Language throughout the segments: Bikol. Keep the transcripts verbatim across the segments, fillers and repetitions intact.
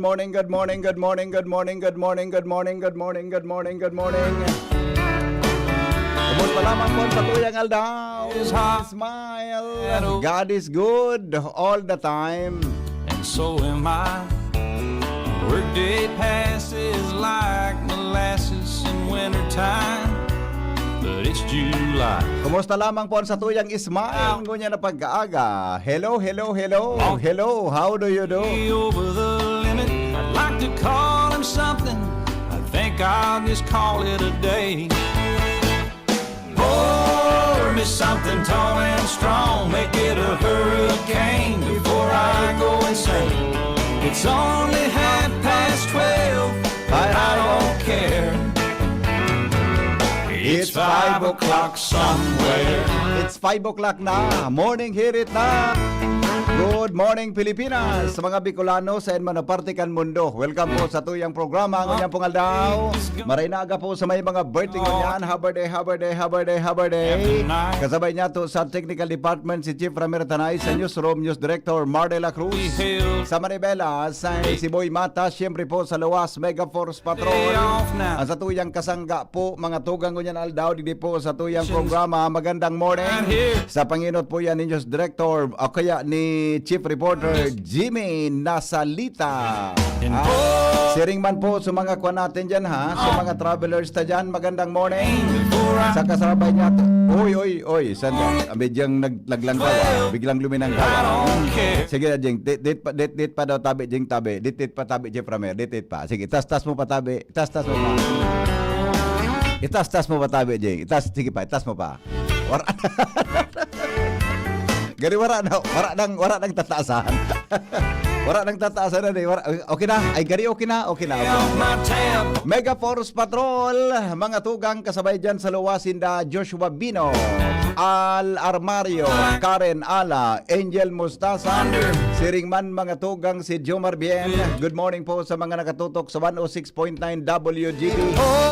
Morning, good morning, good morning, good morning, good morning, good morning, good morning, good morning, good morning. Kumusta lamang po sa tuyang aldaw? Smile. God is good all the time. And so am I. Workday passes like molasses in wintertime. But it's July. Kumusta lamang po sa tuyang smile? Ngunyan na pag-aaga. Hello, hello, hello. Hello, how do you do? Over the limit. I'd like to call him something. I think I'll just call it a day. Pour me something tall and strong. Make it a hurricane before I go insane. It's only half past twelve, but I don't care. It's five o'clock somewhere. It's five o'clock na. Morning hirit na. Good morning, Pilipinas. Sa mga Bicolano, sa man na parte kan mundo. Welcome po sa tuyang programa. Ngunyan pong aldaw. Maray na aga po sa may mga birthday ngunyan. Happy birthday, happy birthday, happy birthday, happy birthday. Kasabay niya to sa technical department si Chief Ramir Tanay, sa newsroom, news director Mar de la Cruz. Sa Manibela, sa si Boy Mata, siyempre po sa Luwas, Mega Force Patrol. Ang sa tuyang kasangga po, mga tugang ngunyan aldaw, digdi po sa tuyang programa. Magandang morning. Sa panginot po yan ni News Director, o kaya ni Chief Reporter Jimmy Nasalita. Ah, siring man po sa mga kwan natin dyan, ha? Sa mga travelers ta dyan, magandang morning. Sa kasabay niya, oy, oy, oy, sandali. Medyang nag-, naglangkaw, ah. Biglang luminangkaw, ah. Sige na, Jing. Dit, dit, pa- dit, dit pa daw tabi, Jing, tabi. Dit, dit pa tabi, Jeff Ramer. Dit, dit pa. Sige, tas, tas mo pa tabi. Tas, tas mo pa. Itas, tas mo pa tabi, Jing. Itas, sige pa, itas mo pa. Wara. Gani wara na, wara nang, wara nang tataasan. Wara nang tataasan na, eh. Wara, okay na. Ay, gani okay na, okay na, okay. Mega Force Patrol, mga tugang kasabay dyan sa Luwas, sinda Joshua Bino, Al Armario, Karen Ala, Angel Mustasa, siring man mga tugang si Jomar Bien. Good morning po sa mga nakatutok sa one oh six point nine W G P.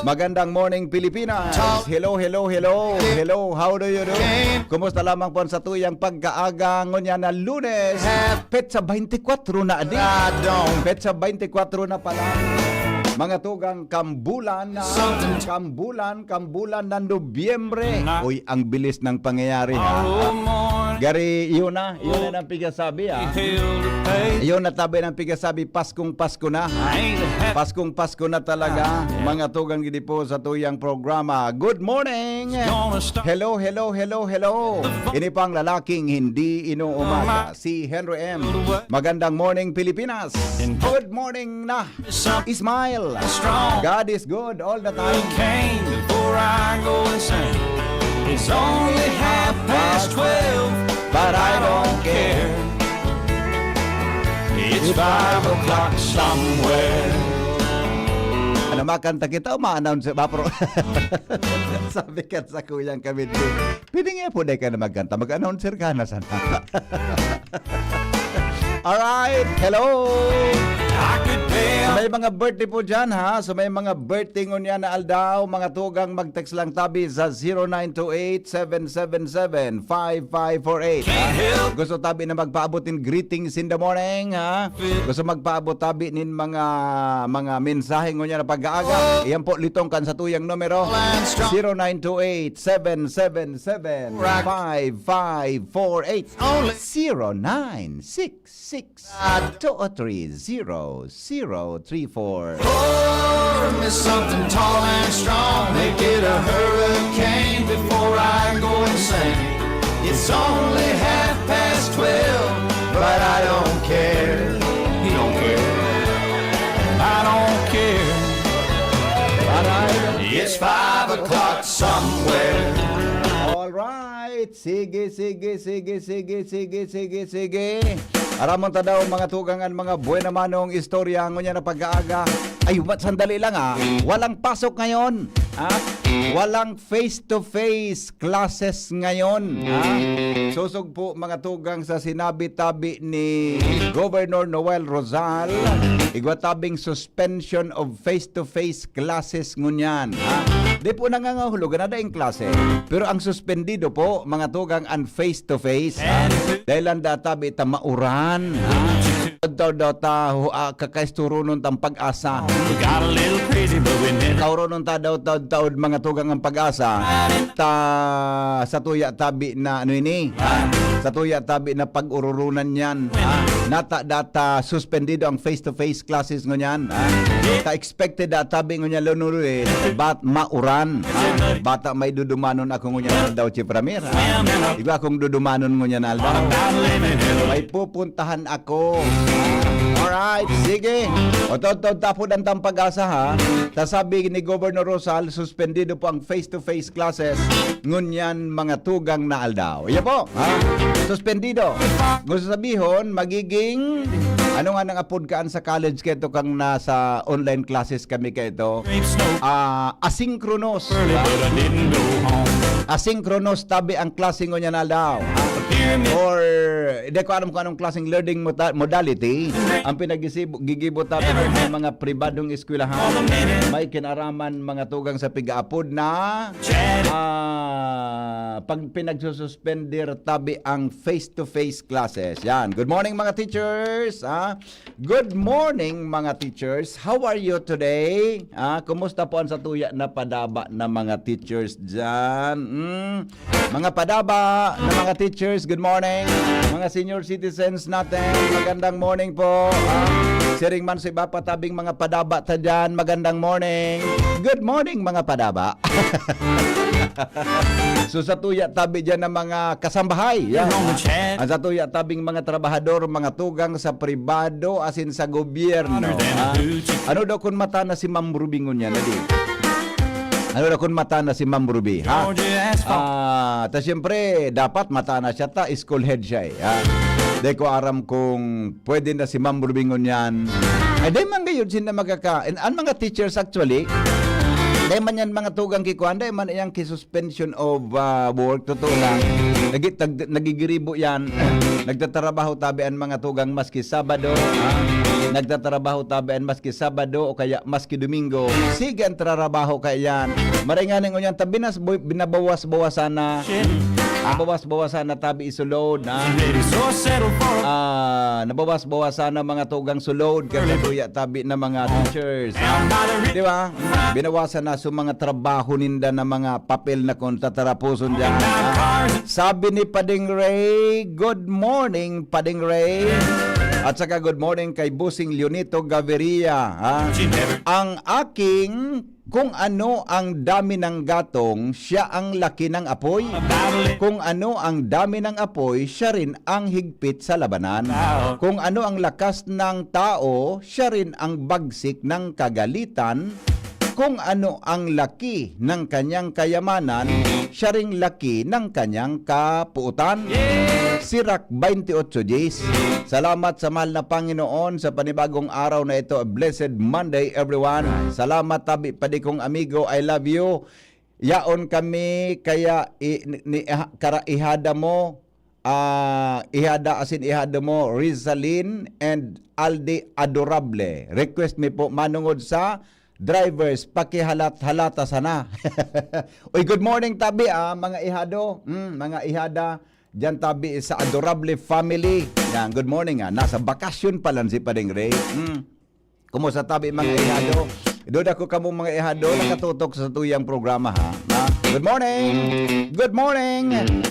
Magandang morning, Pilipinas. Hello, hello, hello. Hello, how do you do? Kumusta lamang po sa tuyang pagkaaga ngunyan na Lunes? Petsa twenty-four na, adi. Petsa twenty-four na pala. Mga tugang, kambulan na. Kambulan, kambulan na Nobyembre. Uy, ang bilis ng pangyayari, ha? Gari, yun na. Yun na ang pigasabi, ha? Yun na tabi ng pigasabi, Paskong Pasko na. Paskong Pasko na talaga. Mga tugang, digdi po sa tuyang programa. Good morning! Hello, hello, hello, hello. Ini pang lalaking hindi inuumaga, si Henry M. Magandang morning, Pilipinas. Good morning na. Smile. God is good all the time. Came before I go insane. It's only half past twelve, but I don't care. It's five o'clock somewhere. Ano, makanta kita o ma-announce? Mapro-, sabi ka sa kuyang kami, pwede nga po, di ka na magkanta. Mag-announcer ka na sana. Alright, hello! Sa may mga birthday po dyan, ha? Sa may mga birthday ngunyan na aldaw, mga tugang, mag-text lang tabi sa zero nine two eight, seven seven seven, five five four eight, ha? Gusto tabi na magpaabot nin greetings in the morning, ha? Gusto magpaabot tabi nin mga, mga mensahe ngunyan na pag-aaga? Iyan po, litong kan sa tuyang numero, zero nine two eight, seven seven seven, five five four eight. Zero nine six six two three zero zero three four. Pour me something tall and strong. Make it a hurricane before I go insane. It's only half past twelve, but I don't care. You don't care. I don't care. But I, it's five o'clock somewhere. All right. Sige, sige, sige, sige, sige, sige, sige. Aramon ta daw, mga tugang, an mga buena manong istorya ngunyan na pag-aaga. Ay, wa-, sandali lang, ah. Walang pasok ngayon, ah. Walang face-to-face classes ngayon, ah. Sosog po, mga tugang, sa sinabi tabi ni Governor Noel Rosal, igwa tabing suspension of face-to-face classes ngunyan, ha? Di po nangangahulugan na daing klase. Pero ang suspendido po, mga tugang, an face-to-face, ha? Dahil ang data, bita, mauran, ha? taod-taod daw ta, hu-, ah, kakaisturonon tang pag-asa. We got a little crazy, but we never Kauronon ta daw taod-taod, mga tugang, ang pag-asa. Ta, sa tuya tabi na, ano ini? Ah, sa tuya tabi na pag-ururunan yan. Ah, nata data suspendido ang face-to-face classes ngunyan. Ah, ta expected da tabi ngunyan, Lolo Luis, bat mauran. Ah, bata may dudumanon ako ngunyan daw, Chief Ramir. Ah, iba akong dudumanon ngunyan, Aldo. May pupuntahan ako. Alright, sige. O, tod-tod, tapod ang tampag-asa, ha. Ta sabi ni Governor Rosal, suspendido po ang face-to-face classes. Ngunyan, mga tugang na aldaw. Iya po, ha? Suspendido. Gusto sabihon, magiging, ano nga nang apod kaan sa college kaito kang nasa online classes kami kaito? Ah, asynchronous. Asynchronous tabi ang klase ngunyan na aldaw. Or, hindi ko alam kung anong klaseng learning moda-, modality ang pinag-isibo-, gigibo tabi ng mga pribadong eskwelahan. May kinaraman mga tugang sa pigaapod na, ah, pag pinagsususpender tabi ang face-to-face classes. Yan. Good morning, mga teachers. Ah, Good morning, mga teachers. How are you today? Ah, kumusta po ang satuya na padaba na mga teachers dyan? Mm. Mga padaba na mga teachers, good morning. Mga senior citizens natin, magandang morning po. Ah, siring man sa iba pa tabing mga padaba ta dyan, magandang morning. Good morning, mga padaba. So, satuya tabi dyan ng mga kasambahay. Yan, ah. Ang satuya tabing mga trabahador, mga tugang sa pribado, asin sa gobyerno, ah. Ano daw kun mata na si Ma'am Ruby ngunyan, adi? Ano daw kun mata na si Ma'am Ruby, ha? Ah, ta siyempre, dapat mata na siya, ta school head siya, eh, ha? Di ko aram kung pwede na si Ma'am Ruby ngunyan. Ay, di man gayud, sila magkaka-, and ang mga teachers actually, di man yan mga tugang kikuan, di man yang kisuspension of, ah, work, totoo lang. Nagi-, tag-, nagigiribo yan. Nagtatrabaho tabi ang mga tugang maski Sabado, ha? Nagtatrabaho tabi ang maski Sabado o kaya maski Domingo. Sige ang trarabaho kaya yan. Maray nga ning unyan, tabi nas-, boy, binabawas-bawasan na. Ah, bawas-bawasan na tabi isulod, ha? Ah, nabawas-bawasan na mga tugang sulod, kaya tuya tabi na mga teachers. Di ba? Binawasan na sa mga trabaho ninda na mga papel na kung tatarapuson dyan, ha? Sabi ni Pading Ray, "Good morning, Pading Ray." At saka good morning kay Bossing Leonito Gaviria, ha? Ang aking, kung ano ang dami ng gatong, siya ang laki ng apoy. Kung ano ang dami ng apoy, siya rin ang higpit sa labanan. Kung ano ang lakas ng tao, siya rin ang bagsik ng kagalitan. Kung ano ang laki ng kanyang kayamanan, siya ring laki ng kanyang kapuutan. Sirak twenty-eight dies. Salamat sa mahal na Panginoon sa panibagong araw na ito. A blessed Monday, everyone. Salamat tabi pa di kong amigo. I love you. Yaon kami kaya i-, ni, ni, ha-, kara-, ihada mo, ah, ihada asin ihada mo, Rizalin and Aldi Adorable. Request mi po manungod sa drivers, pakihalat-halata sana. Uy, good morning tabi, ah, mga ihado. Mm, mga ihada. Diyan tabi sa Adorable family. Yan, good morning, ah. Nasa bakasyon pa lang si Pading Ray. Mm. Kumusta tabi, mga ihado? Duda ko kamo, mga ihado, nakatutok sa tuyang programa, ha? Ha? Good morning! Good morning!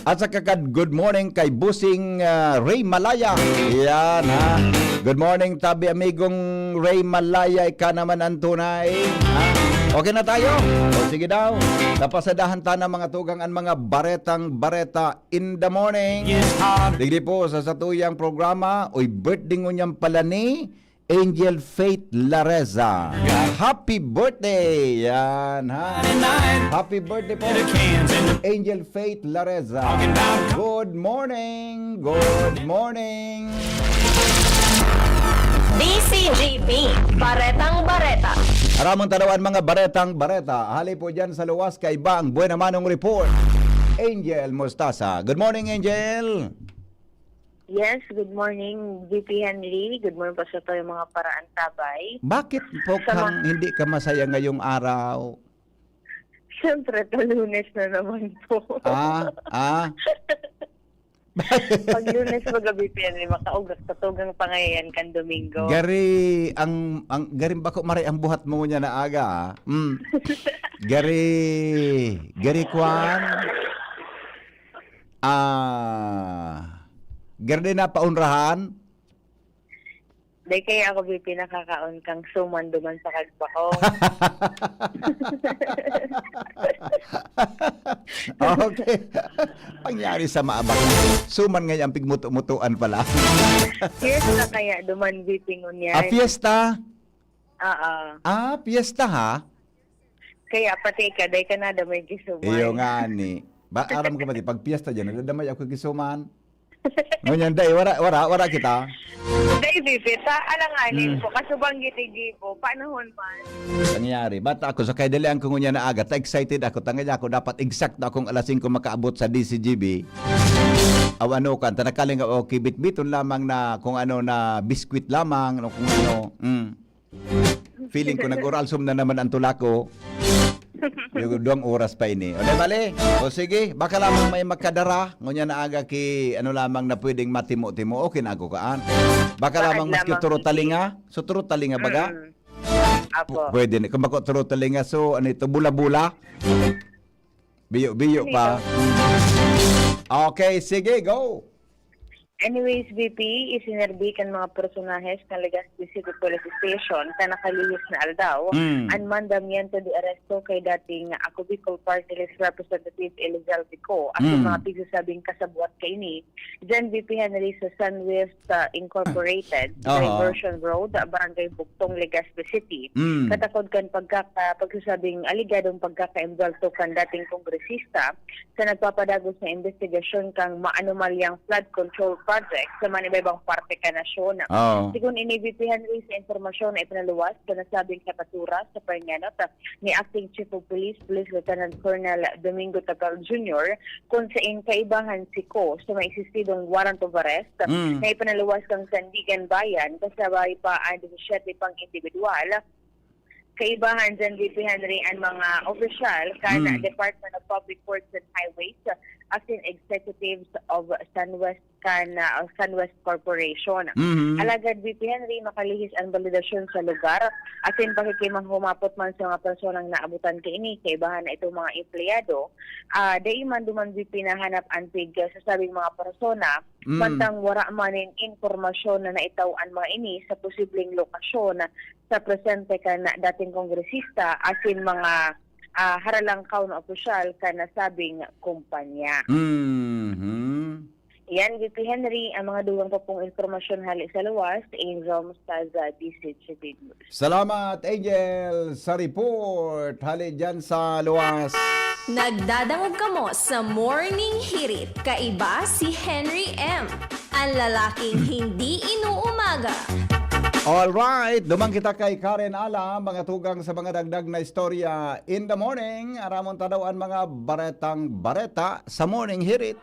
At sa kakad, good morning kay Bossing, ah, Ray Malaya. Yan, ha? Good morning, tabi amigong Ray Malaya. Ika naman ang tunay. Ha? Okay na tayo? O, sige daw. Napasadahan ta na mga tugang an mga baretang bareta in the morning. Digdi po sa satuyang programa, uy, birthday ngunyan pala ni Angel Faith Lareza. Happy birthday! Yan, ha? Happy birthday po, Angel Faith Lareza. Good morning! Good morning! D C G B, Baretang Bareta. Aramon tanawan mga baretang bareta. Hali po dyan sa luwas kaiba ang Buena Manong Report. Angel Mostasa. Good morning, Angel. Yes, good morning, V P Henry. Good morning po sa tayo mga paraantabay. Bakit po Sa kang mga hindi ka masaya ngayong araw? Siyempre, ta Lunes na naman po. Ah, ah. Pag Lunes, magabi pa yan, eh, makaugak sa tugang pangayayan kan Domingo. Gari, ang, ang, garing bako maray ang buhat mo niya na aga, ah. Mm. Gari, gari kwan. Ah, gari na paunrahan. Dai kaya ako, B P, nakakaon kang suman duman sa Kagbakong. Okay. Pangyari sa maabak. Suman ngayon ang pigmuto-mutuan pala. Fiesta kaya duman, B P, ngunyan. Ah, fiesta? Oo. Ah, fiesta ha? Kaya pati ka, dai ka na damay kisuman. Iyo nga ni. Ba, aram ko pati, pag fiesta dyan, nadadamay ako kisuman. Ngunyan, dai, wara, wara, wara kita. Dai, B P, ta, alanganin Hmm. ko, kasubang ginigibo, panahon man. Nangyari, bata ako, sa kaidalian ko ngunyan na aga, ta excited ako, tangay ako, dapat exact na akong alas singko makaabot sa D C G B. Aw, ano kan, ta nakalingaw, okay, bitbiton lamang na kung ano na biskwit lamang, no, kung ano. Mm. Feeling ko nag-oralsom na naman ang tula ko. Yung duwang oras pa ini. O, di bale? O sige, baka lamang may makadara. Ngunyan na aga ki, ano lamang na pwedeng matimo-timo. Okay na ako kaan. Baka Bakit lamang maski lamang turo hindi? Talinga. So, turo talinga baga? Mm. Apo. Pu-, pwede na. Kung bako turo talinga, so, ano ito, bula-bula? Biyo-biyo Ano pa. ito? Okay, sige, go. Anyways, V P, isinerbi kan mga personahes kan Legazpi City Police Station sa nakalihis na aldaw Mm. an mandamiento de arresto kay dating Ako Bicol Party List Representative Elizel Vico at Sa Mm. mga pigsasabing kasabuat kaini, Jan V P Henry sa Sunwest, ah, Incorporated, Aha. Diversion Road, Barangay Bugtong, Legazpi City. Mm. Katakod kan pagkaka-, pagsasabing aligadong pagkaka-embwelto kan dating kongresista sa nagpapadagos na imbestigasyon kan maanomalyang flood control project sa manibaybang parte kan nasyon. Oo. Segun ini, V P Henry, sa impormasyon na ipinaluwas sa nasabing hepyatura sa pangenot ni Acting Chief of Police, Police Lieutenant Colonel Domingo Tapal Junior, kun sain kaibahan si Ko sa may existidong warrant of arrest Mm. na ipinaluwas kan Sandiganbayan, kasabay pa ang disisiete pang indibidwal. Kaibahan dyan, V P Henry, ang mga opisyal kan Mm. Department of Public Works and Highways, asin executives of Sunwest kan, ah, Sunwest Corporation. Mhm. Alagad, V P Henry, makalihis ang balidasyon sa lugar, asin pakikimahumapot man sa mga personang naabutan kaini, kaibahan na itong mga empleyado, ah, dai man duman, V P, nahanap an pig-, ah, sasabing mga persona, Mm. mantang wara man nin impormasyon na naitaw an mga ini sa posibleng lokasyon sa presente kan dating kongresista asin mga, ah, haralangkaw na opisyal kan nasabing kumpanya. Mhm. Yan, V P Henry, ang mga dugang pa pong impormasyon hali sa luwas, Angel Mostaza, D C G B News. Salamat, Angel, sa report. Hali dyan sa luwas. Nagdadangog kamo sa Morning Hirit. Kaiba si Henry M, ang lalaking hindi inuumaga. Alright, duman kita kay Karen Ala, mga tugang sa mga dagdag na istorya in the morning. Aramon ta daw an mga baretang bareta sa Morning Hirit.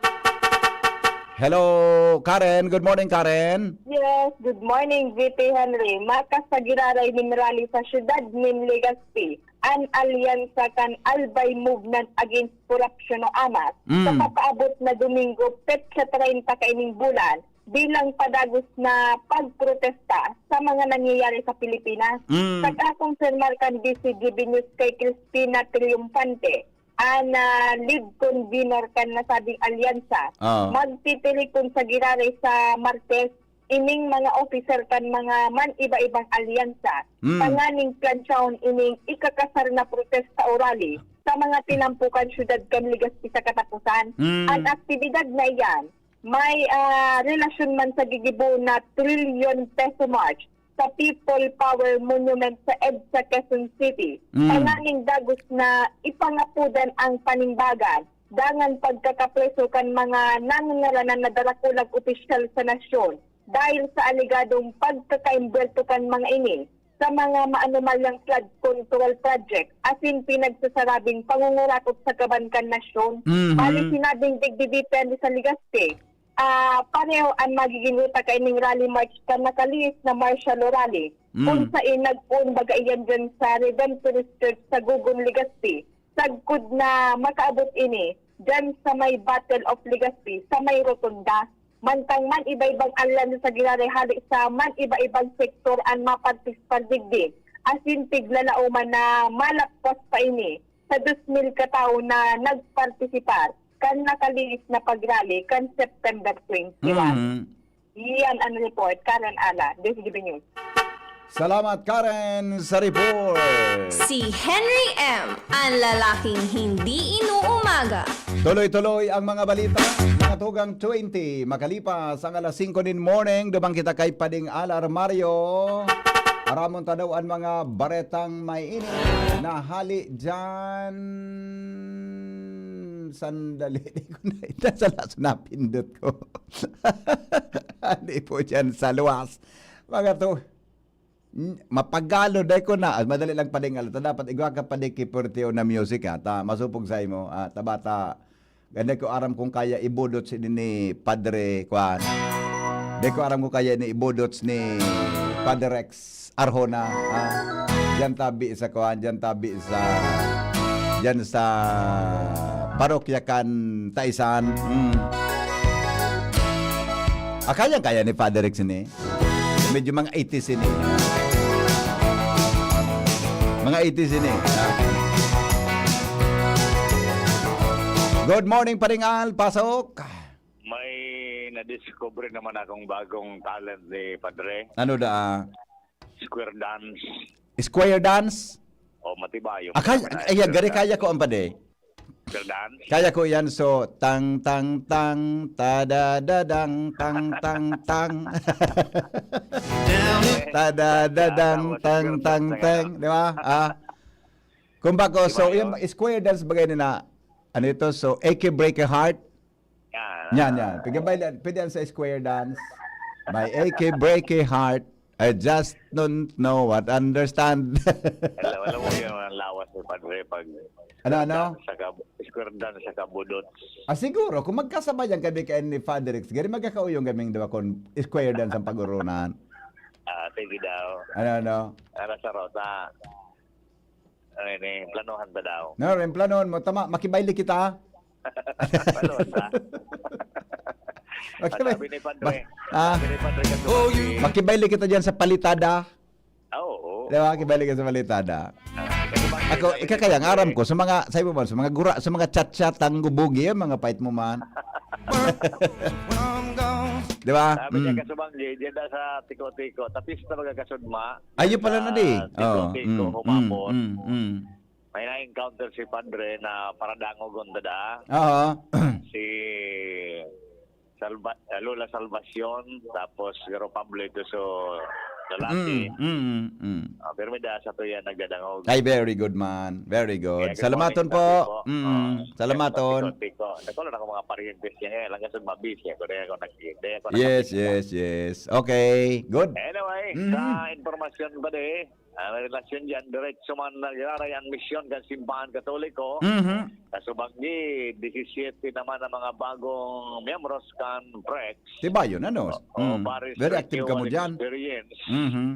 Hello, Karen. Good morning, Karen. Yes, good morning, V P Henry. Maka sa giraray nin rally sa siyudad nin Legazpi, an alyansa kan Albay Movement Against Corruption o amas, Mm. sa papaabot na Domingo, petsa treinta kaining bulan, bilang padagos na pagprotesta sa mga nangyayari sa Pilipinas. Mm. Pagkakonfirmar kan D C G B News kay Crispina Triunfante, an, ah, lead convener kan nasabing alyansa, Oo. magtitiripon sa giraray sa Martes ining mga opisyal kan mga man-iba-ibang alyansa, Mm. tanganing plansyahon ining ikakasar na protesta o rally sa mga tinampo kan siyudad kan Legazpi sa kataposan. Mm. An aktibidad na iyan may, ah, relasyon man sa gigibo na Trillion Peso March sa People Power Monument sa EDSA Quezon City, Mm. tanganing dagos na ipangapodan ang panimbagan dangan pagkakapreso kan mga nangangaranan na darakulang opisyal sa nasyon dahil sa alegadong pagkakaimbwelto kan mga ini sa mga maanomalyang flood control project asin pinagsasarabing pangungurakot sa kaban kan nasyon. Mhm. Bali, sinabing digdi depende sa Legazpi, ah, pareho an magiging ruta kaining rally march kan nakalihis na martial rally, Mm. kun sain nagpoon baga iyan dyan sa Redemptorist Church sa Gogon, Legazpi, sagkod na makaabot ini diyan sa may Battle of Legazpi, sa may Rotunda. Mantang man iba-ibang alyansa sa giraray hali sa man iba-ibang sektor an mapartisipar digdi, asin tiglalaoman na malagpas pa ini sa dos mil ka tawo na nagpartisipar kan nakalihis na pag-rally kan September twenty-one. Mm. Iyan ang report, Karen Ala, D Z G B News. Salamat, Karen, sa report. Si Henry M, ang lalaking hindi inuumaga. Tuloy-tuloy ang mga balita. Mga tugang twenty, makalipas ang alas singko nin morning, duman kita kay Pading Al Armario. Aramon ta daw ang mga baretang may ini na hali dyan. Sandali, di ko na itasalaso, napindot ko. Hindi po dyan sa luwas. Mga to, n- mapagalo, dai ko na. Ah, madali lang palingal. Ta dapat igwa ka pa di ki Porteo na music, ha. Ta, masupog sa imo. Ah, tabata, ganda ko aram kung kaya ibudot si ni Padre, kuan. Di ko aram kung kaya ni ibudot ni Padre Rex Arjona, ha. Diyan tabi sa kuan, diyan tabi sa, diyan sa parokya kan Taisan. Mm. Ah, kaya-kaya ni Father Rex ini. Medyo mga eighties ini. Mga eighties ini. Ah. Good morning, Paring Al. Pasok. May nadiscover naman akong bagong talent ni Padre. Ano da? Square dance. Square dance? O, matibayo. Ah, kaya, ay, gari, kaya ko ang pade. Square dance? Kaya ko yan, so, tang, tang, tang, tada, da, dang, tang, tang, tang. Tada, da, dang, tang, tang, tang. Di ba? Ah. Kung bako, so, yung square dance bagay na, ano ito? So, Achy Breaky Heart. Yan. Yan, yan. Pwede ba, pwede yan sa square dance? My achy breaky heart. I just don't know what understand. Alam, alam mo yung lawas ni Padre pag Ano, ano? Sa kab- square dance sa kabudot. Ah, siguro, kung magkasabay yan kami kay ni Father Rex, gari magkakauyong kaming dalawa kung square dance ang pag-urunan. Ah, sige daw. Ano, ano? Ara sa Rosa. Ay, ni, planuhan ta daw. No, rin planon mo. Tama, makibayle kita. Planuhan ta. Makibay- Sabi ni Padre. Ma- ah. Sabi ni Padre, katuwa si Makibayle kita dyan sa Palitada. Ah, oo. Di ba? Makibayle ka sa Palitada. Ah, kasi bakit Ako, sabi ni ikakaya, ang Padre, aram ko, sa mga, sa iba man, sa mga gura, sa mga cha-cha, tango, boogie, yung mga pait mo man. Di ba? Sabi niya, Mm. kasubanggi, diyan daw sa Tiko-Tiko. Tapis na magkakasudma. Ayun pala na di. Ah, Tiko-Tiko, Oo. Mm, humapon. mm, mm, mm. May na-encounter si Padre na paradangogon ta da. Oo. Si Salva-, ah, Lola Salvacion, tapos Garo Pablo ito, so, lalaki. Mm, mm, mm. Ah, pero may da sa tuya nagdadangog. Ay, very good man. Very good. Kaya good Salamaton morning, po. Papi po. Mm, Oh, salamaton. Tiko-Tiko. Nagkaroon ako mga paryentes niya. Eh, lang kasi mabis niya. Kung di ako nag-, di ako Yes, nakapit. yes, yes. Okay, good. Anyway, Mm. sa impormasyon pa di, ah, may relasyon dyan, diretso man nagiraray ang misyon kan Simbahan Katoliko. Mhm. Kasubanggi, disisiete naman ang mga bagong miyembros kan PREX. Tibayon, ano? O, o, Mm. Paris Very active Review ka mo and dyan. Experience. Mhm.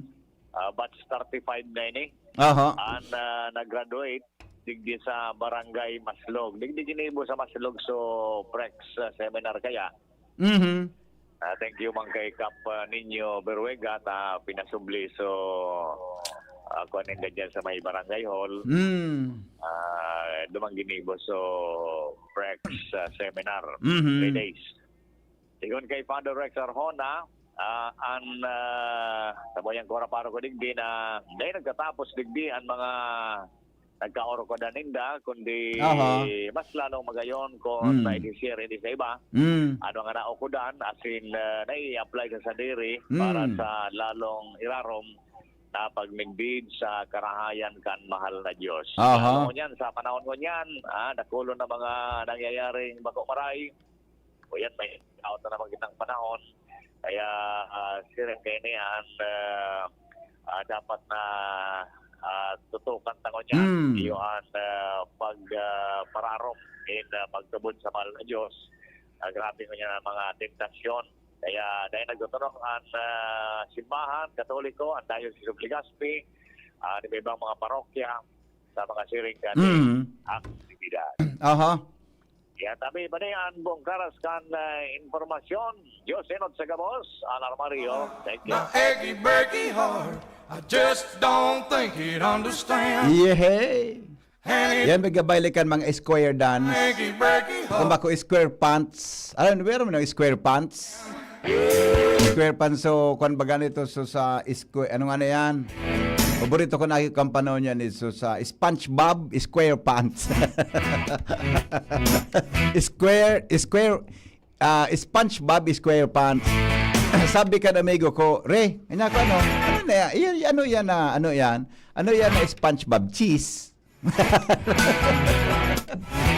Ah, batch thirty-five na ini. Aha. An, ah, nag-graduate digdi sa Barangay Maslog. Digdi ginibo sa Maslog, so, PREX, ah, seminar kaya. Mhm. Ah, thank you man kay Kap, ah, Nino Berruega ta pinasubli, so, ah, kuan ninda dyan sa may barangay hall. Mm. Ah, duman ginibo, so, PREX, ah, seminar, Mhm. three days. Sigon kay Father Rex Arjona, ah, an, ah, sabayan ko na paro ko digdi na dahil nagtatapos digdi ang mga nagkaorokodan ninda, kundi Aha. mas lalong magayon kung Mm. na-share ini sa iba. Mm. Ano nga naokodan, as in, ah, nai-apply sa sadiri Mm. para sa lalong irarom na pagmigdid sa karahayan kan mahal na Diyos. Aha. Lalo ngunyan, sa panahon ngunyan, ah, dakulon na mga nangyayaring bako maray, o yan, may out na naman kitang panahon. Kaya, ah, siring kaini an, ah, ah, dapat na, ah, tutukan ta ngunyan. Mm. Iyo an, ah, pag, ah, pararom in, ah, pagtubod sa mahal na Diyos. Ah, grabe ngunyan ang mga tentasyon. Kaya dahil nagtutunog an, ah, simbahan, Katoliko, ang Diocese of Legazpi, ah, iba-ibang mga parokya, sa mga siring kan Mm. aktibidad. Aha. Kaya tabi pa an buong karas kan, ah, impormasyon. Diyos inot sa gabos, Alarmario. Thank you. My achy breaky heart, I just don't think it understands. Yehey! And it Yan, may gabay likan mga square dance. achy breaky Kung heart. bako square pants. Alam mo, meron ng square pants? Square pants, so, kwan ba ganito, so, sa square, ano nga na yan? Paborito ko na yung kampanaw niyan is so, sa SpongeBob SquarePants. square, square, ah, SpongeBob SquarePants. Sabi kan amigo ko, "Re, kanya ko ano? Ano na yan? Iyan, ano yan na, ano yan? Ano yan na SpongeBob? Cheese?"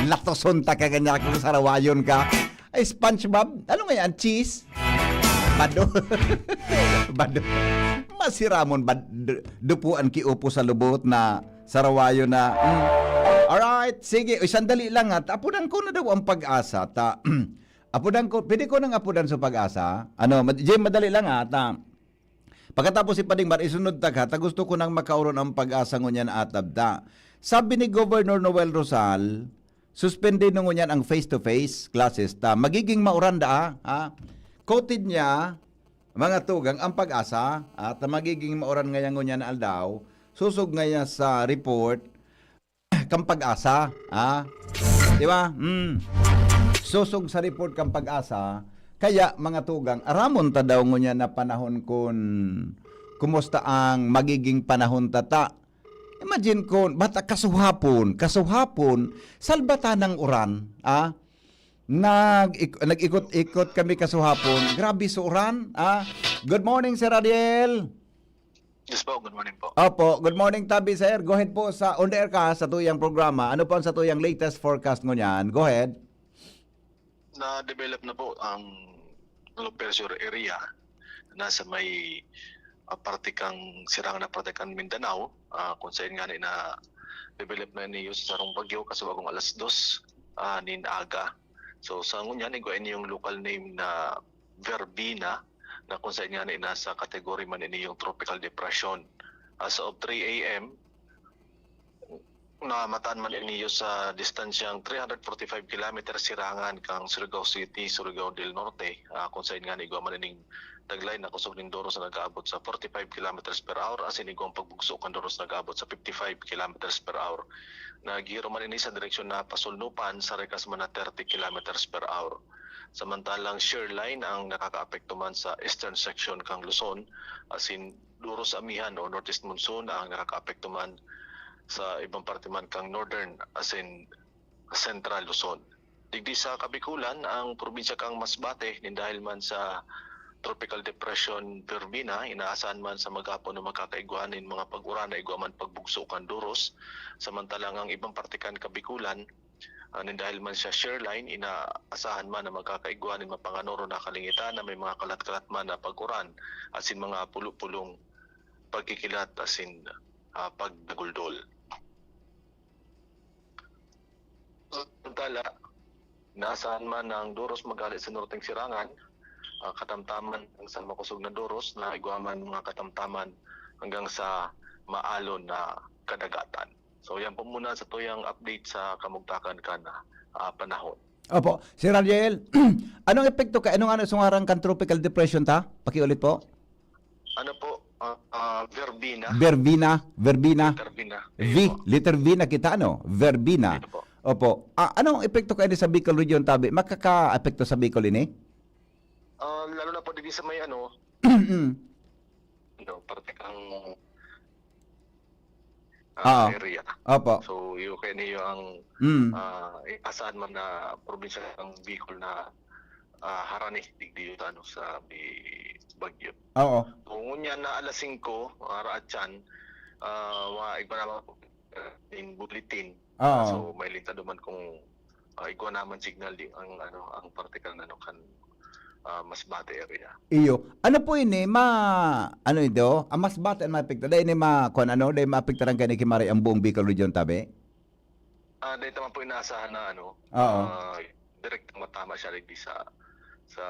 Latoson ta ka ganyan kung sarawayon ka. Ay, SpongeBob, ano nga yan? Cheese? Bado. Bado. Masiramon bad dupuan ki upo sa lubot na sarawayon na. Mm. Alright, sige. Uy, sandali lang ha. Apudan ko na daw ang pag-asa. Ta, apudan ko, pwede ko nang apudan sa pag-asa? Ano, mad- Jim, madali lang ha. Ta, pagkatapos si Pading Mar, isunod ta ka, ta gusto ko nang makaoron ang pag-asa ngunyan atab ta. Sabi ni Governor Noel Rosal, suspende na ngunyan ang face-to-face classes ta. Magiging mauran daa, ha? Quoted niya, mga tugang, ang pag-asa, at magiging mauran ngayon ngunyan na aldaw, susog ngayon sa report, kang pag-asa, ha? Di ba? Mm. Susog sa report kang pag-asa, kaya mga tugang, aramon ta daw ngunyan na panahon kun kumusta ang magiging panahon tata. Imagine kun, bata kasuhapon, kasuhapon, salbata ng uran, ah? Nag nag-ikot-ikot kami kasuhapon. Grabe sa uran, ah? Good morning, Sir Ariel. Yes po, good morning po. Opo, good morning, Tabi, sir. Go ahead po, sa on the air ka sa tuyang programa. Ano po ang sa tuyang latest forecast ngunyan? Go ahead. Na-develop na po ang low pressure area na sa may, ah, parte kang Sirangan na parte kang Mindanao, ah, kung saan nga na develop na niyo sa sarong bagyo kasubagong alas dos, ah, nin aga. So, sa ngunyan, igwa ini yung local name na verbena, na kung saan nga na nasa category man ini yung tropical depression. As of three a m, namatan man ini sa distansyang three hundred forty-five kilometers sirangan kang Surigao City, Surigao del Norte, ah, kung saan nga igwa man ining taglay na kusog nin doros na nag-aabot sa forty-five kilometers per hour, asin igwang pagbugso kan doros nag-aabot sa fifty-five kilometers per hour. Naghiro man ini sa direksyon na pasulnupan, sa rekas man na thirty kilometers per hour. Samantalang shear line ang nakakaapekto man sa eastern section kang Luzon, asin doros amihan o northeast monsoon ang nakakaapekto man sa ibang parte man kang northern asin central Luzon. Digdi sa Kabikulan, ang probinsya kang Masbate, nin dahil man sa Tropical Depression Verbena, inaasahan man sa maghapon na magkakaigwa nin mga pag-uran na igwa man pagbugso kan doros. Samantalang ang ibang parte kan Kabikulan, ah, nin dahil man sa shear line, inaasahan man na magkakaigwa nin mapanganoro na kalingitan na may mga kalat-kalat man na pag-uran asin mga pulo-pulong pagkikilat asin, ah, pagdaguldol. Samantala, naasahan man ang doros maghale sa norteng sirangan, ah, katamtaman hanggang sa makusog na doros na igwa man mga katamtaman hanggang sa maalon na kadagatan. So, yan po muna sa tuyang update sa kamugtakan kan, ah, panahon. Opo. Sir Ariel, anong epekto ka? Anong ano sungaran kan tropical depression ta? Pakiulit po. Ano po? Ah, ah, verbena. Verbena, verbena. Verbena. V, letter V na kita, ano? Verbena. Ito po. Opo. Ah, anong epekto kaini sa Bicol region, Tabi? Makaka-epekto sa Bicol ini? Ah, lalo na po dito sa may ano, no, parte kang ah, Ah. area. Opo. So, yung kaya niyo ang Mm. ah, asahan man na probinsya ng Bicol na ah, harani digdi ano sa may bagyo. Oo. Kung ngunyan na alas singko, araat yan, ah, wa, igwa naman po, ah, in bulletin. Oo. So, may lintado man kung ah, igwa naman signal di ang ano ang parte kan ano kan ah, Masbate area. Iyo. Ano po ini ma ano ito? Ang Masbate ang maapekto. Dahil ini ma kuan ano, dahil maapektaran kaini ki Mari ang buong Bicol region, Tabi? Ah, dito man po inaasahan na ano, Oo. ah, direct matama siya digdi sa sa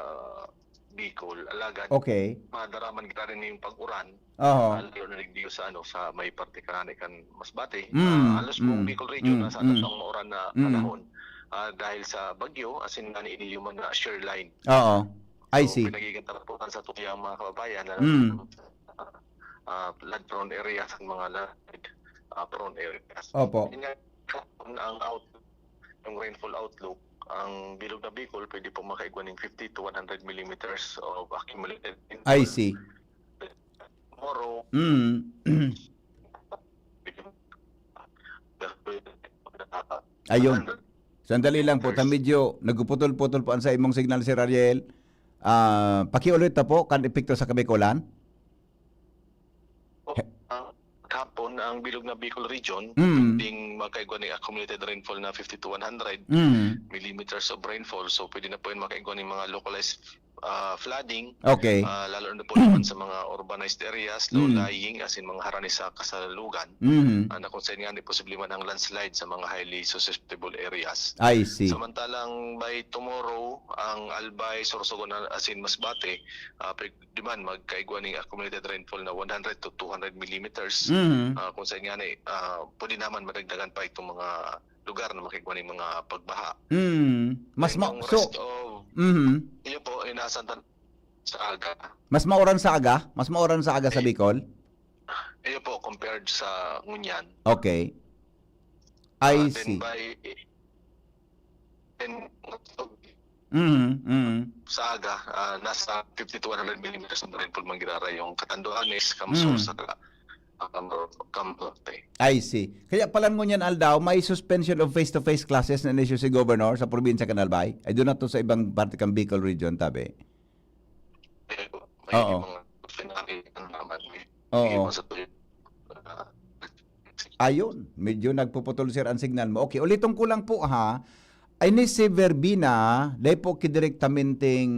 Bicol. Alagad, Okay. madaraman kita rin yung pag-uran, Oo. ah, lalo na digdi sa ano sa may parte kanani kan Masbate. Mm, Ah, halos buong mm, Bicol region mm, nasa atas mm. ang mauran na Mm. panahon. ah, dahil sa bagyo, asin ngani ini yung mga shear line. Oo. I So, see. pinagiging taputan sa tuya ang mga kababayan na Mm. ah, flood prone areas, ang mga landslide ah, prone areas. Opo. Yun nga, ang outlook, yung rainfall outlook, ang Bilog na Bicol pwede pong makaigwa ng fifty to one hundred millimeters of accumulated rainfall. I see. Tomorrow, Mm. Ayun. Sandali lang po, ta medyo nagpuputol-putol po ang sa imong signal, Sir Ariel. Ah, pakiulit na po, kan epekto sa Kabikolan? Ah, kahapon, ang Bilog na Bicol region, Mm. pwedeng makaigwa ng accumulated rainfall na fifty to one hundred Mm. millimeters of rainfall. So, pwede na po yun makaigwa ng mga localized ah, flooding, Okay. ah, lalo na po naman sa mga urbanized areas, Mm. low-lying, as in mga harani sa kasalugan, Mhm. ah, na kung saan nga di posible man ang landslide sa mga highly susceptible areas. I see. Samantalang by tomorrow, ang Albay, Sorsogon, as in Masbate, ah, pwede man magkaigwa ng accumulated rainfall na one hundred to two hundred millimeters. Mhm. Ah, kung saan nga ni, ah, pwede naman madagdagan pa itong mga lugar na makigwa ng mga pagbaha. Mm. Mas And ma- yung so, rest of, mhm. iyo po, inaasahan tan-, sa aga. Mas mauran sa aga? Mas mauran sa aga sa Bicol? Iyo po, compared sa ngunyan. Okay. I Ah, then see. by, then, Mm, mm. sa aga, ah, nasa fifty to one hundred millimeters ng rainfall manggiraray yung Catanduanes, Camsor, Mm. saka, ah, Cam-, Cam-, Norte. I see. Kaya pala ngunyan aldaw, may suspension of face-to-face classes na inisyu si Governor sa probinsya kan Albay. Ay, doon na to sa ibang parte kan Bicol region, tabi. Eh, may Oo. mga scenario ang naman. Oo. Iwan sa tuyo. Ah, Ayun, medyo nagpuputol, sir, ang signal mo. Okay, ulitin ko lang po, ha. Ay, ni si Verbena, dahil po ki direktamenteng,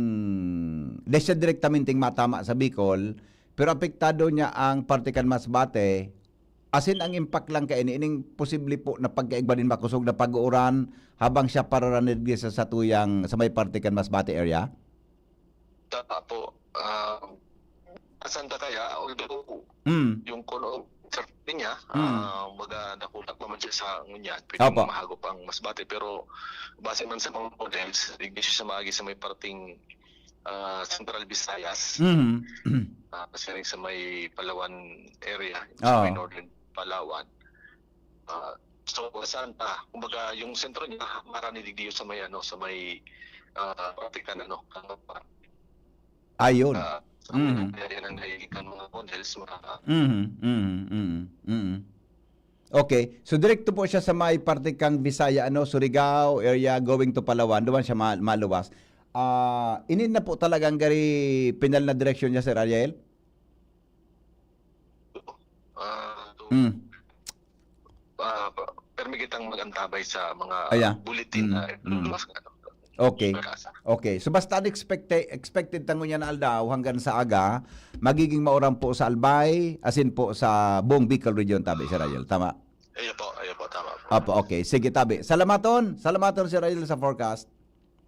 dahil siya direktamenteng matama sa Bicol, pero apektado niya ang parte kan Masbate, asin ang impact lang kaini, ining posible po na pagkaigwa nin makosog na pag-uuran habang siya pararanid sa satuyang, sa may parte kan Masbate area? Tama po. Ah, saan ta kaya? Although, Mm. yung kuno niya, Mm. ah, baga nakutak naman siya sa ngunyan. Pwede Opo. mahagop ang Masbate, pero base man sa mga models, hindi siya maagi sa may parting, ah, Central Visayas, Mhm. ah, kasi rin sa may Palawan area, Oo. sa may Northern Palawan. Ah, so, saan ta? Kumbaga, yung sentro niya, maranidigdiyo sa may, ano, sa may, ah, parte kan, ano, kan, Ayun. ah, sa Mhm. kaya yan ang naiikan mga models, mga Mhm, mhm, mhm, mhm. Okay. So, direkto po siya sa may parte kang Visaya, ano, Surigao area, going to Palawan. Doon siya ma- maluwas. Ah, inin na po talagang gari pinal na direksyon niya, Sir Ariel? Ah, so, Mm. ah, pa- permi kitang mag-antabay sa mga Ayan. bulletin Mm, na mm. lumabas, ano, Okay. pag-asa. Okay. So, basta expected, expected ta ngunyan na aldaw hanggang sa aga, magiging mauran po sa Albay, asin po sa buong Bicol Region, tabi, Sir Ariel. Tama? Ayun po, ayun po, tama po. Apo, okay. Sige, tabi. Salamaton. Salamaton, Sir Ariel, sa forecast.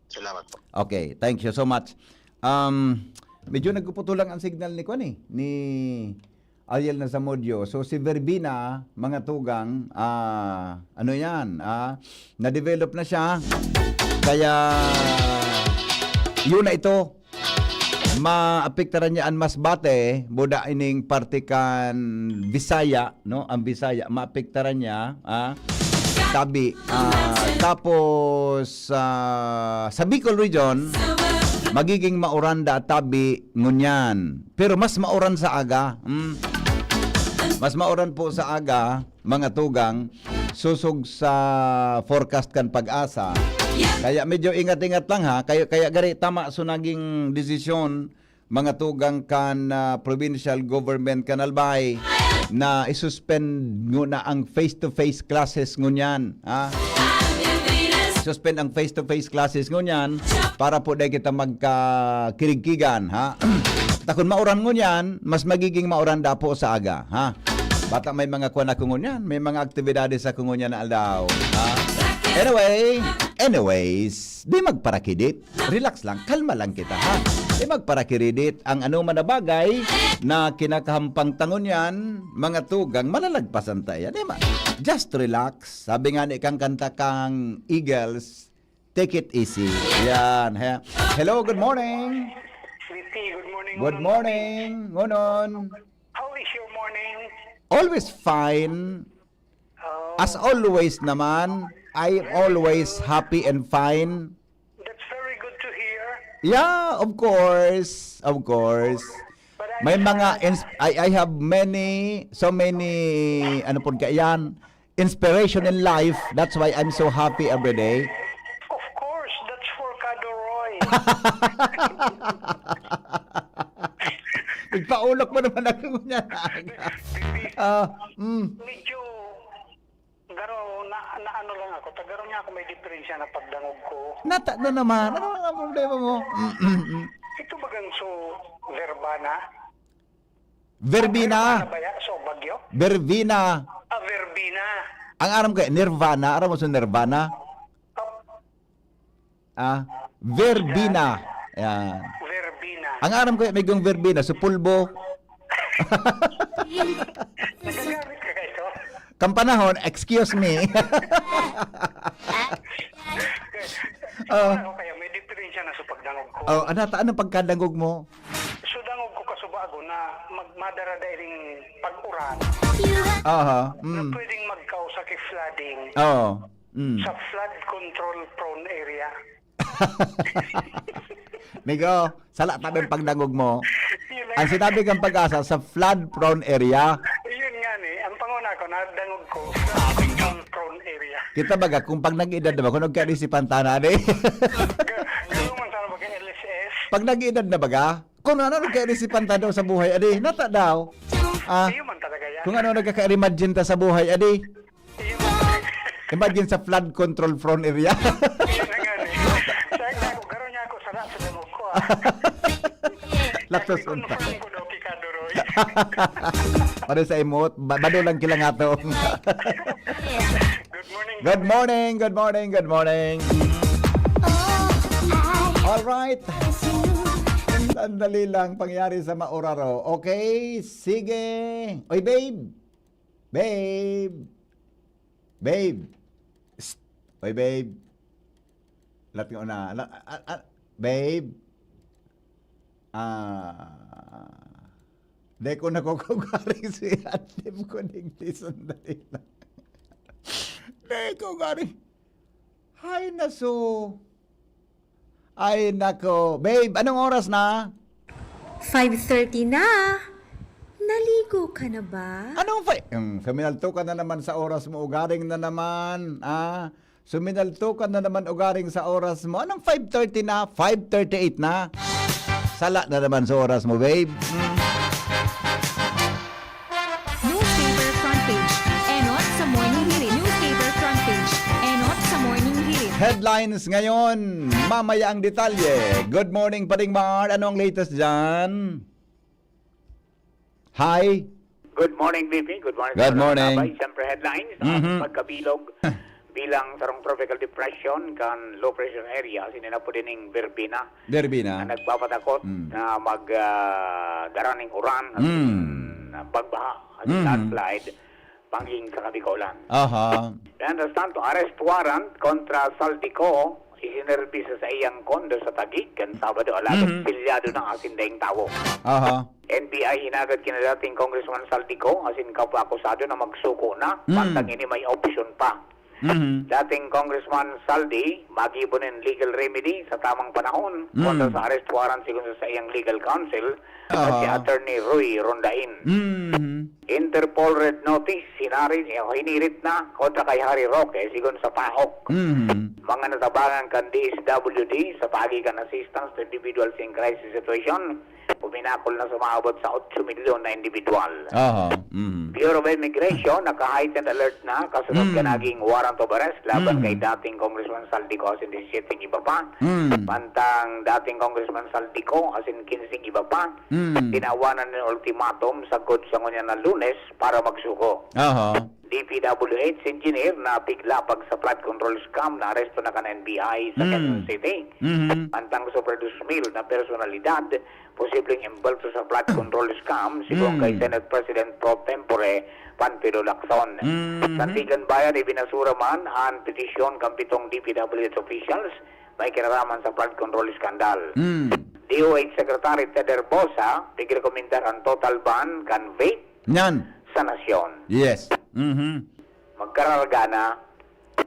Salamat po. Okay, thank you so much. Um, medyo nagpuputol lang ang signal ni Kwan eh, ni Ariel na Zamudio. So si Verbena, mga tugang, ah, ano yan, ah, na-develop na siya. Kaya yun na ito. Maapektaran niya ang Masbate, buda ining parte kan Visaya, no? Ang Visaya, maapektaran niya, ah, tabi. Ah, tapos, ah, sa Bicol Region, magiging mauran da tabi ngunyan. Pero mas mauran sa aga. Mm. Mas mauran po sa aga, mga tugang, sosog sa forecast kan Pag-asa. Kaya medyo ingat-ingat lang ha. Kaya, kaya gari tama so naging desisyon, mga tugang kan, ah, provincial government kan Albay, na i-suspend nguna ang face-to-face classes ngunyan, ha? Suspend ang face-to-face classes ngunyan para po dai kita magkakirigkigan, ha? Ta kun mauran ngunyan, mas magiging mauran da po sa aga, ha? Bata may mga kwan ako ngunyan, may mga aktibidades ako ngunyan na aldaw, ha? Anyway, anyways, di magparakidit. Relax lang, kalma lang kita, ha? Di magparakidit. Ang ano man na bagay na kinakahampang ta ngunyan, mga tugang, malalagpasan ta yan. Di ba? Just relax. Sabi nga ni kang kanta kang Eagles, Take it easy. Yan. He- Hello, good morning. Sweetie, good morning. Good morning. Ngunon. How is your morning? Always fine. Oh. As always naman, I'm always happy and fine. That's very good to hear. Yeah, of course. Of course. But I'm May mga ins- I I have many, so many, ano po kaya yan, inspiration in life. That's why I'm so happy every day. Of course, that's for Kadoroy. Nagpaulok mo naman ako niya. Ah, mm. Medyo garo na, na ano lang ako, tagaro niya ako may diferensya na pagdangog ko. Nata na naman. Ano ang problema mo? Ito bagang so verbena? Verbena. Verbena ba ya? So bagyo? Verbena. Ah, verbena. Ang aram ko, Nirvana. Aram mo sa Nirvana? Ap- Ah, verbena. Yan. Verbena. Ang aram ko, may gong verbena. So, pulbo. Nagagamit ka kayo? Kampanahon, excuse me. Ah. Ano kaya? May diferensya na sa pagdangog ko. Oh, ano, ta-, anong pagkadangog mo? So, dangog ko kasubago na mag-, madara dairing pag-uran Aha. na Mm. pwedeng magkausa ki flooding Oo. Mm. sa flood control prone area. Migo, sala tabi ang pagdangog mo. Yun na Ang nga. sinabi kang pag-asa sa flood prone area. Yun nga ni. Ang panguna ko, nadangog ko, flood control prone area. Kita baga, kung pag nag-edad na ba, kung nagkaisipan ta na, di? Ga-, gano'n man sana mag-L S S. Pag nag-edad na baga, kung ano, nagkaisipan ta daw sa buhay, adi, nata daw. Ah, Iyo man talaga yan. kung ano, nagkaka-imagine ta sa buhay, adi. Iyo man. Imagine sa flood control prone area. Iyo na nga, eh. Sa akin ako, garo niya ako, sala sa dangog ko, ah. Laktos Sabi ko, unta. "Confirm ko daw, Kikado Roy." Pare sa imot, ba-, bado lang kilang ato. Good morning. Good morning, good morning, good morning. All right. Sandali lang, pangyari sa Mauraro. Okay, sige. Oy, babe. Babe. Babe. Psst. Oy, babe. Lat nga una. La-, a-, a-, babe. Ah. Di ko nakukugaring si Adlib ko digdi, sandali lang. Di ko garing. Hay, naso. Ay, nako. Babe, anong oras na? Five thirty na. Naligo ka na ba? Anong fi-, hmm, suminalto ka na naman sa oras mo, ugaring na naman, ah. Suminalto ka na naman, ugaring sa oras mo. Anong five thirty na? Five thirty-eight na. Sala na naman sa oras mo, babe. Hmm. Newspaper front page. Enot sa Morning Hirit. Newspaper front page. Enot sa Morning Hirit. Headlines ngayon. Mamaya ang detalye. Good morning, Paring Mar. Ano ang latest dyan? Hi. Good morning, B P. Good morning, Good morning. Siyempre, headlines. Mhm. Pagkabilog bilang sarong tropical depression kan low pressure area, sini na po din yung verbena. Verbena. Na nagpapatakot Mm. na mag, ah, dara ning uran, Mm. na pagbaha, at Mhm. landslide, panging sa Kabikolan. Aha. Mientras tanto, arrest warrant kontra Saldico, isinerbi sa saiyang kondo sa Taguig, kan Sabado, alagad Mhm. pilyado na asin daing tawo. Aha. N B I hinagad kina dating Congressman Saldico, asin kapwa akusado na magsuko na, Mm. mantang ini may opsyon pa. Mhm. Dating Congressman Saldi, magibo nin legal remedy sa tamang panahon, Mm. kontra sa arrest warrant sigon sa saiyang legal counsel, at Aha. si Attorney Roy Rondain. Mhm. Interpol Red Notice, hinarit, eh, hinirit na kontra kay Harry Roque, sigon sa PAHOK. Mhm. Mga natabangan kan D S W D sa paagi kan assistance to individuals in crisis situation, puminakol na sumaabot sa otso milyon na individual. Aha. Mhm. Bureau of Immigration, naka-heightened alert na kasunod Mm. kan naging warrant of arrest laban Mm. kay dating Congressman Saldico asin disisiete iba pa. Mm. Mantang dating Congressman Saldico asin kinse iba pa, Mm. tinawanan nin ultimatum sagkod sa ngunyan na Lunes para magsuko. Aha. D P W H engineer na pigla pag sa flood control scam na aresto na kan N B I sa Mm. Quezon City. Mhm. Mantang super dos mil na personalidad posibleng embulto sa flood control scam, sigon kay Senate President pro tempore Panfilo Lacson. Mhm. Sa Antigan Bayan, ibinasura man an petisyon kan pitong D P W H officials may kinaraman sa flood control scandal. Mm. D O H Secretary Ted Herbosa, nagrekomendar an total ban kan vape Nyan. sa nasyon. Yes. Mhm. Magkararga na.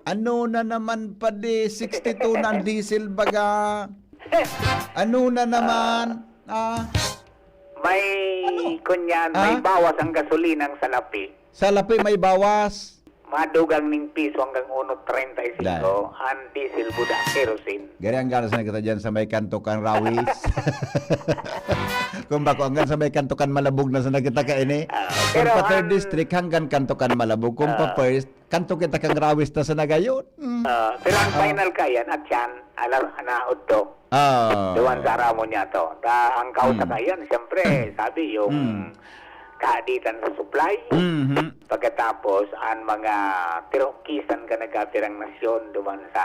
Ano na naman, padi? Sixty-two na ang diesel baga. Ano na naman? Ah, May, Ano? kunyan, may Ah? bawas ang gasolinang salapi. Salapi may bawas. Madugang ning piso hanggang uno treinta y cinco Dahil. ang diesel buda, kerosene. Gari ang ganas na kita dyan sa may kanto kan Rawis. Kung bako hanggang sa may kanto kan Malabog na sa nakita ka ini. Ah, Kung pero pa third ang district hanggang kanto kan Malabog. Kung pa Ah. first, kanto kita kang Rawis na sa nagayon. Mm. Ah, pero ang Ah. final ka yan, at yan, alam, na udto. Ah. Duwan sa Ramo niya to. Ta, ang kausa Mm. ka yan, siyempre, sabi, yung Mm. kahaditan sa supply. Mhm. Pagkatapos, ang mga tirokisan ka nagkapirang nasyon duman sa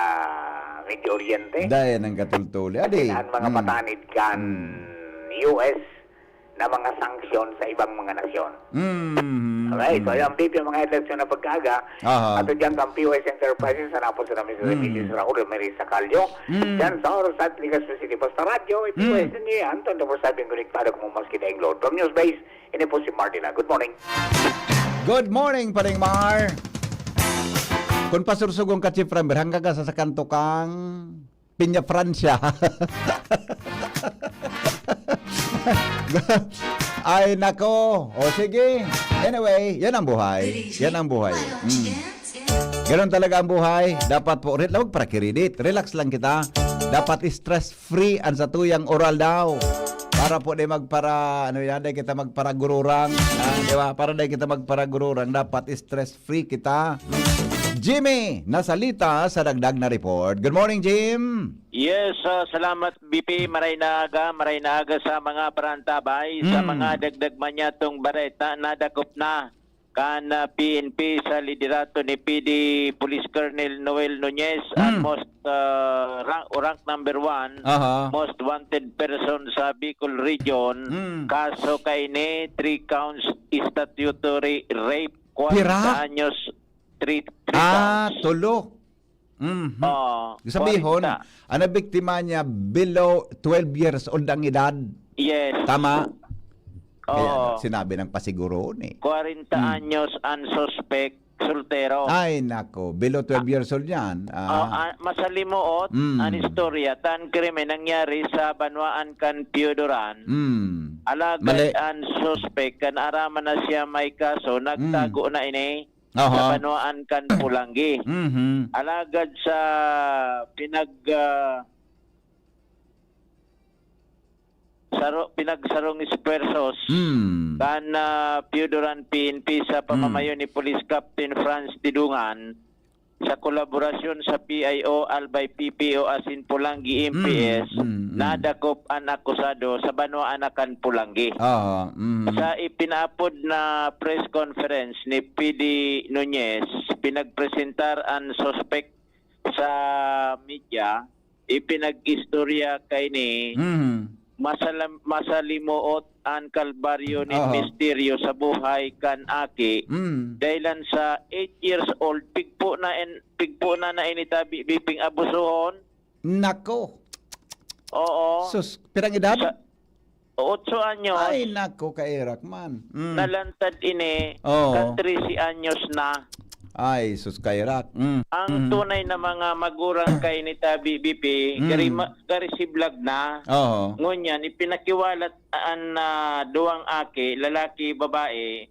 Medio Oriente. Dahil ng katultuli. Adi. Ang mga Mm. patanid kan Mm. U S na mga sanksyon sa ibang mga nasyon. Mhm. Alright, so Mm. yan, P P, ang mga headlines na pagkaaga. Aha. Ato dyan kang P O S Enterprises, sa napos na Mister Mm. Remedios Raul Ramirez Sacalio. Mm. Dyan sa Oras at Ligas City. Basta radyo, Mm. P O S ninyo yan, twenty-four seven konektado kung mas kita yung load. From News Base, ini po si Martina. Good morning. Good morning, Paring Mar. Kung pasursugon ka, Chief Ramber, hanggang ka sa sakanto kang Pinya Francia. Ay, nako. O, sige. Anyway, yan ang buhay. Yan ang buhay. Mm. Ganun talaga ang buhay. Dapat po, re-, huwag para kiridit. Relax lang kita. Dapat stress-free ang satuyang oral daw. Para po di magpara, ano yan, di kita magparagururang. Ah, di ba? Para di kita magparagururang, dapat stress-free kita. Jimmy Nasalita sa dagdag na report. Good morning, Jim. Yes, ah, salamat, B P. Maray na aga, maray na aga sa mga parantabay. Sa Mm. mga dagdag man niya tong bareta, nadakop na kan, ah, P N P sa liderato ni P D Police Colonel Noel Nunez, ang Mm. most, ah, rank, rank number one, Aha. most wanted person sa Bicol Region. Mm. Kaso kaini, three counts statutory rape, Pira? kwarenta anyos, three, three Ah, counts. tulo. Mhm. Oo, Sabihon, kwarenta. Ang nabiktima niya below twelve years old ang edad. Yes. Tama? Oo. Kaya sinabi ng pasiguro ni. Kwarenta Hmm. anyos ang suspect, soltero. Ay, nako. Below twelve Ah. years old yan. Ah. Oh, ah, masalimuot Mm. ang istorya. Tan krimen nangyari sa banwaan kan Piodoran. Mm. Alagad Mali. ang suspect, kan araman na siya may kaso, nagtago Mm. na ini Aha. sa banwaan kan Pulanggi. Mhm. Alagad sa pinag, ah, saro-, pinagsarong esfuerzos Hmm. kan, ah, Piodoran P N P sa Hmm. pamamayo ni Police Captain Franz Tidungan, sa kolaborasyon sa P I O, Albay P P O asin Pulanggi M P S, Hmm. Hmm. Hmm. nadakop an akusado sa banwaan na kan Pulanggi. Oo. Hmm. Sa ipinaapod na press conference ni P D Nunez, pinagpresentar an suspek sa media, ipinag-istorya kaini, Mhm. masalam-, masalimuot an kalbaryo nin Aha. misteryo sa buhay kan aki. Mm. Dahilan sa eight years old, pigpo na en-, pigpo na na ini tabi, biping abusuhon. Nako. Oo. Sus, pirang edad? Sa, Otso anyos. Ay, nako, kairak man. Mm. Nalantad ini, Oo. kan trese anyos na. Ay, sus, kairak. Mm. Ang Mm. tunay na mga magurang kay ni Tabi B P, Mm. gari ma-, gari siblag na. Oo. Ngunyan, ipinakiwalat an, ah, duwang aki, lalaki, babae,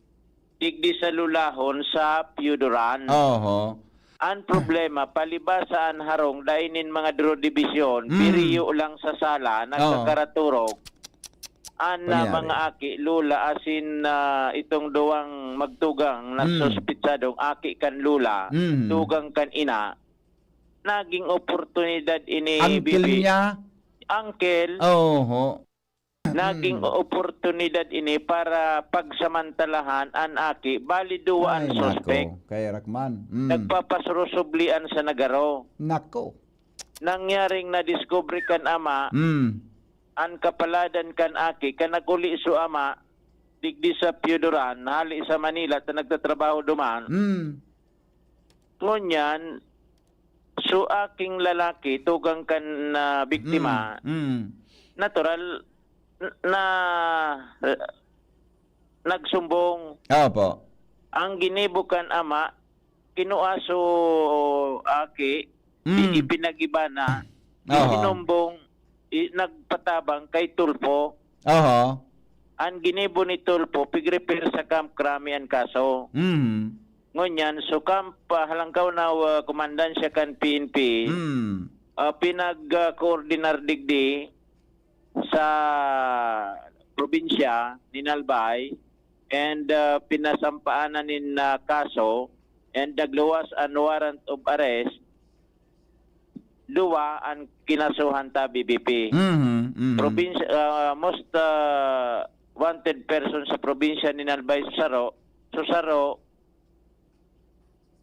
digdi sa lulahon sa Piodoran. Oho. An problema, palibasa an harong, dai nin mga duro dibisyon, Mm. piriyo lang sa sala, Oo. nagkakaraturog. An, ah, Kunyari. mga aki, lola, asin, ah, itong duwang magtugang na Mm. suspitsadong aki kan lola, Mm. tugang kan ina, naging oportunidad ini, Uncle Bibi. niya? Uncle. Oho. Naging Mm. oportunidad ini para pagsamantalahan an aki, bali duwa an Ay, nako. suspek. Kaya rakman. Mm. Nagpapasurusubli an sa nagaro. Nako. Nangyaring nadiskubre kan ama, Mm. an kapaladan kan aki kan naguli so ama digdi sa Pioduran, hali sa Manila, ta nagtatrabaho duman. Mm. Ngunyan, so aking lalaki, tugang kan, ah, biktima, Mm, mm. natural n-, na, eh, nagsumbong. Opo. Ang ginibo kan ama, kinua so aki, Mm. ipinag-iba na, Oho. isinumbong, i-, nagpatabang kay Tulfo. Oho. Ang ginibo ni Tulfo, pig-refer sa Camp Crame an kaso. Mm. Ngunyan, so Camp, ah, Halangkaw na, ah, komandansya kan P N P, Mm. ah, pinag, ah, koordinar digdi sa probinsya nin Albay and, ah, pinasampaan na nin, ah, kaso and nagluwas an warrant of arrest, duwa an kinasuhan ta, B B P. Mhm, mhm. Probinsya, ah, most, ah, wanted person sa probinsya nin Albay, Susaro, Susaro,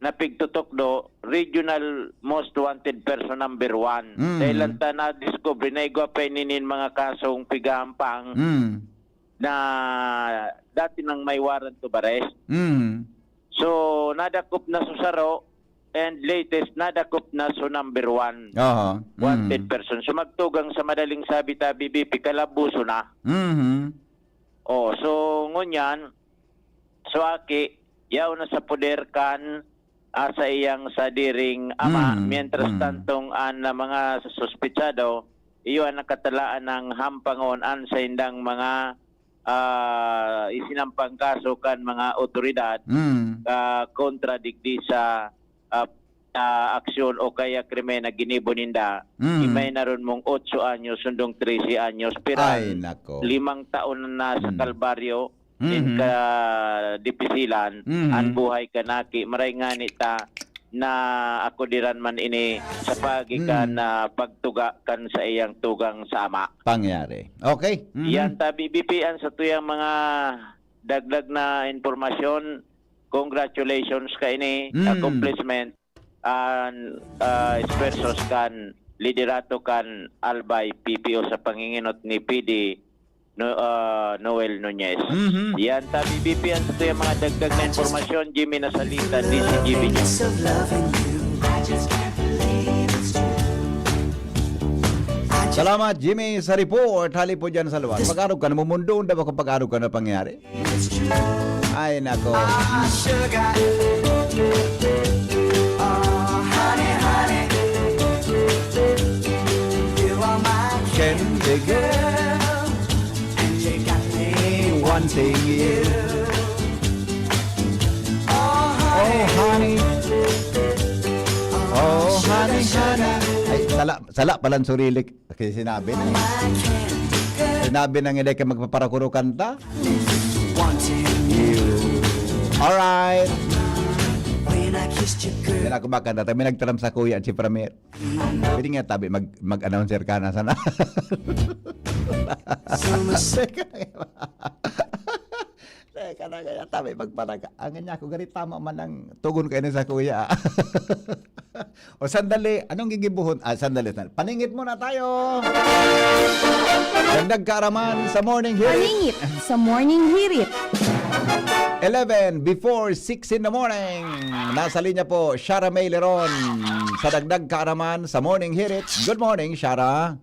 napigtutukdo, regional most wanted person number one. Mm. Dahil lang ta nadiskubre na igwa pa ini nin mga kasong pigahampang Mm. na dati nang may warrant of arrest. Mm. So, nadakop na so saro, and latest, nadakop na so number one Aha. wanted Mm. person. So, magtugang sa madaling sabi ta, B B P, kalabuso na. Mhm. Oh, so, ngunyan, so aki, yaon na sa poder kan, ah, sa iyang sadiring ama. Mm, Mientras mm. tantong an, ah, mga suspetsado, iyo ang nakatalaan ng hampangon an saindang mga, ah, isinampang kaso kan mga otoridad, Mm. ah, kontra digdi sa, ah, ah, aksyon o kaya krimen na ginibo ninda. Mm. Imay na ron mong otso anyos, sundong trese anyos, piran Ay, nako. limang taon na sa Mm. kalbaryo, in Mhm. kadipisilan, Mhm. an buhay kan aki. Maray ngani ta na akudiran man ini sa paagi kan, Mm. ah, pagtuga kan sa iyang tugang sa ama. Pangyari. Okay. Mhm. Yan ta, B B P, an satuyang mga dagdag na impormasyon. Congratulations kaini, Mm. accomplishment, an, ah, esfuerzos kan liderato kan Albay P P O sa panginginot ni P D No-, ah, Noel Nunez. Mhm. Yan ta, B B P, an satuyang mga dagdag na impormasyon. Jimmy Nasalita, D C G B News. Salamat, Jimmy, sa report. Hali po dyan sa luwas. Pag-arog ka, namumundong daw ako pag-arog ka na pangyari. Ay, nako. Ah, sugar. Oh, honey, honey. You are my candy girl. And you got me wanting you. Oh, honey. Oh, honey, honey. Ay, sala, sala palang surilik. Kasi sinabi na eh. Sinabi na nga, "Hindi ka magpaparakurukan ta." Alright. Yan ako ba kanta? May nagtaram sa kuya at si Pramer. Pwede nga tabi mag, mag-announcer ka na sana. Teka na kaya tabi magparaga. Ang niya ako, gari tama man ang tugon kayo sa kuya. O sandali, anong gigibuhon? Ah, sandali, sandali. Paningit muna tayo. Dagdag kaaraman sa Morning Hirit. Paningit sa Morning Hirit. Eleven before six in the morning. Nasa linya po, Shara May Leron. Sa dagdag kaaraman sa Morning Hirit. Good morning, Shara.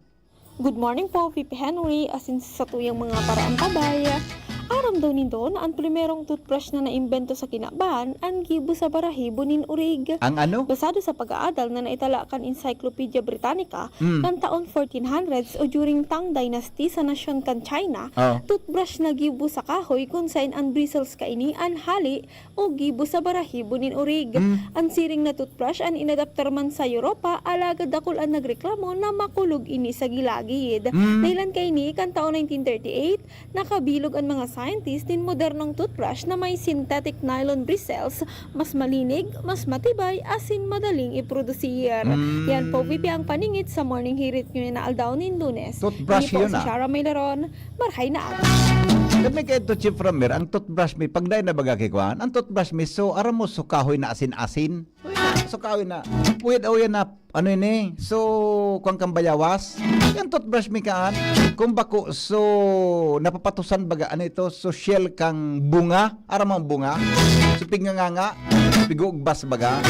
Good morning po, V P Henry, asin sa satuyang mga paraantabay. Aram daw nindo na an primerong toothbrush na naimbento sa kinaban, an gibo sa barahibo nin urig. Ang ano? Basado sa pag-aadal na naitala kan Encyclopedia Britannica, Hmm. kan taon fourteen hundreds o during Tang Dynasty sa nasyon kan China, Oh. toothbrush na gibo sa kahoy kun saen an bristles kaini an hali o gibo sa barahibo nin urig. Mm. An siring na toothbrush an inadaptar man sa Europa, alagad dakul an nagreklamo na makulog ini sa gilagid. Mm. Dahilan kaini, kan taon nineteen thirty-eight, nakabilog an mga scientist nin modernong toothbrush na may synthetic nylon bristles, mas malinig, mas matibay, asin madaling iprodusir. Mm. Yan po, V P, ang paningit sa Morning Hirit nyo na aldaw nin Lunes. Toothbrush Ini po yun, si ah. Shara Maylaron. Marhay na aga. Kami kay ito, Chief Ramir, ang toothbrush mi, pag dai na baga kay kuan, ang toothbrush mi, so, aram mo, so kahoy na asin-asin. So, kahoy na, uyan, uyan na, ano ini? So, kuwan kang bayawas. Yan, toothbrush mi kaan. Kung bako, so, napapatusan baga, ano ito? So, shell kang bunga. Aram mo ang bunga? So, pignganganga, pigugbas baga.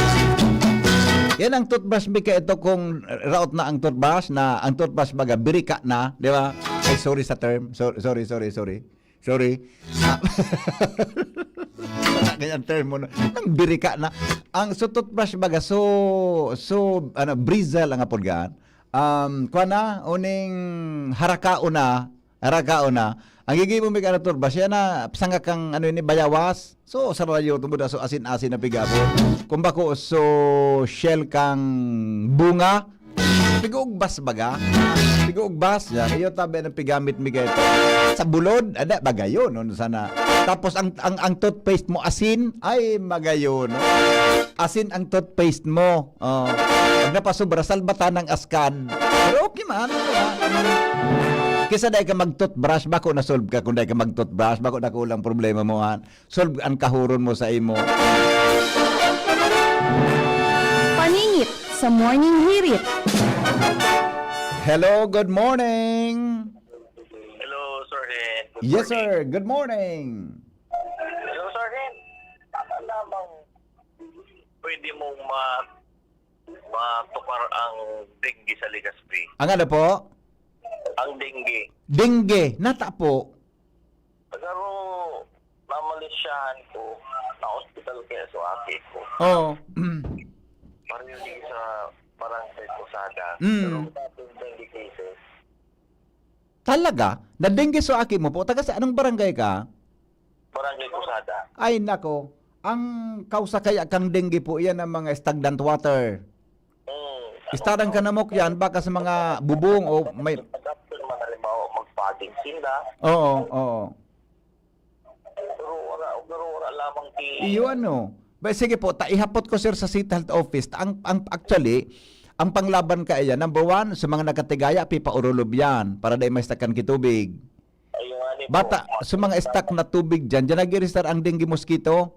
Yan ang toothbrush mi kay ito kung raot na ang toothbrush, na ang toothbrush baga, birika na, di ba? Ay, sorry sa term. So, sorry, sorry, sorry. Sorry. Ah, wala kaya ang term mo, no? Ang birika na. Ang so toothbrush baga, so, so, ano, bristle ang apod gaan. Um, kwa na, uning harakaon na, harakaon na. Ang gigi mo, may ka na toothbrush, yan na, sanga kang, ano ini, bayawas. So, sarayo, tungod na, so, asin-asin na pigapon. Kung bako, so, shell kang bunga, pigugbas baga? Pigugbas? Yan. Iyo tabi ang pigamit mi kayo. Sa bulod, ada, bagayon. No? Sana. Tapos ang, ang, ang toothpaste mo, asin, ay, magayon. No? Asin ang toothpaste mo. Oh. Pag napasubra, salbatan ng askan. Pero okay man. Ano ba? Kisa dahil ka mag-toothbrush, bako na-solve ka kung dahil ka mag-toothbrush, bako na kulang problema mo, han. Solve an kahuron mo sa imo. Paningit sa Morning Hirit. Hello, good morning. Hello, Sir Hen. Good Yes, morning. Sir. Good morning. Hello, Sir Hen. Tama lamang pwede mong ma-, matukar ang dengue sa Legazpi. Ang ano po? Ang dengue. Dengue. Nata po. Pero namalisyahan ko, na-hospital kaya so aki ko. Oo. Pareho din sa barangay Posada. Mm. Pero wala pong dengue cases. Talaga? Na-dengue so aki mo po? Taga sa anong barangay ka? Barangay Posada. Ay, nako. Ang kausa kaya kang dengue po, iyan ang mga stagnant water. Mm. Stagnant ka na mo yan, baka sa mga bubong o may Nag-after man, halimbawa, magpaging sinda. Oo, oo. Pero wala, pero wala lamang ti- Iyo, ano. Ba, sige po, ta, ihapot ko, sir, sa City Health Office. Ang, ang, actually, ang panglaban ka, ayan, number one, sa mga nakatigaya, pipaurolob yan, para dai may stakan ki tubig. Ayun nga ni po. Bata, sa mga stock na tubig dyan, dyan nag-i-restar ang dengue mosquito?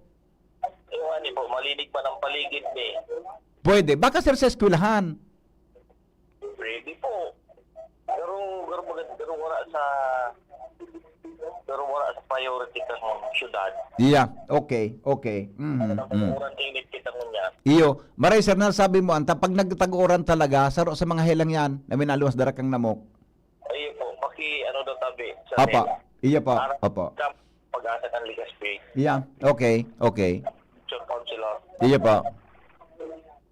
Ayun nga ni po, malinig man ang paligid, eh. Pwede. Baka, sir, sa eskwelahan. Pwede po. Pero, pero, maganda, pero wala sa, pero wala sa priority kan syudad. Yeah, okay, okay. Mhm, mm. Nagtaguran init kita ngunyan. Iyo, maray, sir, na sabi mo, anta, pag nagtaguran talaga, saro sa mga helang yan, na minaluwas dara kang namok. Ayun po, paki, ano daw tabi, sa Apa, Senate. Iyo po, Para opo. Sa pag-asa kan Legazpi. Yeah, okay, okay. Future councilor. Iyo po.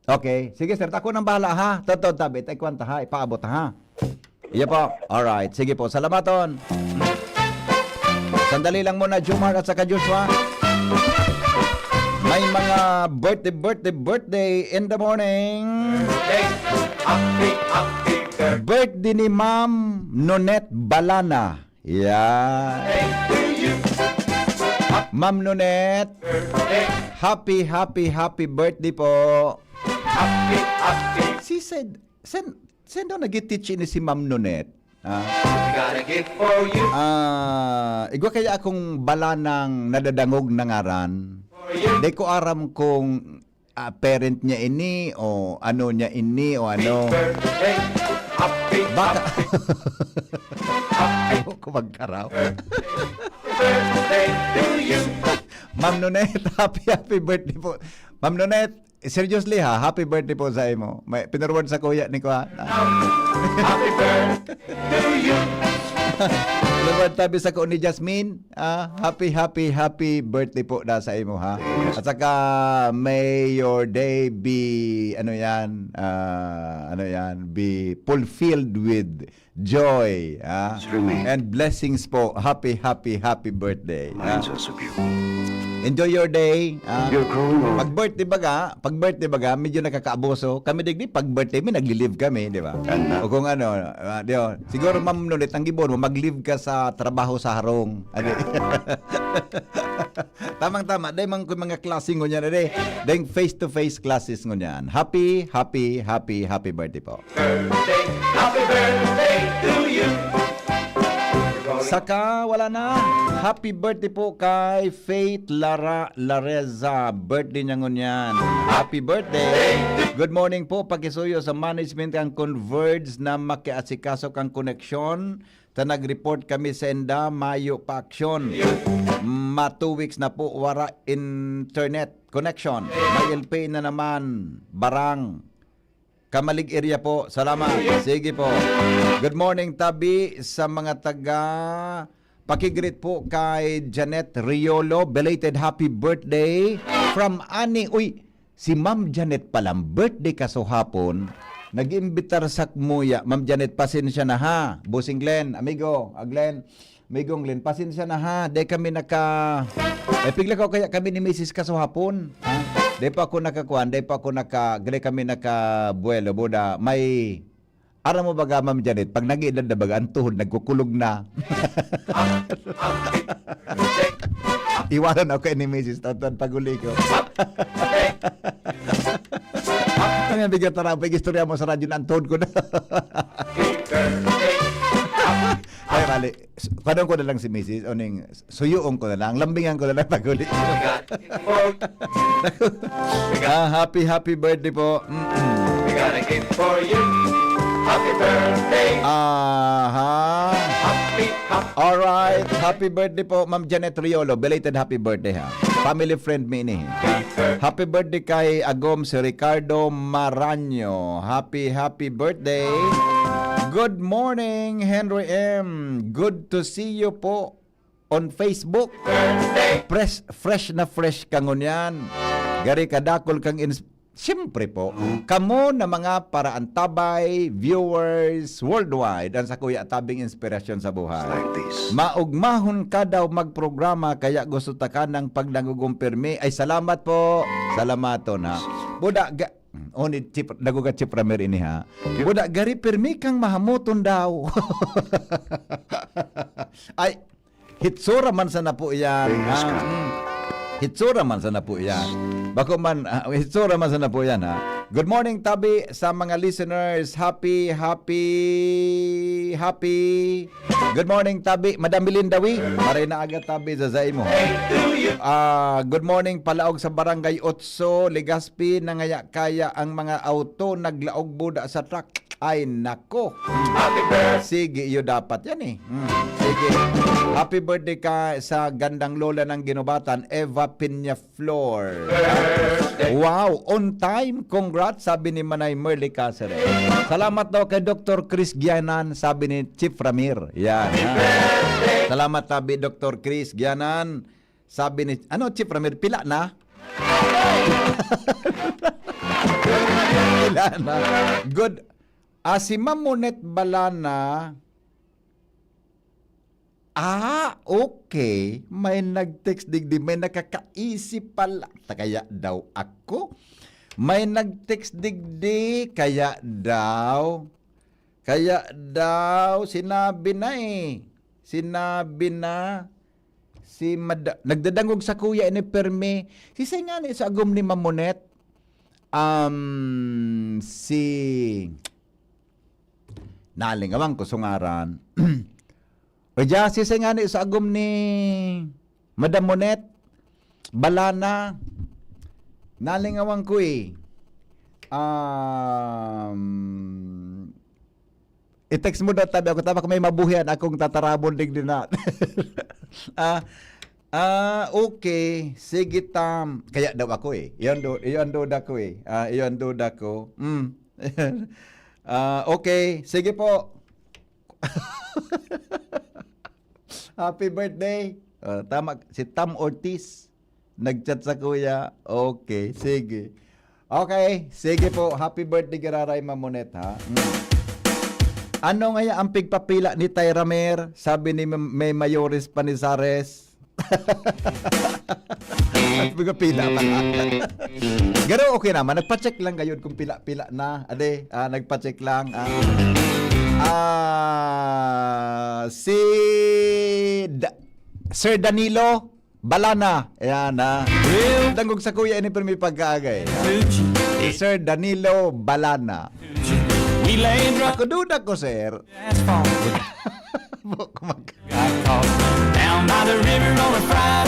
Okay. Sige, sir. Ako nang bahala, ha? Totoo, tabi. Tayo kwanta, ha? Ipaabot, ha? Iya po. Alright. Sige po. Salamaton. Sandali lang muna, Jomar at saka Joshua. May mga birthday, birthday, birthday in the morning. Birthday, happy, happy birthday. Birthday ni Ma'am Nonet Balana. Yan. Ma'am Nonet, happy, happy, happy birthday po. Happy, happy. Si Sen, Sen, Sen daw nag-teach ini si Ma'am Nonet. Ah. Got a gift for you. Ah, igwa kaya akong balanang nadadangog na ngaran. For you. Di ko aram kung ah, parent niya ini o ano niya ini o ano. Happy birthday. Happy, Baka happy, happy. Ewan ko magkaraw. Birthday to you. Ma'am Nonet, happy, happy birthday po. Ma'am Nonet, seriously ha, happy birthday po sa imo. May pinarward sa kuya ni Kuya. Happy birthday to you. Lugod tabi sa ko ni Jasmine, ah, happy, happy, happy birthday po na sa imo, ha? At saka, may your day be, ano yan, ah, ano yan, be fulfilled with joy, ah, Remain. And blessings po. Happy, happy, happy birthday, ah. Reminds us of you. Enjoy your day, ah. You're growing old. Pag birthday baga, pag birthday baga, medyo nakakaabuso. Kami digdi, pag birthday mi, nagli-leave kami, di ba? And now? O kung ano, ah, di ba? Siguro, Ma'am Nonet, ang gibohon mo, mag-leave ka sa trabaho sa harong. Adi. Tamang-tama, dahil man ko mga klase ngunyan, adi. Dahil face-to-face classes ngunyan. Happy, happy, happy, happy birthday po. Birthday, happy birthday to you. Saka, wala na. Happy birthday po kay Faith Lara Lareza. Birthday niya ngunyan. Happy birthday. Good morning po. Pakisuyo sa management kan Converge na makiasikaso kan koneksyon. Ta nag-report kami sa enda, mayo pa aksyon. Ma two weeks na po, wara internet connection. May L P na naman, barang. Kamalig area po. Salamat. Sige po. Good morning, tabi sa mga taga. Pakigreet po kay Janet Riolo. Belated happy birthday from Ani. Uy, si Ma'am Janet palang birthday kasuhapon. Nag-imbitar sa kmuya. Ma'am Janet, pasensya na ha. Bossing Glenn, amigo, ah, Glenn, Migong Lin, pasensya na ha. Di kami naka... Eh, pigla ko kaya kami ni Misis kasuhapon. Ha? Di pa ako nakakuan, di pa ako naka... Di kami nakabuelo, buda. May... Aram mo baga, Ma'am Janet, pag nag-edad na baga, ang tuhod nagkukulog na. Iwanan ako ni Misis Tonton pag-uli ko. Ang bigat na rapay, istorya mo sa radyo na ang tuhod ko na. Ay, mali. Padong ko na lang si Misis, o ning suyuon ko na lang, lambingan ko na lang pag-uli. Ah, happy, happy birthday po. Mm-mm. We got a gift for you. Happy birthday. Aha. Happy, happy Alright. Happy birthday po, Ma'am Janet Riolo. Belated happy birthday, ha. Family friend mi ini. Happy birthday kay Agom si Ricardo Maranyo. Happy, happy birthday. Good morning, Henry M. Good to see you po on Facebook. Fresh, fresh na fresh ka ngunyan. Gari kadakol kang ins-, siyempre po, kamo na mga paraantabay, viewers, worldwide, ang sakuya tabing inspirasyon sa buhay. Maugmahon ka daw magprograma, kaya gusto ta ka ng pagdangugong pirmi. Ay, salamat po. Salamaton, ha. Buda, ga-, oh, ni Chief, dago ka Chief Ramir ini, ha. Buda, gari pirmi kang mahamuton daw. Ay, hitsura man sana po yan. Hitsura man sana po yan. Bako man, ah, hitsura man sana po yan, ha. Good morning, tabi, sa mga listeners. Happy, happy, happy. Good morning, tabi, Madam Melinda Wi. Maray na aga, tabi, sa saimo. Ah, good morning, palaog sa Barangay Otso, Legazpi, nangaya-kaya ang mga auto, naglaog buda sa truck. Ay, nako. Sige, iyo dapat yan eh. Mm, sige. Happy birthday ka sa gandang lola ng Ginubatan, Eva Peña Flor. Wow, on time. Congrats, sabi ni Manay Merly Caceres. Salamat daw kay Doktor Chris Gianan, sabi ni Chief Ramir. Yan, ha? Salamat, tabi, Doktor Chris Gianan. Sabi ni, ano, Chief Ramir, pila na? Pila na? Good. Ah, si Mamonet Balana. Ah, okay. May nag-text digdi. May nakakaisip pala. Ta kaya daw ako. May nag-text digdi. Kaya daw. Kaya daw, sinabi na eh. Sinabi na si Mad-, nagdadangog sa kuya ini permi. Si Singani sa agom ni Mamonet. Um, si Nalingawan ko sa ngaran. O diya, si Singani sa agom ni Madam Monet, Balana, nalingawan ko eh. Um, i-text mo daw, tabi ako, tabak may mabuhian akong tatarabon digdi na. Ah, ah, okay. Sige, tam. Kaya daw ako eh. Iyon do, iyon duda ko eh. Ah, iyon duda ko. Mm. Ah, okay. Sige po. Happy birthday. Ah, tama, si Tam Ortiz. Nag-chat sa kuya. Okay, sige. Okay, sige po. Happy birthday, Giraray Mamonet, ha? Mm. Ano ngaya ang pigpapila ni Tay Ramer? Sabi ni May Mayores Panizares. At pigpapila pa. Pero okay naman. Nagpa-check lang gayud kung pila-pila na. Ade, ah, nagpa-check lang. Ah, ah, si Da-, Sir Danilo Balana. Ayan, ha. Dangog sa kuya, ini pero may pagkaagay. Si Sir Danilo Balana. Ako, duda ko, sir. Bo, kumag-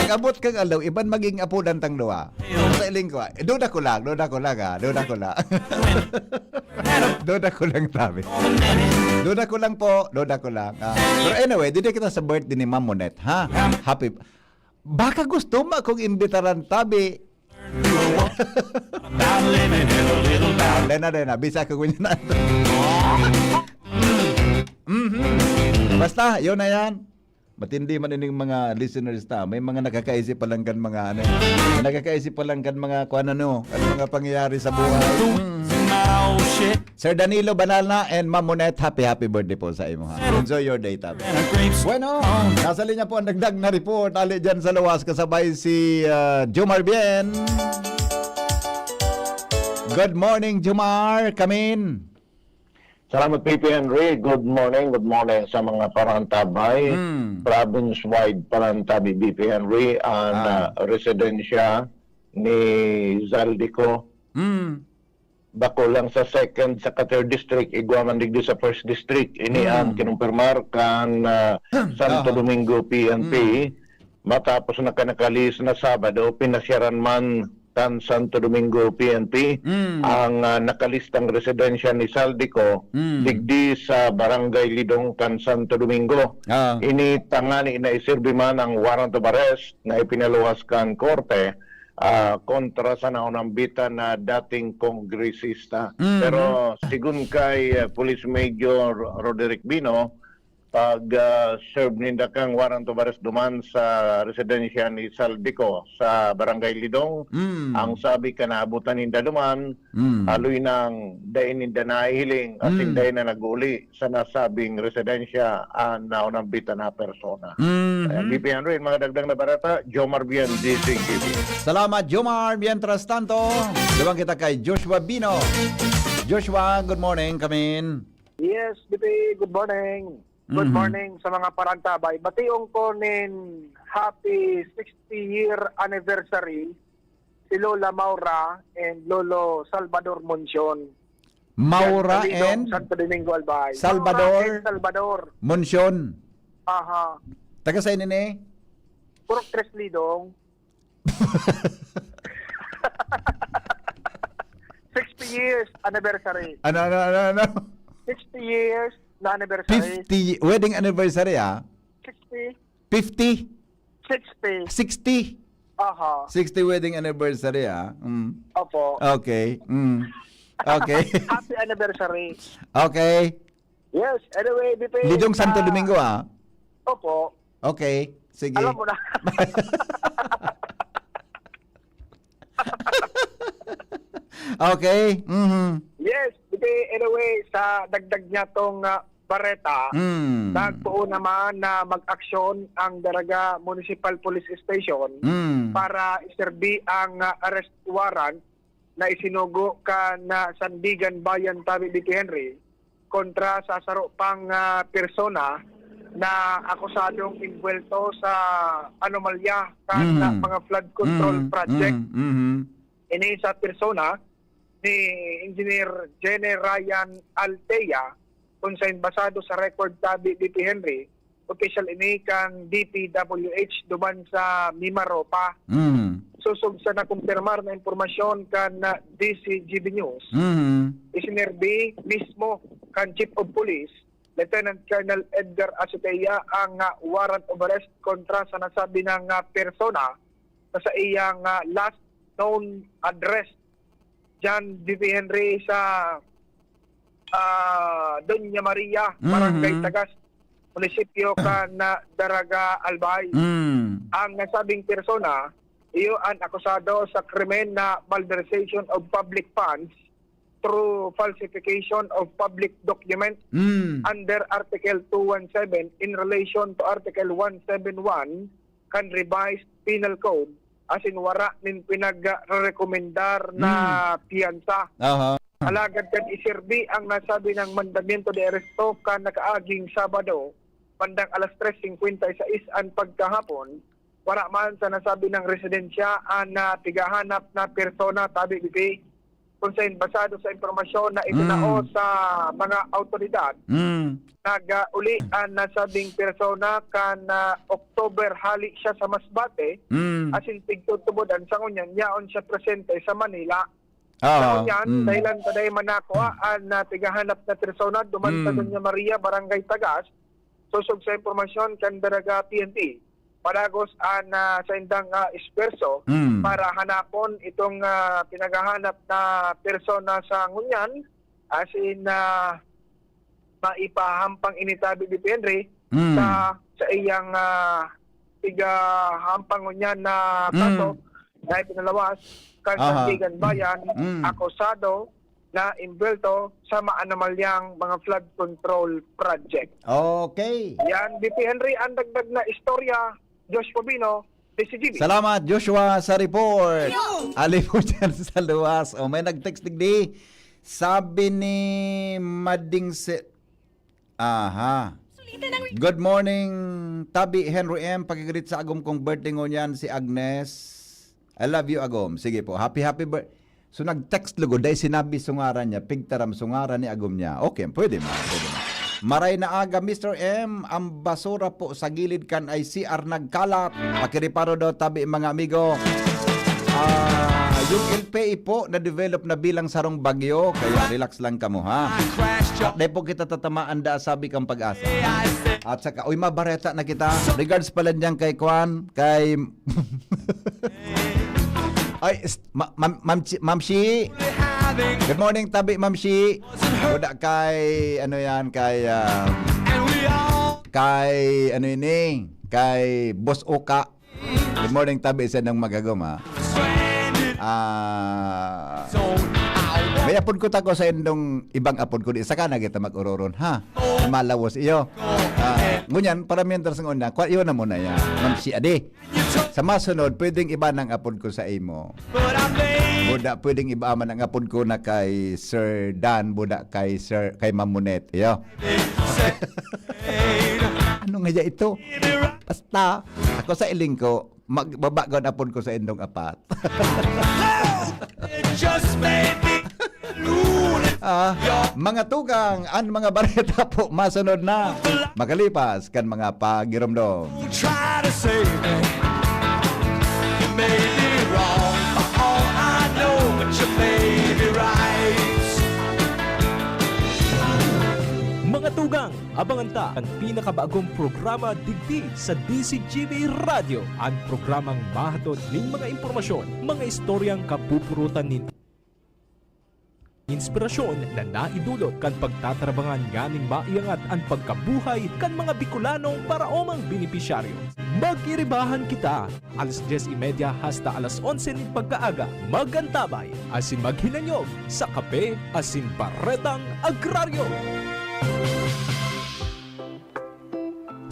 Nag-abot kang aldaw, iban maging apodan tang duwa. Sa iling ko, ah. Duda ko lang, duda ko lang, ah. Duda ko lang. Duda ko lang, tabi. Duda ko lang po, duda ko lang. Ah. Pero anyway, dito kita sa birthday ni Ma'am Monet, ha? Happy. Baka gusto mo akong imbitaran, tabi. Dena, dena. Bisa ko ngunyan na. Mhm. Basta, yun na yan. Matindi man ining mga listeners ta. May mga nakakaisip pa lang kan mga ano, eh. May nakakaisip pa lang kan mga kung ano, kan mga pangyayari sa buhay. Mm. Sir Danilo Banalna and Ma'am Monet, happy, happy birthday po sa imo, ha. Enjoy your day, tabi. Bueno, nasa linya po ang dagdag na report. Ali dyan sa luwas, kasabay si, ah, Jomar Bien. Good morning, Jomar. Come in. Salamat, B P Henry. Good morning, good morning sa mga parantabay. Mm. Province-wide parantabi, B P Henry, ang, Ah. ah, residensya ni Zaldico. Mm. Bako lang sa second, sa ka third district, igwa man digdi sa first district. Ini Mm. ang kinumpirmar kan, ah, Santo Aha. Domingo P N P. Mm. Matapos na kan nakalihis na Sabado, pinasyaran man kan Santo Domingo P N P Mm. ang, ah, nakalistang residensya ni Zaldico Mm. digdi sa Barangay Lidong kan Santo Domingo. Ah. Ini tangani na iserbi man ang warrant of arrest na ipinaluwas kan korte, ah, kontra sa naunambitan na dating kongresista. Mhm. Pero sigon kay, ah, Police Major Roderick Bino, pag, ah, serve ninda kang warrant of arrest duman sa residensya ni Zaldico sa Barangay Lidong, Mm. ang sabi ka naabutan ninda duman, Mm. haloy nang dai ninda nahihiling, asin Mm. dai na nag-uli sa nasabing residensya ang naunambitan na persona. Mhm. Ayan, B P Henry, mga dagdag na bareta, Jomar Bien, D C G B. Salamat, Jomar. Mientras tanto, duman kita kay Joshua Bino. Joshua, good morning. Come in. Yes, B P, good morning. Good Mhm. morning sa mga parantabay. Bation ko nin happy sixty year anniversary si Lola Maura and Lolo Salvador Moncion. Maura Yan, sa Lidong, and Santo Domingo, Albay. Salvador Maura and Salvador. Moncion. Aha. Taga saan ini? Purok Tres Lidong. Sixty years anniversary. Ano, ano, ano, ano? Sixty years na anniversary. Fifty wedding anniversary, ah? Sixty. Fifty? Sixty. Sixty? Aha. Sixty wedding anniversary, ah? Mm. Opo. Okay. Mm. Okay. Happy anniversary. Okay. Yes, anyway, B P, Lidong Santo ah, Domingo, ah? Opo. Okay. Sige. Alam mo na. Okay. Mhm. Yes, B P, anyway, sa dagdag niya tong, ah, bareta, Mm. nagtuon naman na mag-aksyon ang Daraga Municipal Police Station Mm. para iserbi ang, ah, arrest warrant na isinugo kan, ah, Sandiganbayan Tabi, B P Henry, kontra sa saro pang, ah, persona na akusadong inbuwelto sa anomalya kan, Mhm. ah, mga flood control Mhm. project. Mhm. Mhm. Ini sa persona ni Engineer Jenny Ryan Altea, kun sain basado sa record Tabi, B P Henry, opisyal ini kan D P W H duman sa Mimaropa. Mm. Sosog sa nakumpirmar na impormasyon kan, ah, D C G B News, Mm. isinerbi mismo kan Chief of Police, Lieutenant Colonel Edgar Azotea, ang, ah, warrant of arrest kontra sa nasabi na, ah, persona na sa iyang, ah, last known address diyan, B P Henry, sa, ah, Doña Maria, Barangay Mhm. Tagas, munisipyo kan, ah, Daraga, Albay. Mm. Ang nasabing persona, iyo an akusado sa krimen na malversation of public funds through falsification of public document Mm. under Article two one seven in relation to Article one seven one kan Revised Penal Code, asin wara nin pinagrekomendar na Mm. piyansa. Aha. Alagad kan iserbi ang nasabi na mandamiento de arresto kan nakaaging Sabado, bandang alas tres singkwenta y seis an pagkahapon, wara man sa nasabi na residensya an, ah, pigahanap na persona, Tabi, B P. kung sain, basado sa impormasyon na itinao Mm. sa mga awtoridad, Mm. nag-uli ang nasabing persona kan, ah, October hali siya sa Masbate, Mm. asin tigtutubod an sa ngunyan, yaon siya presente sa Manila. Ah, Sa ngunyan, mm. dahilan ta dai man nakuha an, ah, tighahanap na persona, duman sa Mm. Doña Maria, Barangay Tagas, sosog sa impormasyon kan Daraga P N P. Padagos an, ah, saindang, ah, esfuerso Mm. para hanapon itong, ah, pinaghahanap na persona sa ngunyan, asin, ah, maipahampang ini tabi ni Henry Mm. sa, sa iyang, ah, pigahampang ngunyan na Mm. kaso na ipinalawas kan Aha. Sandigan Bayan, Mm. akusado na imbwelto sa maanomalyang mga flood control project. Okay. Yan, D P Henry, ang dagdag na istorya, Josh Pobino, D C G B. Salamat, Joshua, sa report. Yo! Ali po dyan sa luwas. O, may nag-text digdi. Sabi ni Mading Se-, aha. Sulitan ang Good morning, Tabi Henry M. Pakigreet sa agom kong birthday ngunyan, si Agnes. I love you, agom. Sige po. Happy, happy bir-, so, nag-text lugod, dahil sinabi sungaran niya, pigtaram sungaran ni agom niya. Okay, pwede man, pwede man. Maray na aga, Mister M, ang basura po sa gilid kan ay C R nagkalat. Pakireparo daw, tabi, mga amigo. Ah, yung L P A po, na-develop na bilang sarong bagyo, kaya relax lang kamo, ha? At di po kita tatamaan da, sabi kang Pag-asa. At saka, uy, mabareta na kita. Regards pala niyan kay Kwan, kay Ay, s-, ma-, ma'am, ma'am Chi-, ma'am Shi. Good morning, tabi, ma'am Shi. Buda kay, ano yan, kay, ah, kay, ano ini, kay Boss Oka. Good morning, tabi, sa nang magagom, ha. Ah, may apod ko tako sa indong ibang apod ko, di, saka na kita mag-uroron, ha. Malawos iyo. Ah, ngunyan, para mientras ng una, kwa, iyon na muna yan. Ma'am Shi, adi. Sa masunod, pwedeng iba nang apod ko sa imo. Buda, pwedeng iba man ang apod ko na kay Sir Dan, buda kay Sir, kay Mamunet. Iyo. Ano nga ya ito? Basta, ako sa iling ko, mag-, babagon apod ko sa indong apat. Just maybe. Ah, mga tugang, ang mga bareta po masunod na makalipas kan mga pagiromdom. Try to save me. You may be wrong, for all I know, but you may be right. Mga tugang, abangan ta an pinakabagong programa digdi sa D C G B Radio, an programang mahatod nin mga impormasyon, mga istoryang kapupurutan nin inspirasyon na naidulot kan pagtatarabangan nganing maiangat an pagkabuhay kan mga Bicolanong paraomang benepisyaryo. Mag-iribahan kita, alas dyes y media hasta alas onse nin pagkaaga. Mag-antabay asin maghinanyog sa Kape asin Baretang Agraryo.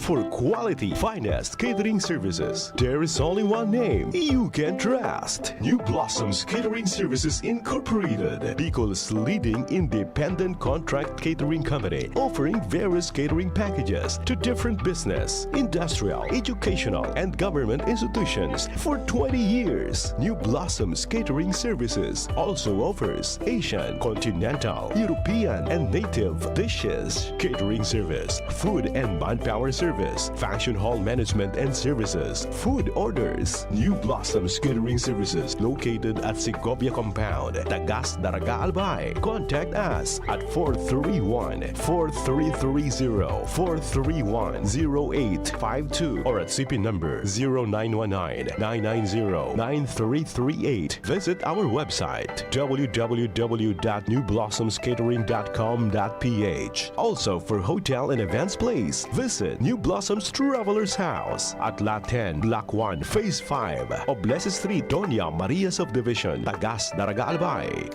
For quality, finest catering services, there is only one name you can trust. New Blossoms Catering Services Incorporated, Bicol's leading independent contract catering company, offering various catering packages to different business, industrial, educational, and government institutions for twenty years. New Blossoms Catering Services also offers Asian, continental, European, and native dishes, catering service, food and manpower service, function hall management and services, food orders. New Blossoms Catering Services located at Segovia Compound, Tagas, Daraga, Albay. Contact us at four three one, four three three zero, four three one, zero eight five two or at C P number zero nine one nine, nine nine zero, nine three three eight. Visit our website, w w w dot new blossoms catering dot com dot p h. Also, for hotel and events place, visit New Blossoms Travelers House at Lot ten, Block one, Phase five, Oblese Street, Doña Maria Subdivision, Tagas, Daraga, Albay.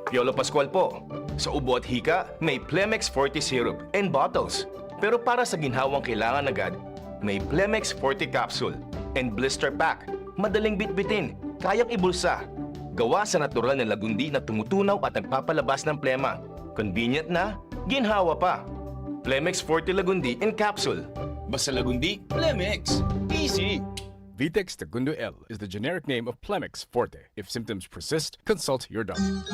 Piolo Pascual po. Sa ubo at hika, may Plemex Forte Syrup and bottles. Pero para sa ginhawang kailangan agad, may Plemex Forte Capsule and Blister Pack. Madaling bitbitin, kayang ibulsa. Gawa sa natural na lagundi na tumutunaw at nagpapalabas ng plema. Convenient na, ginhawa pa. Plemex Forte Lagundi in Capsule. Basta Lagundi, Plemex. Easy! Vitex Segundo L is the generic name of Plemex Forte. If symptoms persist, consult your doctor.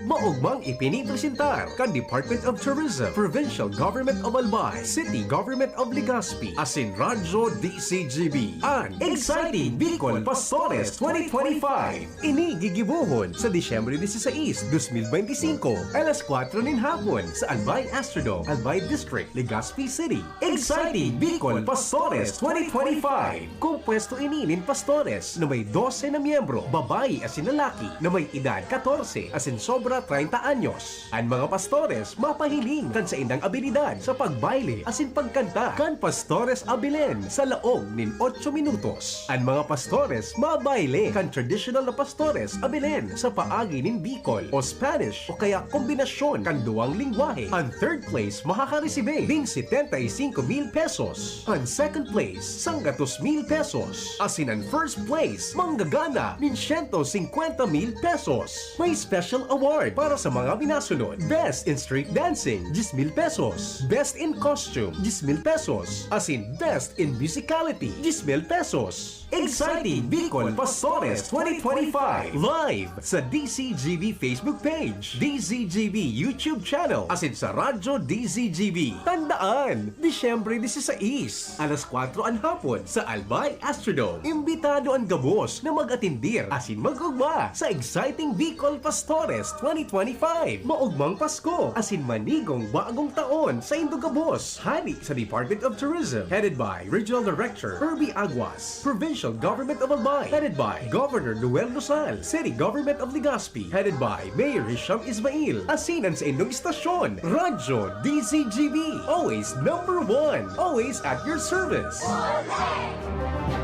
Maogmang ipinipresentar kan Department of Tourism, Provincial Government of Albay, City Government of Legazpi, asin Radyo D C G B, an Exciting Bicol Pastores twenty twenty-five. Ini gigibohon sa Disyembre dieciséis, dos mil beintisinko, alas kuwatro nin hapon sa Albay Astrodome, Albay District, Legazpi City. Exciting Bicol Pastores twenty twenty-five. Kompuesto ini nin pastores na may dose na miyembro, babayi asin lalaki na may edad katorse asin sobra treinta anyos. An mga pastores mapahiling kan saindang abilidad sa pagbayle asin pagkanta kan Pastores a Belen sa laog nin otso minutos. An mga pastores mabayle kan traditional na Pastores a Belen sa paagi nin Bicol o Spanish o kaya kombinasyon kan duwang lengwahe. An third place makakaresibe nin setenta y cinco mil pesos. An second place, sanggatos mil pesos. Asin an first place, manggagana nin siyento singkwenta mil pesos. May special award para sa mga minasunod: Best in Street Dancing, diyes mil pesos. Best in Costume, diyes mil pesos. Asin Best in Musicality, diyes mil pesos. Exciting Bicol Pastores twenty twenty-five, live sa D C G B Facebook page, D C G B YouTube channel, asin sa Radyo D C G B. Tandaan, Disyembre dieciséis, alas kuwatro an hapon sa Albay Astrodome. Imbitado an gabos na mag-atendir asin mag-ugma sa Exciting Bicol Pastores twenty twenty-five. Maogmang Pasko asin manigong bagong taon saindo gabos. Hali sa Department of Tourism, headed by Regional Director Herbie Aguas. Provincial Government of Albay, headed by Governor Noel Rosal. City Government of Legazpi, headed by Mayor Hisham Ismail. Asin an saindong istasyon, Radyo D C G B. Always number one. Always at your service.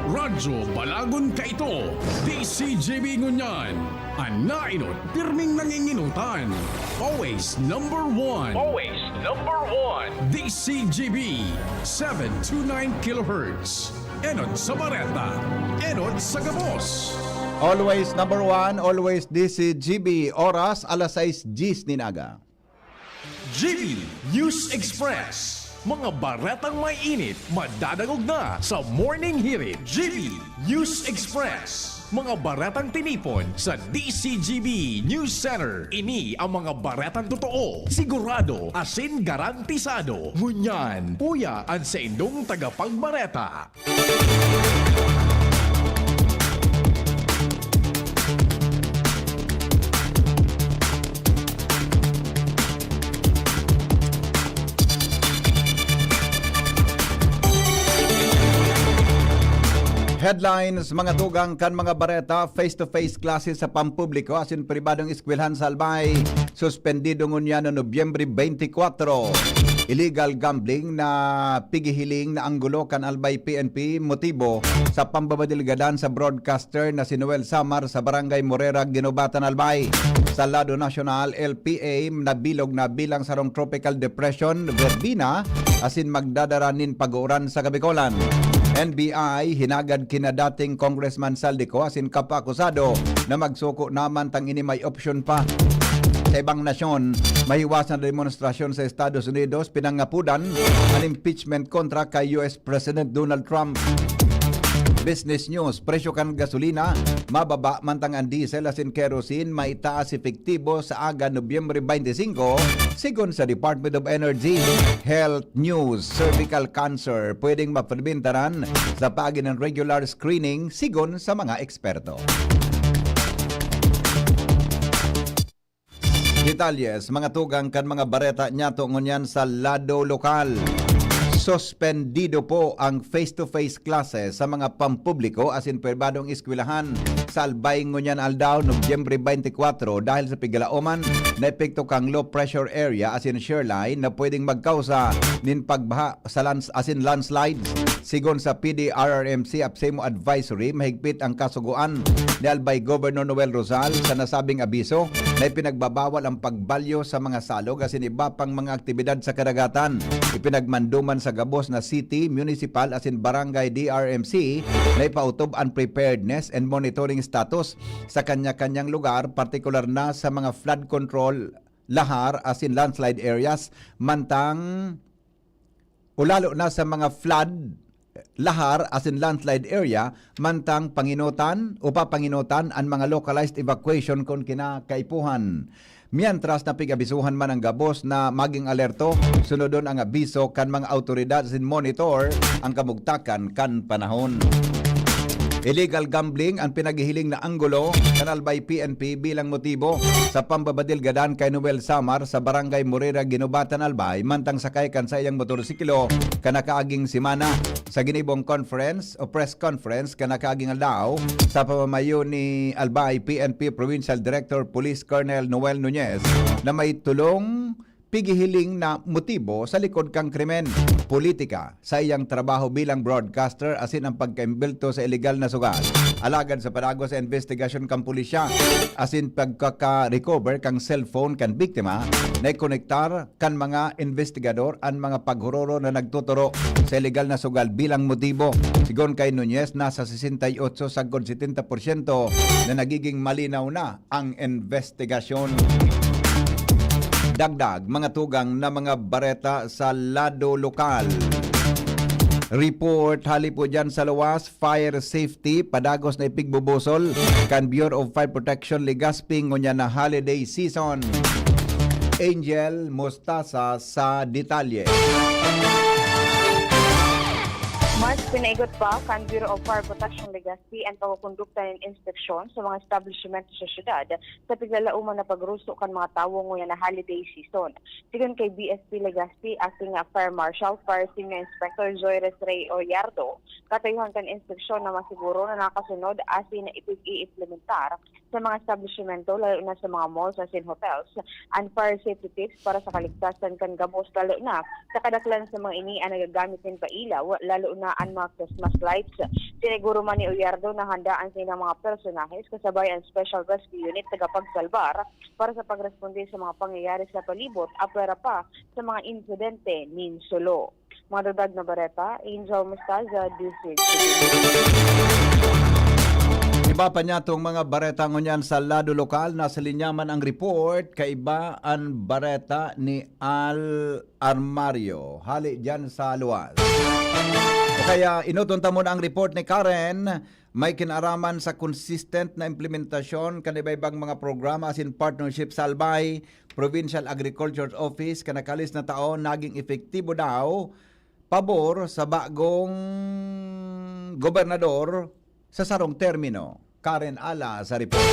Radyo Balagon Kaito, D C G B ngunyan. An nainot, pirming nanginginutan. Always number one. Always number one. D C G B, seven two nine kilohertz. Enot sa bareta, enot sa gabos. Always number one, always D C G B. Oras, alas sais diyes nin aga. G B News Express. Mga baretang may init, madadangog na sa Morning Hirit. G B News Express. Mga baretang tinipon sa D C G B News Center. Ini ang mga baretang totoo, sigurado, asin garantisado. Ngunyan, uya an saindong tagapagbareta. Headlines, mga tugang kan mga bareta. Face-to-face classes sa pampubliko asin pribadong eskwelahan sa Albay, suspendido ngunyan na Nobyembre twenty-four. Illegal gambling na pigihiling na anggulo kan Albay P N P, motibo sa pambabadelgadan sa broadcaster na si Noel Samar sa Barangay Morera, Guinobatan, Albay. Sa lado nasyonal, L P A nabilog na bilang sarong tropical depression, verbena, asin magdadara nin pag-uuran sa Kabikolan. N B I hinagad kina dating Congressman Zaldy Co asin kapwa akusado na magsuko naman tang ini may opsyon pa. Sa ibang nasyon, mahiwasan na demonstrasyon sa Estados Unidos, pinangapudan an impeachment kontra kay U S President Donald Trump. Business News: presyo kan gasolina mababa, mantang an diesel asin kerosene maitaas epektibo sa aga Nobyembre twenty-five, sigon sa Department of Energy. Health News: cervical cancer pwedeng mapribentaran sa paagi ng regular screening, sigon sa mga eksperto. Detalles, mga tugang kan mga bareta niyato ngunyan sa lado lokal. Suspendido po ang face-to-face classes sa mga pampubliko asin pribadong eskwelahan sa Albay ngunyan aldaw, Nobyembre twenty-four, dahil sa pigalaoman na epekto kan low pressure area asin shear line na pwedeng magkausa nin pagbaha sa lands asin landslides. Sigon sa P D R R M C APSEMO Advisory, mahigpit ang kasugoan ni Albay Governor Noel Rosal sa nasabing abiso na ipinagbabawal ang pagbalyo sa mga salog asin iba pang mga aktibidad sa kadagatan. Ipinagmanduman sa gabos na city, municipal asin barangay D R M C na ipautob an preparedness and monitoring status sa kanya-kanyang lugar, partikular na sa mga flood control, lahar asin landslide areas, mantang o lalo na sa mga flood lahar asin landslide area, mantang pangenotan o papanginutan an mga localized evacuation kun kinakaipuhan. Mientras, napig-abisuhan man ang gabos na maging alerto, sunodon ang abiso kan mga awtoridad asin monitor ang kamugtakan kan panahon. Illegal gambling ang pinaghihiling na anggulo kan Albay P N P bilang motibo sa pambabadil gadan kay Noel Samar sa Barangay Morera, Guinobatan, Albay, mantang sakay kan saiyang motorsiklo kan nakaaging semana. Sa ginibong conference o press conference kan nakaaging aldaw, sa pamamayo ni Albay P N P Provincial Director Police Colonel Noel Nunez, na may tolong pighihiling na motibo sa likod kan krimen, politika, saiyang trabaho bilang broadcaster asin ang pagkaimbelto sa iligal na sugal. Alagad sa padagos sa imbestigasyon kan pulisya asin pagkaka-recover kan cellphone kan biktima, naikonektar kan mga investigador an mga paghororo na nagtuturo sa iligal na sugal bilang motibo. Sigon kay Nunez, nasa sesenta y ocho sagkod setenta porsyento na nagiging malinaw na ang investigasyon. Dagdag, mga tugang na mga bareta sa lado lokal. Report hali po dyan sa luwas, fire safety, padagos na ipigbubusol kan Bureau of Fire Protection, Legazpi, ngunyan na holiday season. Angel Mostasa sa detalye. Mas pinaigot pa kan Bureau of Fire Protection Legazpi an pagkukondukta nin inspeksyon sa mga establishmento sa syudad sa piglalauman na pagruso kan mga tawo ngunyan na holiday season. Sigon kay B S P Legazpi, acting Fire Marshal, Fire Senior Inspector Joyres Rey Oyardo, katayuhan kan inspeksyon na masiguro na nakasunod asin ipig-i-implementar sa mga establishmento, lalo na sa mga malls asin hotels, an fire safety tips para sa kaligtasan kan gabos, lalo na sa kadaklan sa mga ini an nagagamit nin pailaw, lalo na an mga Christmas lights. Siniguro man ni Oyardo na handa an saindang mga personahes kasabay an Special Rescue Unit tagapagsalbar para sa pagresponde sa mga pangyayari sa palibot, apwera pa sa mga insidente nin sulo. Mga dagdag na bareta, Angel Mostaza, D C H. Iba pa niya tong mga bareta ngunyan sa lado lokal, nasa linya man ang report, kaiba an bareta ni Al Armario, hali dyan sa luwas. O kaya, inuton ta muna ang report ni Karen, may kinaraman sa consistent na implementasyon kan iba-ibang mga programa asin partnership sa Albay Provincial Agriculture Office kan nakalis na taon naging epektibo daw pabor sa bagong gobernador sa sarong termino. Karen Ala sa report.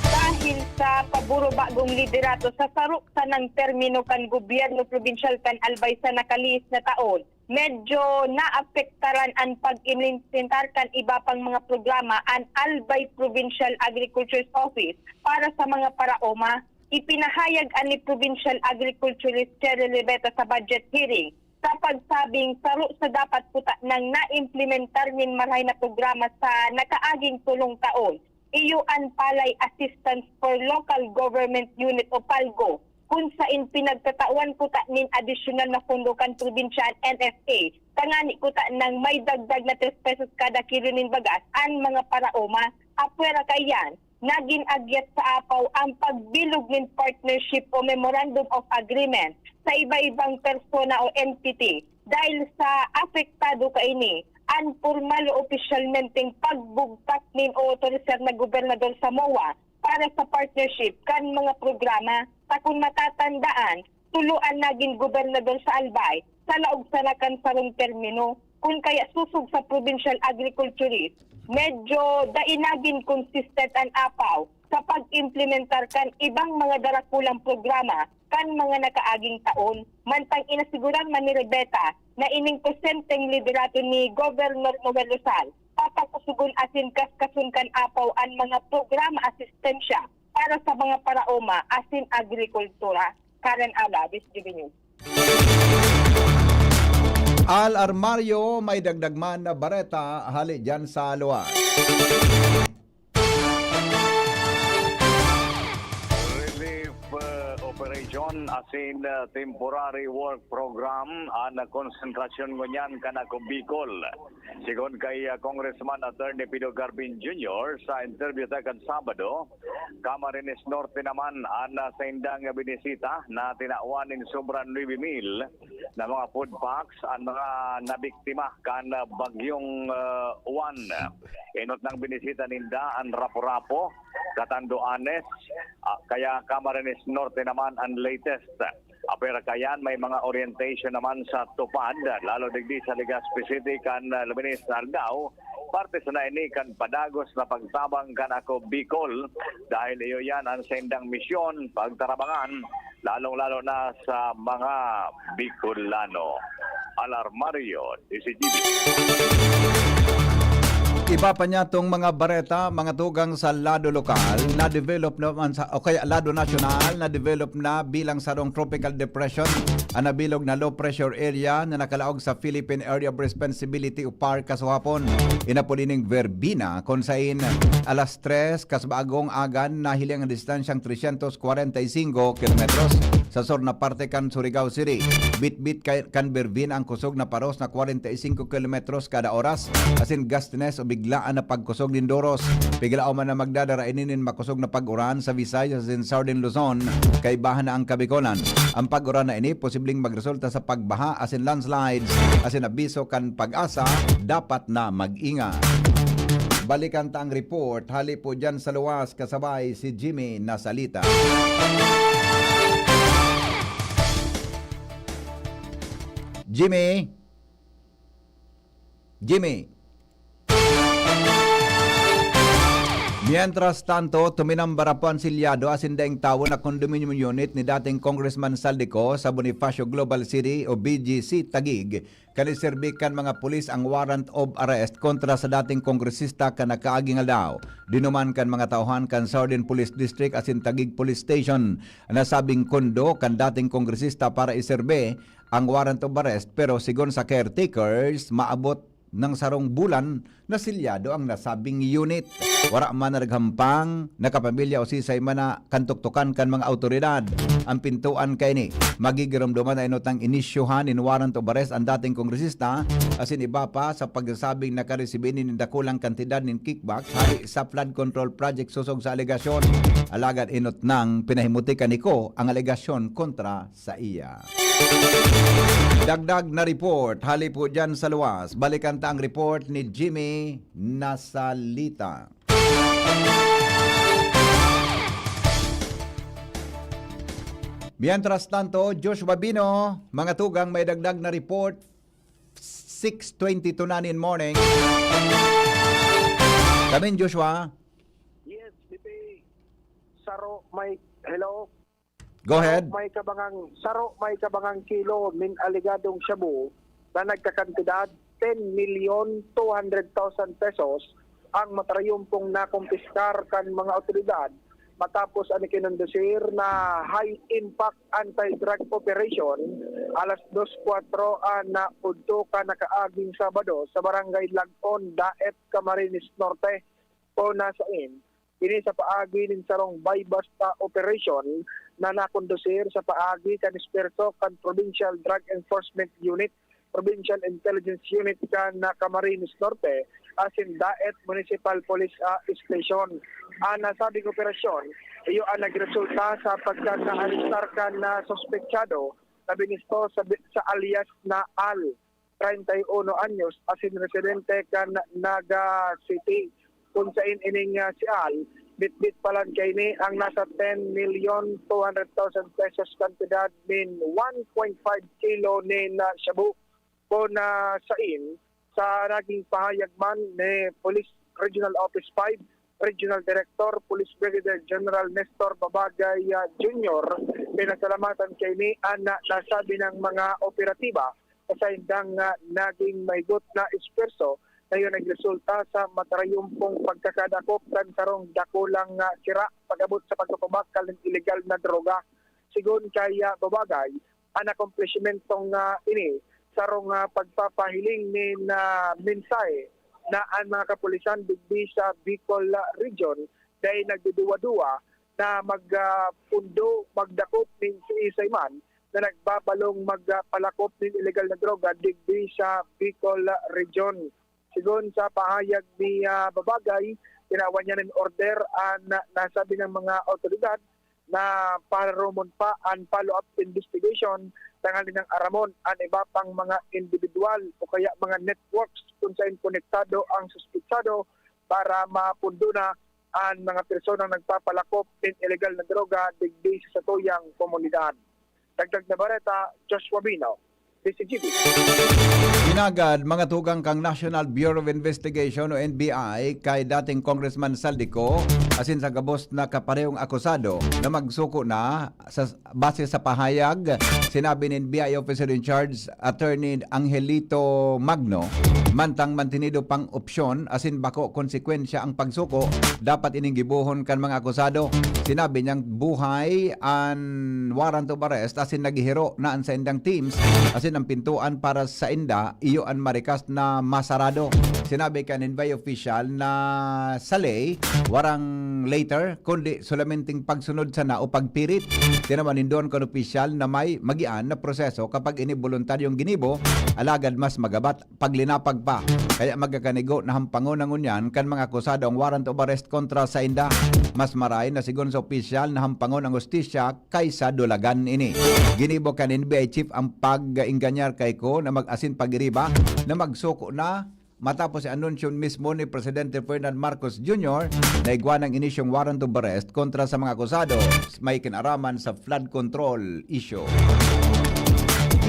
Dahil sa pabor o bagong liderato sa saro sanang termino kan gobyerno probinsyal kan Albay sa nakalihis na taon, medyo naapektaran an pag-implementar kan iba pang mga programa an Albay Provincial Agriculture's Office para sa mga paraoma. Ipinahayag an ni Provincial Agriculturist Cheryl Riveta sa budget hearing sa pagsabing saro sa dapat kuta nang naimplementar nin marahay na programa sa nakaaging tolong taon, iyo an Palay Assistance for Local Government Unit o PALGO, kun sain pinagtatawan kuta nin adisyonal na pondo kan probinsya an N F A, tangani kuta nang may dagdag na tres pesos kada kilo nin bagas an mga paraoma. Apwera kaiyan, nagin agyat sa apaw ang pagbilog nin partnership o memorandum of agreement sa iba-ibang persona o entity. Dahil sa apektado kaini, an pormal o opisyalmenteng pagbugtak nin otorisar na gobernador sa MOA para sa partnership kan mga programa. Ta kun matatandaan, tulo an nagin gobernador sa Albay sa laog sana kan sarong termino. Kun kaya sosog sa provincial agriculturist, medyo dai nagin consistent an apaw sa pag-implementar kan ibang mga darakulang programa kan mga nakaaging taon. Mantang inasiguran man ni Riveta na ining presenteng liderato ni Governor Noel Rosal, papakusugon asin kaskason kan apaw an mga programa asistensya para sa mga paraoma asin agrikultura. Karen Ala, D Z T V News. Al Armario, may dagdag man na bareta hali dyan sa luwas. Relief uh, operation asin, ah, temporary work program an konsentrasyon ngunyan kan Ako Bicol. Sigon kay, ah, Congressman Attorney Pido Garbin Junior sa interview ta kan Sabado, Camarines Norte naman an, ah, saindang binisita na tinawan nin sobra nuebe mil na mga food packs an mga nabiktima kan, ah, Bagyong, ah, Juan. Enot nang binisita ninda an Rapu-Rapu, Catanduanes, ah, kaya Camarines Norte naman an latest. Apwera kaiyan, may mga orientation naman sa TUPAD, lalo digdi sa Legazpi City kan, ah, luminis na aldaw, parte sana ini kan padagos na pagtabang kan Ako Bicol, dahil iyo yan an saindang misyon, pagtarabangan, lalong-lalo na sa mga Bicolano. Alarmario, D Z G B. Iba pa niya tong mga bareta, mga tugang sa lado lokal, na-develop naman sa, o kaya lado nasyonal, na-develop na bilang sarong tropical depression, ang nabilog na low pressure area na nakalaog sa Philippine Area of Responsibility o PAR kasuhapon. Inapod ining verbena, kung sain alas tres kas bagong agan nahiling ang distansyang trescientos cuarenta y cinco kilometros sa sur na parte kan Surigao City. Bitbit kay, kan verbena ang kusog na paros na kwarenta y singko kilometros kada oras, asin gustiness o biglaan na pagkusog nin doros. Piglaom man na magdadara ini nin makosog na pag-uran sa Visayas asin Southern Luzon, kaibahan na ang Kabicolan. Ang pag-uran na ini posibleng magresulta sa pagbaha asin landslides, asin abiso kan PAGASA, dapat na mag-ingat. Balikan ta ang report, hali po dyan sa luwas, kasabay si Jimmy Nasalita. Jimmy? Jimmy. Mientras tanto, tuminambara po an silyado asin daing tawo na condominium unit ni dating Congressman Zaldy Co sa Bonifacio Global City o B G C Taguig, kan iserbi kan mga pulis ang warrant of arrest kontra sa dating kongresista kan nakaaging aldaw. Dinuman kan mga tauhan kan Southern Police District asin Taguig Police Station an nasabing kondo kan dating kongresista para iserbi ang warrant of arrest, pero sigon sa caretakers, maabot ng sarong bulan na silyado ang nasabing unit. Wara man na naghampang na kapamilya o sisay man na kan tuktukan kan mga awtoridad. Ang pintoan kaini, magigiromdoman na enot nang inisyuhan nin warrant of arrest ang dating kongresista asin iba pa sa pagsasabing nakaresibi nin dakulang kantidad nin kickback hali sa flood control project sosog sa alegasyon. Alagad enot nang pinahimuti kan Co ang alegasyon kontra saiya. Dagdag na report, hali po dyan sa luwas. Balikan ta ang report ni Jimmy Nasalita. Mientras tanto, Joshua Bino, mga tugang, may dagdag na report, six twenty-two na nin morning. Kamin, Joshua. Yes, B P. Saro may, hello? Go ahead. May kabangang, saro may kabangang kilo nin alegadong shabu na nagkakantidad ten milyon two hundred thousand pesos ang matarayumpong nakumpiskar kan mga awtoridad matapos an ikinondusir na high impact anti-drug operation alas dos kwatro an naudto kan nakaaging Sabado sa Barangay Lagon, Daet, Camarines Norte, o nasain. Ini sa paagi nin sarong buy-bust operation na nakondusir sa paagi kan esperto kan Provincial Drug Enforcement Unit, Provincial Intelligence Unit kan, ah, Camarines Norte, asin Daet Municipal Police, ah, Station. Ang nasabing operasyon, iyo ang nagresulta sa pagkakaarestar kan, ah, suspetsado na binisto sa, sa alias na Al, treinta y uno anyos, asin residente kan Naga City, kun sain ining, ah, si Al, bitbit palan kaini ang nasa ten milyon two hundred thousand pesos kantidad nin one point five kilo nin, ah, shabu. Kun, ah, sain, sa naging pahayag man ni Police Regional Office five, Regional Director, Police Brigadier General Nestor Babagay, ah, Junior, pinasalamatan kaini an, ah, nasabi nang mga operatiba sa saindang, ah, naging mahigot na esfuerso na iyo nagresulta sa matarayumpong pagkakadakop kan sarong dakulang, ah, sira pag-abot sa pagpapabakal nin ilegal na droga. Sigon kay, ah, Babagay, an akomplisimentong, ah, ini sarong, ah, pagpapahiling nin, ah, mensahe na an mga kapulisan digdi sa Bicol, ah, Region dai nagduduwa-duwa na mag, ah, pundo, magdakop nin siisay man na nagbabalong magpalakop nin ilegal na droga digdi sa Bicol Region. Sigon sa pahayag ni, ah, Babagay, tinawan niya nin order an nasabi ng mga awtoridad na pararomon pa an follow-up investigation tanganing aramon an iba pang mga individual o kaya mga networks kung saan konektado ang suspitsado para mapundo na an mga personang nagpapalakop nin ilegal na droga digdi sa satuyang komunidad. Dagdag na bareta, Joshua Bino, D C G B. Hinagad, mga tugang, kan National Bureau of Investigation o N B I kay dating Congressman Zaldy Co asin sa gabos na kaparehong akusado na magsuko na sa, base sa pahayag sinabi nin N B I Officer in Charge Attorney Angelito Magno, mantang mantinido pang opsyon asin bako konsekwensya ang pagsuko, dapat ining gibohon kan mga akusado. Sinabi niyang buhay an warrant of arrest asin naghihiro na an saindang teams asin ang pintuan para sainda iyo an marikas na masarado. Sinabi kan N B I official na sa ley, warang later, kundi solamenting pagsunod sana o pagpirit. Tinawan nin duwang kan opisyal na may magian na proseso kapag ini boluntaryong ginibo, alagad mas magabat paglinapag pa. Kaya magkakanigo na hampangon na ngunyan kan mga akusado ang warrant of arrest kontra sainda. Mas marahay na sigon sa opisyal na hampangon ang hustisya kaysa dulagan ini. Ginibo kan N B I chief ang pag-engganyar kay Co na mag-asin pagiriba na magsuko na matapos si anunsyon mismo ni Presidente Ferdinand Marcos Junior na igwa nang inisyong warrant of arrest kontra sa mga akusado may kinaraman sa flood control issue.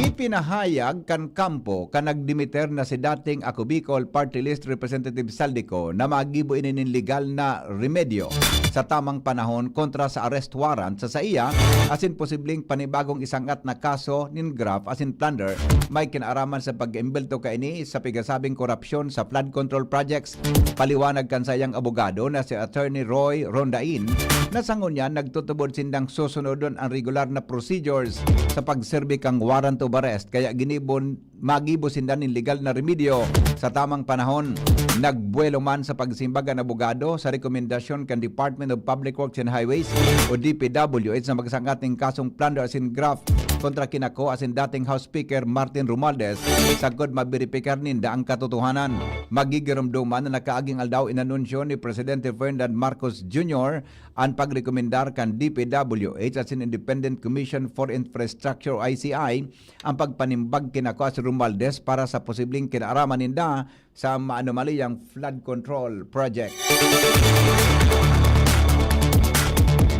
Ipinahayag kan kampo kan nagdimiter na si dating Ako Bicol Party List Representative Zaldy Co na magibo ini nin legal na remedyo sa tamang panahon kontra sa arrest warrant sa saiya asin posibleng panibagong isangat na kaso nin graft asin plunder may kinaaraman sa pag-imbelto kaini sa pigasabing korupsyon sa flood control projects. Paliwanag kan saiyang abogado na si Attorney Roy Rondain na sa ngunyan nagtutubod sindang susunodon ang regular na procedures sa pagserbi kan warrant of arrest, kaya ginibon magibo sinda nin legal na remedyo sa tamang panahon. Nagbuwelo man sa pagsimbag an abogado sa rekomendasyon kan Department of Public Works and Highways o D P W H na magsangat nin kasong plunder asin graft kontra kina Co asin dating House Speaker Martin Romualdez sagkod maberipikar ninda ang katotohanan. Magigiromdoman na nakaaging aldaw inanunsyo ni Presidente Ferdinand Marcos Junior an pagrekomendar kan D P W H asin Independent Commission for Infrastructure o I C I ang pagpanimbag kina Co asin Romualdez para sa posibleng kinaaraman ninda sa maanomaliyang flood control project.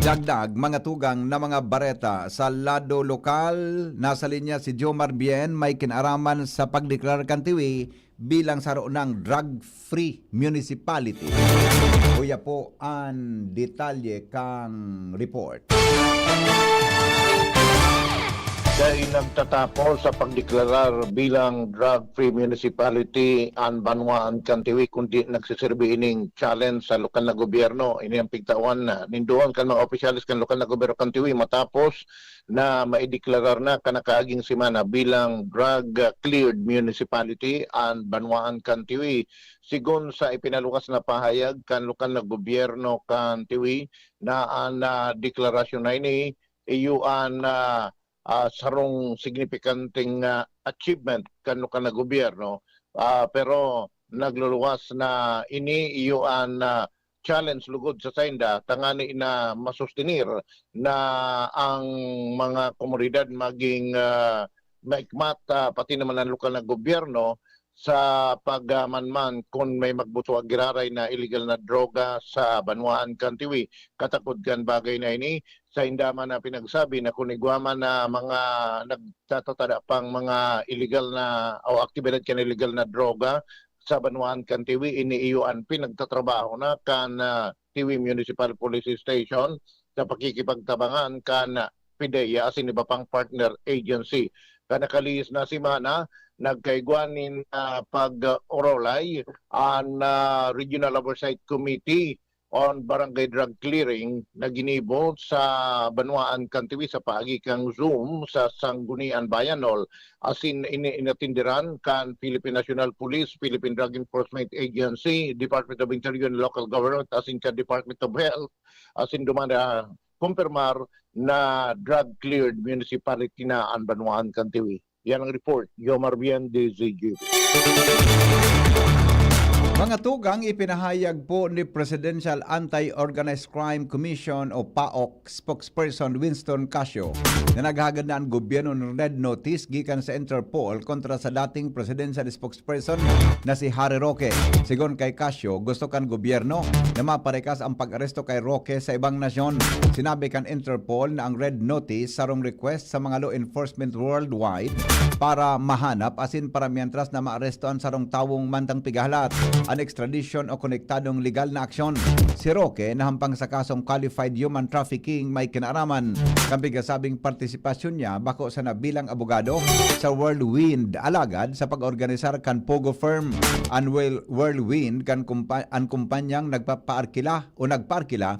Dagdag, mga tugang na mga bareta sa lado lokal, nasa linya si Jomar Bien, may kinaraman sa pagdeklarar kan Tiwi bilang saro nang drug-free municipality. Uya po an detalye kang report. Dai nagtatapos sa pagdeklarar bilang drug-free municipality an banwaan kan Tiwi, kundi nagsiserbi ining challenge sa lokal na gobyerno. Ini ang pigtawan na nindoon kan mga opisyales kan lokal na gobyerno kan Tiwi matapos na maideklarar na kan nakaaging semana bilang drug-cleared municipality an banwaan kan Tiwi. Sigon sa ipinaluwas na pahayag kan lokal na gobyerno kan Tiwi, na an, ah, deklarasyon na ini iyo an, ah, ah, sarong signipikanting, ah, achievement kan lokal na gobyerno. Ah, pero nagluluwas na ini iyo an, ah, challenge lugod sa sainda tangani na masustenir na ang mga komunidad maging, ah, maikmat, ah, pati naman ang lokal na gobyerno sa pagmanman kun may magbuso giraray na iligal na droga sa banwaan kan Tiwi. Katakod kan bagay na ini, sainda man na pinagsabi na kun igwa man na mga nagtatatada pang mga iligal na o aktibidad kan iligal na droga sa banwaan kan Tiwi, ini iyo an pinagtatrabaho na kan, ah, Tiwi Municipal Police Station sa pakikipagtabangan kan PDEA asin iba pang partner agency. Kan nakalihis na semana, nagkaigwa nin, ah, pag-orolay an, ah, Regional Oversight Committee on barangay drug clearing na ginibo sa banwaan kan Tiwi sa paagi kan Zoom sa Sangguniang Bayan Hall. Asin ini-, inatindiran kan Philippine National Police, Philippine Drug Enforcement Agency, Department of Interior and Local Government, asin kan Department of Health, asin duman na kumpirmar na drug cleared municipality na an banwaan kan Tiwi. Yan ang report. Yomar Bien, D Z G. Mga tugang, ipinahayag po ni Presidential Anti-Organized Crime Commission o paok spokesperson Winston Casio na naghagad na an gobyerno ng red notice gikan sa Interpol kontra sa dating presidential spokesperson na si Harry Roque. Sigon kay Casio, gusto kan gobyerno na maparekas ang pag-aresto kay Roque sa ibang nasyon. Sinabi kan Interpol na ang red notice sarong request sa mga law enforcement worldwide para mahanap asin para mientras na maaresto an sarong tawong mantang pigahalat an extradition o konektadong legal na aksyon. Si Roque nahampang sa kasong qualified human trafficking may kinaaraman kan pigasabing partisipasyon niya bako sana bilang abogado sa Whirlwind, alagad sa pag-organisar kan Pogo Firm. An Whirl-, Whirlwind kan kumpa-, an kumpanyang nagpapaarkila o nagpaarkila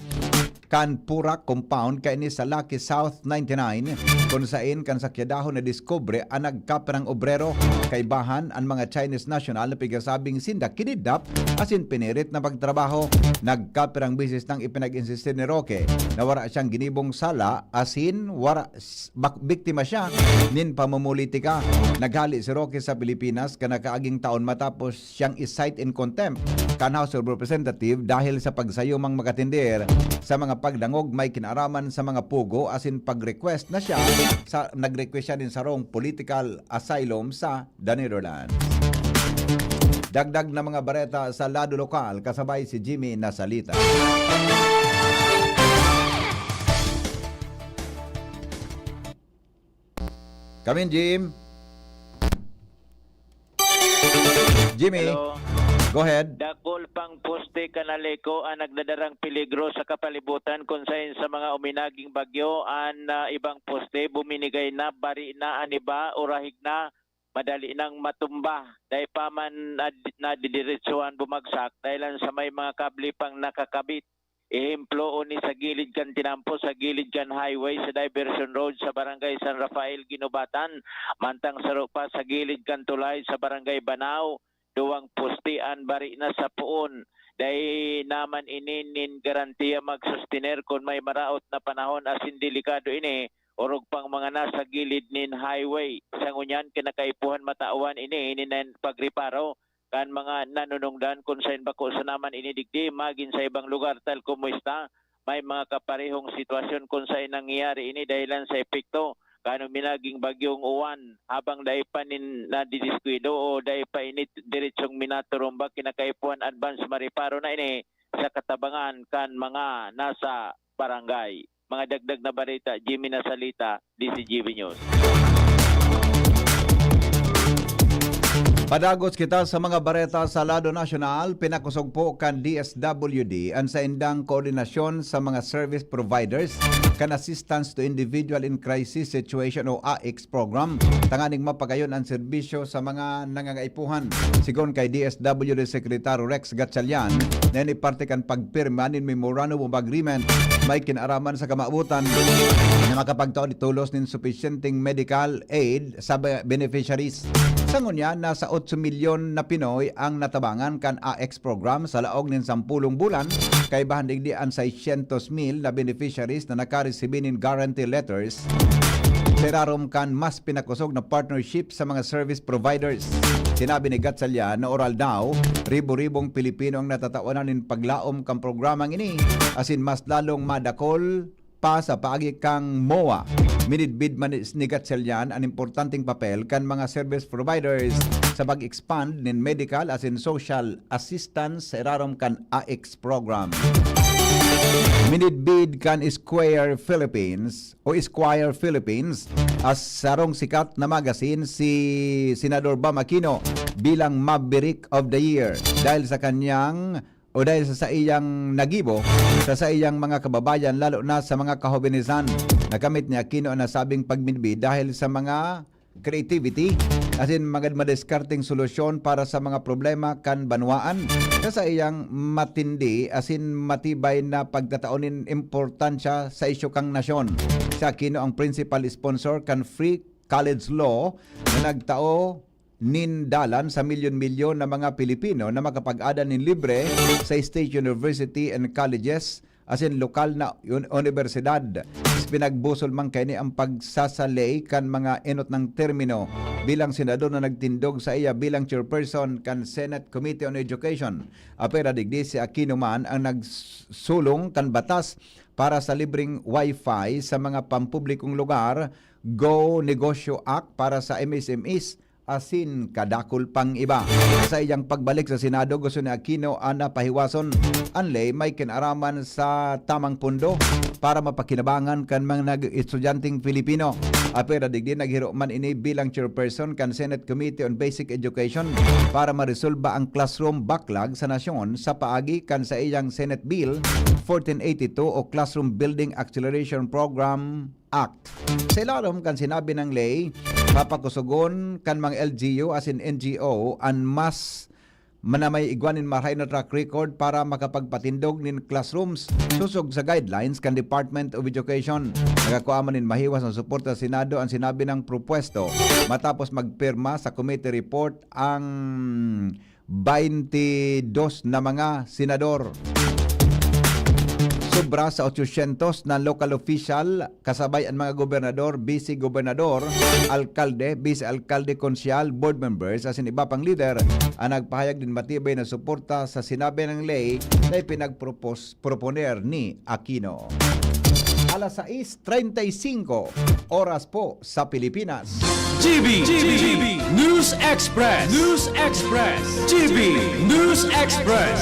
kan Pura Compound kaini sa Lucky South ninety-nine, kun sain kan sakyadahon nadiskubre an nagkapirang obrero. Kaibahan an mga Chinese national na pigasabing sinda kinidnap asin pinirit na pagtrabaho. Nagkapirang beses nang ipinag-insistir ni Roque na wara siyang ginibong sala asin wara s-, bak-, biktima siya nin pamumulitika. Naghali si Roque sa Pilipinas kan nakaaging taon matapos siyang i-cite in contempt kan House of Representative dahil sa pagsayumang makatender sa mga pagdangog may kinaaraman sa mga pogo asin pag-request na siya sa, nag-request siya nin sarong political asylum sa the Netherlands. Dagdag na mga bareta sa lado lokal, kasabay si Jimmy Nasalita. Kamin, Jim. Jimmy, Hello. Go ahead. Dakul pang poste kan Aleco ang nagdadarang peligro sa kapalibutan, kun sain sa mga uminaging bagyo, an, ah, ibang poste buminigay na, bari na an iba, urahig na, madali nang matumba. Dai pa man nad-, nadidiretsuhan bumagsak, dahilan sa may mga kable pang nakakabit. Ehemplo, oni sa gilid kan tinampo, sa gilid kan highway, sa diversion road sa Barangay San Rafael, Guinobatan, mantang saro pa sa gilid kan tulay sa Barangay Banao, duwang poste an bari na sa poon. Dai naman ini nin garantiya magsustener kun may maraot na panahon, asin delikado ini, orog pang mga nasa gilid nin highway. Sa ngunyan, kinakaipuhan matawan ini nin pagreparo kan mga nanunungdan kun saen bako sana man ini digdi, magin sa ibang lugar, tal como esta, may mga kaparehong sitwasyon kun saen nangyayari ini dahilan sa epekto kan uminaging Bagyong Uwan, habang dai pa nin nadidiskuido o dai pa ini diretsong minaturumba, kinakaipuhan advance mareparo na ini sa katabangan kan mga nasa barangay. Mga dagdag na bareta, Jimmy Nasalita, D Z G B News. Padagos kita sa mga bareta sa lado nasyonal. Pinakosog po kan D S W D an saindang koordinasyon sa mga service providers kan Assistance to Individual in Crisis Situation o AICS program, tanganing mapagayon an serbisyo sa mga nangangaipuhan. Sigon kay D S W D Secretary Rex Gatchalian, na ini parte kan pagpirma nin Memorandum of Agreement may kinaaraman sa kamawotan na makapagtao ni tolos nin supisyenteng medical aid sa be-, beneficiaries. Sa ngunyan, nasa otso milyon na Pinoy ang natabangan kan AICS program sa laog nin sampulong bulan, kaibahan digdi an seiscientos mil na beneficiaries na nakaresibi nin guarantee letters sa irarom kan mas pinakosog na partnership sa mga service providers. Sinabi ni Gatchalian na oral daw, ribo-ribong Pilipino ang natatawanan nin paglaom kan programang ini, asin mas lalong madakol pa sa paagi kan MOA. Minidbid man ni, ni Gatchalian an importanteng papel kan mga service providers sa pag-expand nin medical asin social assistance sa irarom kan AICS program. Minidbid kan Square Philippines o Esquire Philippines, as sarong sikat na magazine si Senador Bam Aquino bilang Maverick of the Year dahil sa kanyang o dahil sa saiyang nagibo sa saiyang mga kababayan, lalo na sa mga kahobenesan. Nakamit ni Aquino ang nasabing pagminbi dahil sa mga creativity asin magad madiskarteng solusyon para sa mga problema kan banwaan. Sa saiyang matindi asin matibay na pagtatao nin importansya sa isyu kan nasyon, si Aquino ang principal sponsor kan Free College Law na nagtao nin dalan sa milyon-milyon na mga Pilipino na makapag-ada nin libre sa state university and colleges asin lokal na un-, unibersidad. Pinagbusol man kaini ang pagsasalay kan mga enot nang termino bilang senador na nagtindog saiya bilang chairperson kan Senate Committee on Education. Apwera digdi, si Aquino man ang nagsulong kan batas para sa libreng wifi sa mga pampublikong lugar, Go Negosyo Act para sa M S M Es, asin kadakul pang iba. Sa iyang pagbalik sa Senado, gusto ni Aquino na pahiwason an ley may kinaraman sa tamang pondo para mapakinabangan kan mga nag-estudyanteng Pilipino. Apwera digdi, naghiro man ini bilang chairperson kan Senate Committee on Basic Education para maresolba ang classroom backlog sa nasyon sa paagi kan saiyang Senate Bill fourteen eighty-two o Classroom Building Acceleration Program Act. Sa ilarom kan sinabi nang ley, papakusogon kan mga L G U asin N G O an mas manamay igwa nin marahay na track record para makapagpatindog nin classrooms sosog sa guidelines kan Department of Education. Nakakua man nin mahiwas na suporta sa Senado an sinabi nang propwesto matapos magpirma sa committee report ang baynte dos na mga senador. Sobra sa otsosyentos na local official, kasabay an mga gobernador, bise-gobernador, alkalde, bise-alkalde, konsehal, board members, asin iba pang lider, ang nagpahayag nin matibay na suporta sa sinabi nang ley na ipinagpropos-, proponer ni Aquino. Alas sais treinta y cinco, oras po sa Pilipinas. G B, G B, News Express, News Express, G B News Express.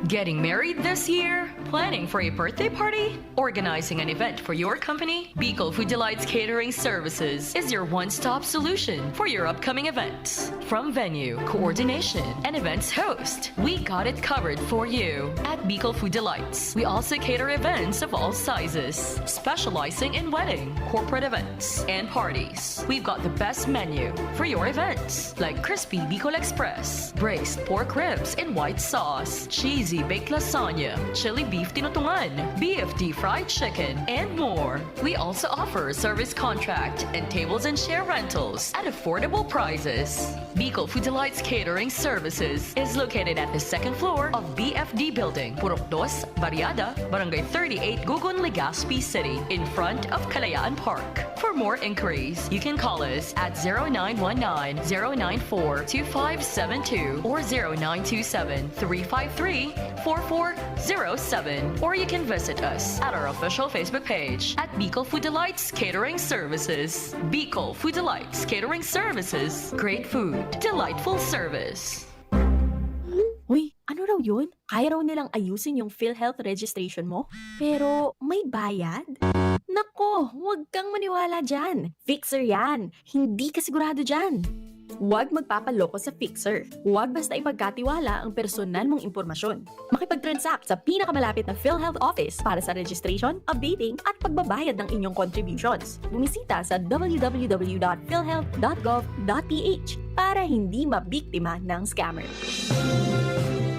Getting married this year? Planning for a birthday party? Organizing an event for your company? Bicol Food Delights Catering Services is your one-stop solution for your upcoming events. From venue, coordination, and events host, we got it covered for you. At Bicol Food Delights, we also cater events of all sizes, specializing in wedding, corporate events, and parties. We've got the best menu for your events, like crispy Bicol Express, braised pork ribs in white sauce, cheesy baked lasagna, chili beef tinutungan, B F D fried chicken, and more. We also offer service contract and tables and chair rentals at affordable prices. Bicol Food Delights Catering Services is located at the second floor of B F D Building, Purok Dos, Barriada, Barangay thirty-eight, Gugun, Legazpi City, in front of Kalayaan Park. For more inquiries, you can call us at zero nine one nine, zero nine four, two five seven two or zero nine two seven, three five three, four four zero seven, or you can visit us at our official Facebook page at Bicol Food Delights Catering Services. Bicol Food Delights Catering Services. Great food, delightful service. Uy, ano raw yun? Kaya raw nilang ayusin yung PhilHealth registration mo? Pero may bayad? Nako, huwag kang maniwala dyan. Fixer yan. Hindi ka sigurado dyan. Huwag magpapaloko sa Fixer. Huwag basta ipagkatiwala ang personal mong impormasyon. Makipag-transact sa pinakamalapit na PhilHealth office para sa registration, updating, at pagbabayad ng inyong contributions. Bumisita sa w w w dot philhealth dot gov dot p h para hindi mabiktima ng scammer.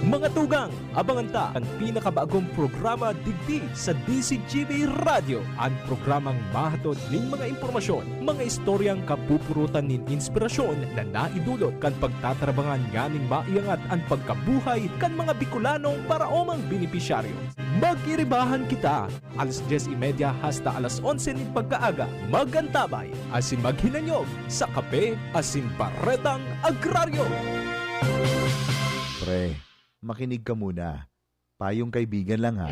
Mga tugang, abangan ta an pinakabagong programa digdi sa D Z G B Radyo, an programang mahatod nin mga impormasyon, mga istoryang kapupurutan nin inspirasyon na naidulot kan pagtatarabangan nganing maiangat an pagkabuhay kan mga Bicolanong paraomang benepisyaryo. Magiribahan kita alas dyes y media hasta alas onse nin pagkaaga. Mag-antabay asin maghinanyog sa Kape asin Baretang Agraryo. Pre, makinig ka muna. Payong kaibigan lang, ha.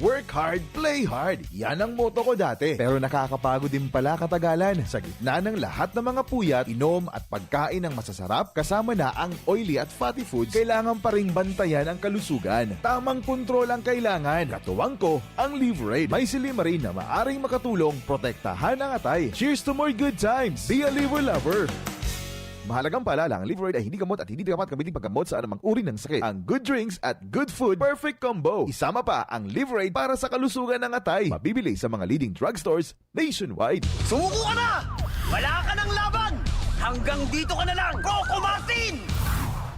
Work hard, play hard. Yan ang motto ko dati. Pero nakakapagod din pala katagalan. Sa gitna ng lahat ng mga puyat, inom at pagkain ng masasarap, kasama na ang oily at fatty foods, kailangan pa ring bantayan ang kalusugan. Tamang kontrol ang kailangan. Katuwang ko, ang Liverade. May silymarin na maaring makatulong protektahan ang atay. Cheers to more good times! Be a Liver Lover! Mahalagang paalala, ang Liveride ay hindi gamot at hindi dapat gamitin paggamot sa anumang uri ng sakit. Ang good drinks at good food, perfect combo. Isama pa ang Liveride para sa kalusugan ng atay. Mabibili sa mga leading drugstores nationwide. Sumuko ka na! Wala ka ng laban! Hanggang dito ka na lang, Coco Martin!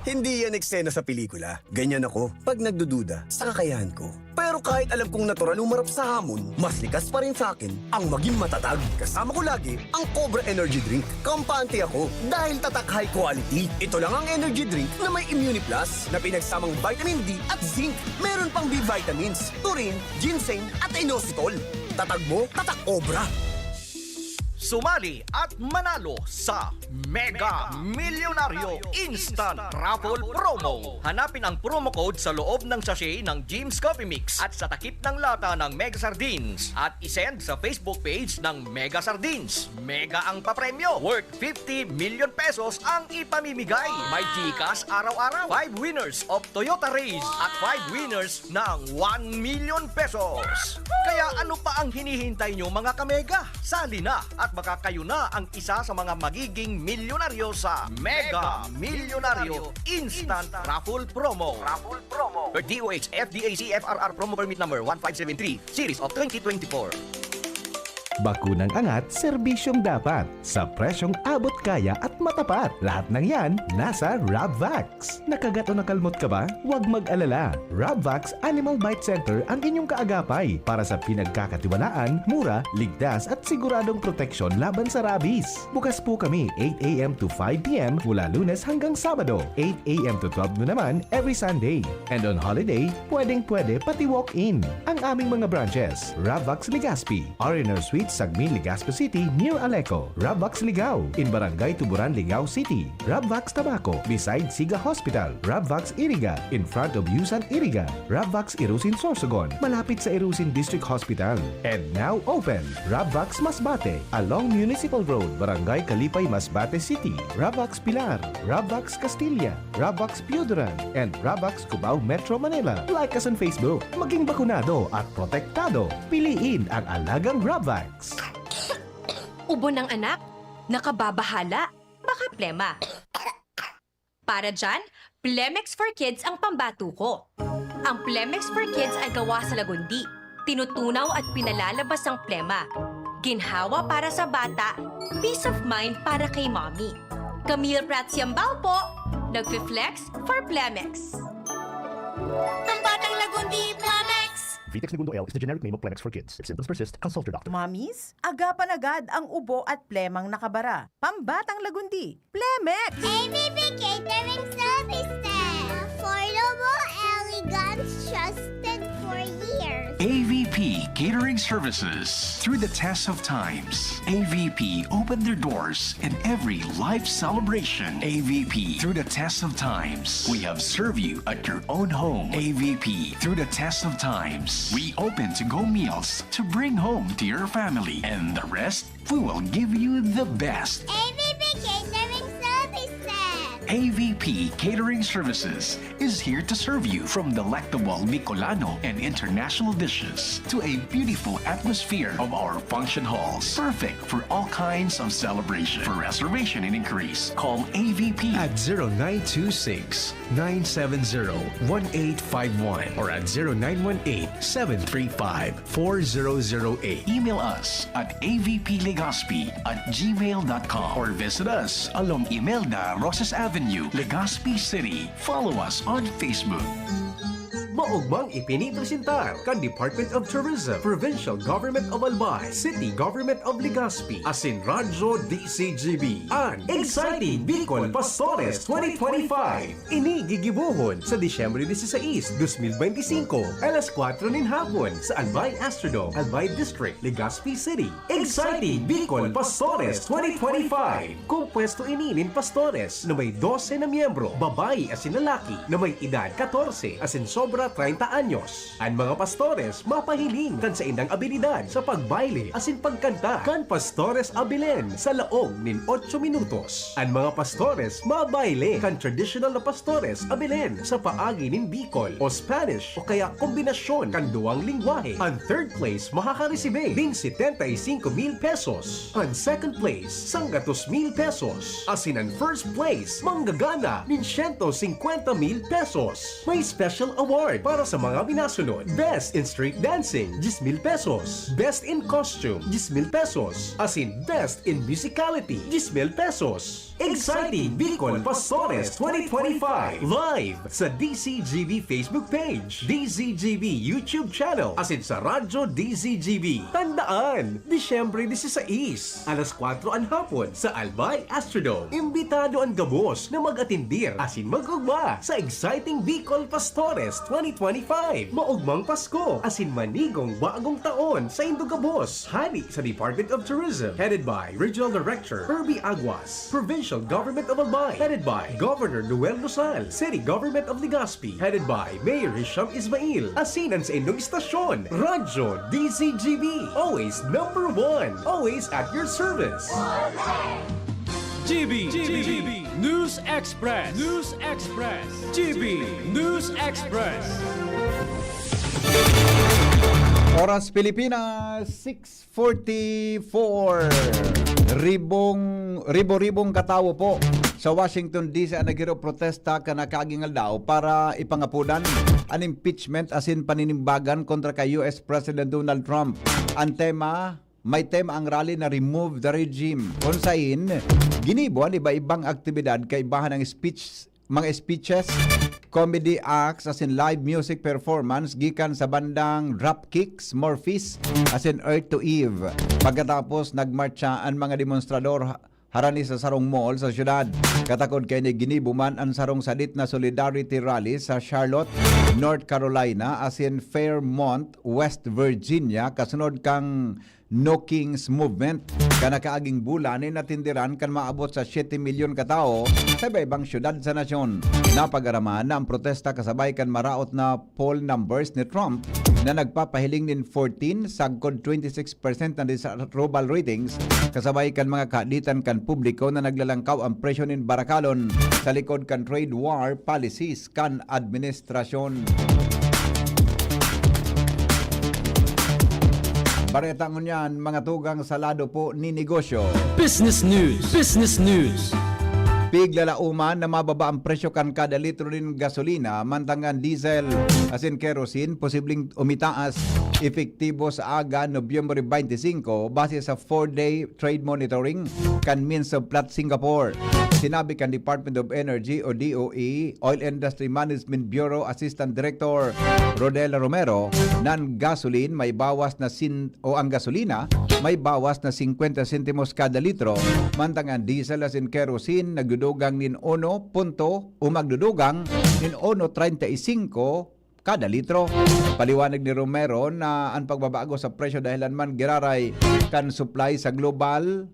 Hindi yan eksena sa pelikula. Ganyan ako pag nagdududa sa kakayahan ko. Pero kahit alam kong natural umarap sa hamon, mas likas pa rin sa akin ang maging matatag. Kasama ko lagi ang Cobra Energy Drink. Kampante ako dahil tatak high quality. Ito lang ang energy drink na may Immuniplus na pinagsamang vitamin D at zinc. Meron pang B vitamins, taurine, ginseng at inositol. Tatag mo, tatak Cobra. Sumali at manalo sa Mega Milyonaryo Instant Raffle Promo. Hanapin ang promo code sa loob ng sachet ng Jim's Coffee Mix at sa takip ng lata ng Mega Sardines at isend sa Facebook page ng Mega Sardines. Mega ang papremyo, worth fifty million pesos ang ipamimigay. May GCash araw-araw, five winners of Toyota Raiz at five winners ng one million pesos. Kaya ano pa ang hinihintay nyo, mga kamega? Sali na at baka kayo na ang isa sa mga magiging milyonaryo sa Mega Milyonaryo Instant Raffle Promo. Raffle Promo. Per D O H F D A C F R R Promo Permit Number one five seven three, Series of twenty twenty-four. Bakunang angat, serbisyong dapat, sa presyong abot kaya at matapat. Lahat ng yan, nasa Rabvax. Nakagat o nakalmot ka ba? Huwag mag-alala. Rabvax Animal Bite Center ang inyong kaagapay para sa pinagkakatiwalaan, mura, ligtas at siguradong proteksyon laban sa rabies. Bukas po kami eight a m to five p m mula Lunes hanggang Sabado, eight a m to twelve noon naman every Sunday. And on holiday, pwedeng-pwede pati walk-in. Ang aming mga branches, Rabvax Legazpi, R and R Suite, Sagmin, Legazpi City, near Aleco, Rabvax Ligao, in Barangay Tuburan, Ligao City, Rabvax Tabaco, beside Siga Hospital, Rabvax Iriga, in front of Yusan Iriga, Rabvax Irusin, Sorsogon, malapit sa Irusin District Hospital. And now open, Rabvax Masbate, along Municipal Road, Barangay Kalipay, Masbate City, Rabvax Pilar, Rabvax Castilla, Rabvax Pioduran, and Rabvax Cubao, Metro Manila. Like us on Facebook. Maging bakunado at protektado. Piliin ang alagang Rabvax. Ubo ng anak? Nakababahala? Baka plema. Para dyan, Plemex for Kids ang pambato ko. Ang Plemex for Kids ay gawa sa lagundi. Tinutunaw at pinalalabas ang plema. Ginhawa para sa bata, peace of mind para kay mommy. Camille Prats Yambao po, nagfi-flex for Plemex. Pambatang lagundi, Plemex! Vitex Negundo L is the generic name of Plemex for Kids. If symptoms persist, consult your doctor. Mommies, agapan agad ang ubo at plemang nakabara. Pambatang lagundi, Plemex! A V P Catering Services. Affordable, elegant, trusted for years. A V P Catering Services. Through the test of times, A V P opened their doors in every life celebration. A V P, through the test of times, we have served you at your own home. A V P, through the test of times, we open to-go meals to bring home to your family. And the rest, we will give you the best. A V P Catering Services. A V P Catering Services is here to serve you, from delectable Bicolano and international dishes to a beautiful atmosphere of our function halls. Perfect for all kinds of celebration. For reservation and inquiries, call A V P at zero nine two six, nine seven zero, one eight five one or at zero nine one eight, seven three five, four zero zero eight. Email us at A V P Legazpi at gmail dot com or visit us along Imelda Rosas Avenue, Legazpi City. Follow us on Facebook. Maogmang ipinipresentar kan Department of Tourism, Provincial Government of Albay, City Government of Legazpi, asin Radyo D C G B, an Exciting Bicol Pastores twenty twenty-five. Ini gigibohon sa Disyembre dieciséis, dos mil beintisinko, alas kuwatro nin hapon, sa Albay Astrodome, Albay District, Legazpi City. Exciting Bicol Pastores twenty twenty-five. Kompuesto ini nin pastores na may dose na miyembro, babayi asin lalaki, na may edad katorse asin sobra treinta anyos. An mga pastores mapahiling kan saindang abilidad sa pagbayle asin pagkanta. Kan Pastores Abilen sa laog nin otso minutos. An mga pastores mabayle kan traditional na Pastores Abilen sa paagi nin Bicol o Spanish o kaya kombinasyon kan duwang lengwahe. An third place makakaresibe nin setenta y cinco mil pesos. An second place, sanggatos mil pesos. Asin an first place, manggagana nin siyento singkwenta mil pesos. May special award para sa mga minasunod: Best in Street Dancing, diyes mil pesos. Best in Costume, diyes mil pesos. Asin Best in Musicality, diyes mil pesos. Exciting Bicol Pastores twenty twenty-five, live sa D Z G B Facebook page, D Z G B YouTube channel, asin sa Radyo D Z G B. Tandaan, Disyembre dieciséis, alas kwatro an hapon sa Albay Astrodome. Imbitado an gabos na mag-atendir asin mag-ugma sa Exciting Bicol Pastores twenty twenty-five. Maugmang Pasko asin manigong bagong taon saindo gabos. Hali sa Department of Tourism, headed by Regional Director Herbie Aguas, Provincial Government of Albay, headed by Governor Noel Rosal, City Government of Legazpi, headed by Mayor Hisham Ismail, asin an saindong istasyon, Radyo D Z G B, always number one, always at your service. G B, G B, News Express, News Express, G B News Express. Oras Pilipinas, six forty-four. Ribong, ribo-ribong katawo po sa Washington D C ang naghirop protesta kan nakaaging aldaw para ipangapodan an impeachment asin paninimbagan kontra kay U S President Donald Trump. An tema, may tema ang rally na Remove the Regime, kung sain ginibo an iba-ibang aktibidad kaibahan ang speech, mga speeches, comedy acts asin live music performance gikan sa bandang Dropkicks, Murphys asin Earth to Eve. Pagkatapos, nagmartsa an mga demonstrador harani sa sarong mall sa syudad. Katakod kaini, ginibo man an sarong sadit na solidarity rally sa Charlotte, North Carolina asin Fairmont, West Virginia, kasunod kan No Kings Movement. Kan nakaaging bulan, inatenderan kan maabot sa siyete milyon ka tawo sa iba-ibang syudad sa nasyon. Napag-araman na ang protesta kasabay kan maraot na poll numbers ni Trump na nagpapahiling nin fourteen sagkod twenty six percent na disapproval ratings, kasabay kan mga kahaditan kan publiko na naglalangkaw ang presyo nin barakalon sa likod kan trade war policies kan administrasyon. Bareta ngunyan, mga tugang sa lado po ni negosyo. Business News, Business News. Piglalauman na mababa ang presyo kan kada litro nin gasolina, mantang an diesel asin kerosene posibleng umitaas, epektibo sa aga, Nobyembre twenty-five, base sa four-day trade monitoring kan Mines of Platts Singapore. Sinabi kan Department of Energy o D O E, Oil Industry Management Bureau Assistant Director Rodel Romero, nan gasoline may bawas na sin o ang gasolina may bawas na singkwenta sentimos kada litro, mantang an diesel asin kerosene nagdudugang nin uno punto o magdudugang nin uno treinta y cinco kada litro. Paliwanag ni Romero na an pagbabago sa presyo dahilan man giraray kan supply sa global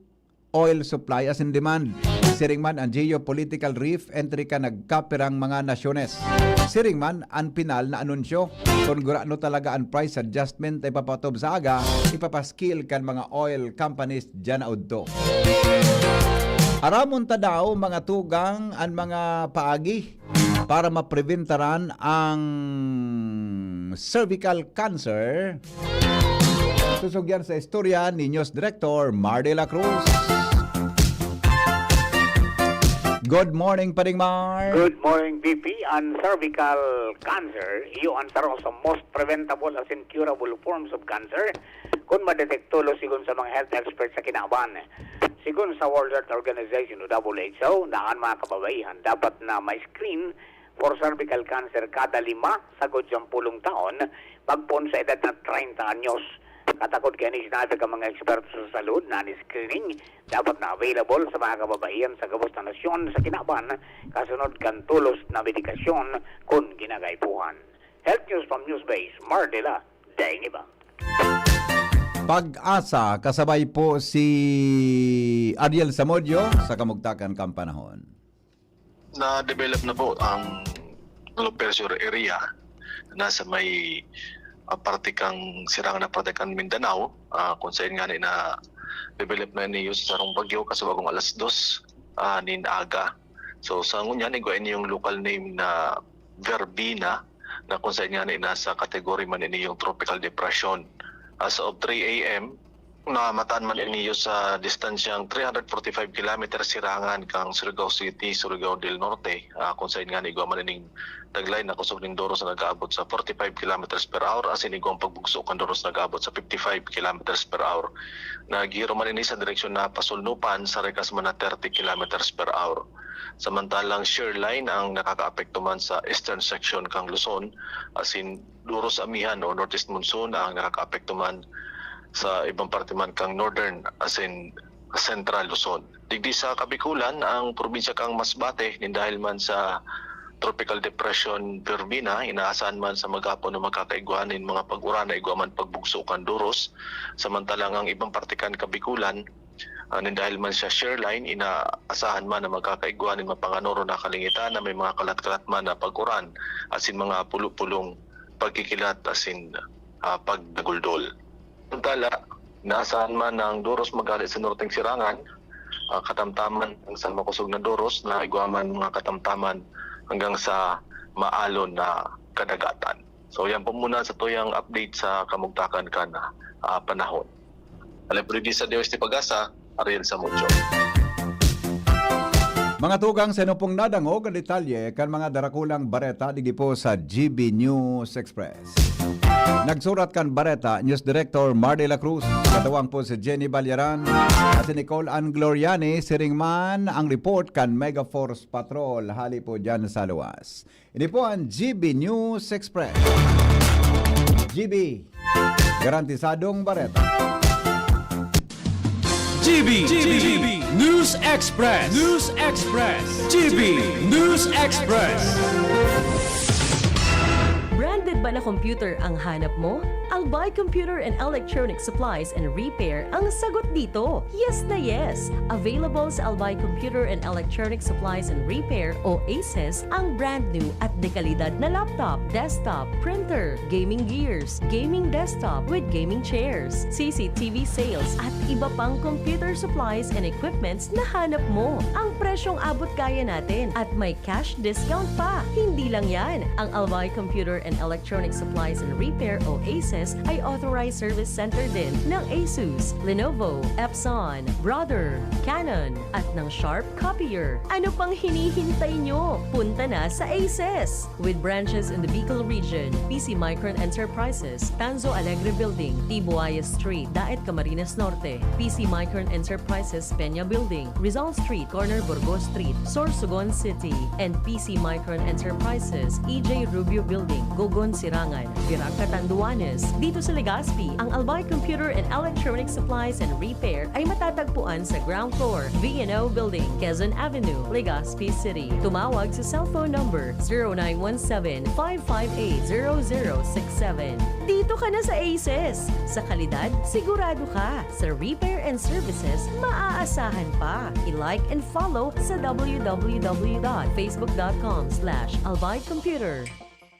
oil supply asin demand. Siring man, an geopolitical rift entry kan nagkapirang mga nasyones. Siring man, an pinal na anunsyo, kun gurano talaga an price adjustment na ipapatob sa aga, ipapaskil kan mga oil companies diyan na udto. Aramon ta daw, mga tugang, an mga paagi para mapreventaran ang cervical cancer. Susugyan sa istorya ni News Director Mar de la Cruz. Good morning, Pading Mar. Good morning, B P. An cervical cancer, iyo an saro sa most preventable asin curable forms of cancer kun madetekto lo sigon sa mga health experts sa kinaban. Sigon sa World Health Organization o W H O, na an mga kababaihan dapat na ma-screen for cervical cancer kada lima sagkod sampulong taon, pagpoon sa edad na treinta anyos. Katakod kaini, sinabi kan mga eksperto sa salud na an screening dapat na available sa mga kababaihan sa gabos na nasyon sa kinaban, kasunod kan tolos na medikasyon kun ginagaipuhan. Health News from Newsbase, Mar de la Daingiba. Pag-asa, kasabay po si Ariel Zamudio sa kamugtakan kan panahon. Na-develop na po ang low pressure area. nasa may, ah, parte kang Sirangan na parte kan Mindanao, ah, kung saen ngani na develop na niyo sa sarong bagyo kasubagong alas dos, ah, nin aga. So, sa ngunyan, igwa ini yung local name na Verbena, na kung saen ngani nasa category man ini yung tropical depression. As of three A M, namatan man ini sa distansyang three hundred forty-five kilometers sirangan kang Surigao City, Surigao del Norte, ah, kung saen ngani igwa man ining taglay na kusog nin doros na nag-aabot sa forty-five kilometers per hour, asin igwang pagbugso kan doros nag-aabot sa fifty-five kilometers per hour. Naghihiro man ini sa direksyon na pasulnupan, sa rikas man na thirty kilometers per hour. Samantalang shear line ang nakakaapekto man sa eastern section kang Luzon, asin doros amihan o northeast monsoon ang nakakaapekto man sa ibang parte man kang northern asin central Luzon. Digdi sa Kabikulan, ang probinsya kang Masbate, nin dahil man sa Tropical Depression Verbena, inaasahan man sa maghapon na magkakaigwa nin mga pag-uran na igwa man pagbugso kan doros. Samantalang ang ibang parte kan Kabikulan, ah, nin dahil man sa shear line, inaasahan man na magkakaigwa nin mapanganoro na kalangitan na may mga kalat-kalat man na pag-uran, asin mga pulo-pulong pagkikilat asin, ah, pagdaguldol. Samantala, inaasahan man ang doros maghale sa norteng sirangan, ah, katamtaman hanggang sa makosog na doros na igwa man mga katamtaman hanggang sa maalon na kadagatan. So, yan po muna sa tuyang update sa kamugtakan kan, ah, panahon. Alay po digdi sa D O S T Pag-asa, Ariel Samudio. Mga tugang, sa inyo pong nadangog ang detalye kan mga darakulang bareta digdi po sa G B News Express. Nagsurat kan bareta, News Director Mar de la Cruz, katawang po si Jenny Balyaran at si Nicole Ann Gloriani. Siring man ang report kan Mega Force Patrol hali po dyan sa luwas. Ini po ang G B News Express. G B, garantisadong bareta. G B, G B, News Express, News Express, G B, News Express. Branded ba na computer ang hanap mo? Albay Computer and Electronic Supplies and Repair ang sagot dito. Yes na yes! Available sa Albay Computer and Electronic Supplies and Repair o ACES ang brand new at dekalidad na laptop, desktop, printer, gaming gears, gaming desktop with gaming chairs, C C T V sales at iba pang computer supplies and equipments na hanap mo. Ang presyong abot kaya natin at may cash discount pa. Hindi lang yan, ang Albay Computer and Electronic Supplies and Repair o ACES ay authorized service center din ng Asus, Lenovo, Epson, Brother, Canon, at ng Sharp Copier. Ano pang hinihintay nyo? Punta na sa ACES! With branches in the Bicol region, P C Micron Enterprises, Tanzo Alegre Building, Tibuaya Street, Daet, Camarines Norte, P C Micron Enterprises, Peña Building, Rizal Street, corner Burgos Street, Sorsogon City, and P C Micron Enterprises, E J Rubio Building, Gogon, Sirangan, Virac, Catanduanes. Dito sa Legazpi, ang Albay Computer and Electronic Supplies and Repair ay matatagpuan sa ground floor, V and O Building, Quezon Avenue, Legazpi City. Tumawag sa cellphone number zero nine one seven, five five eight, zero zero six seven. Dito ka na sa ACES! Sa kalidad, sigurado ka. Sa repair and services, maaasahan pa. I-like and follow sa w w w dot facebook dot com slash albay computer.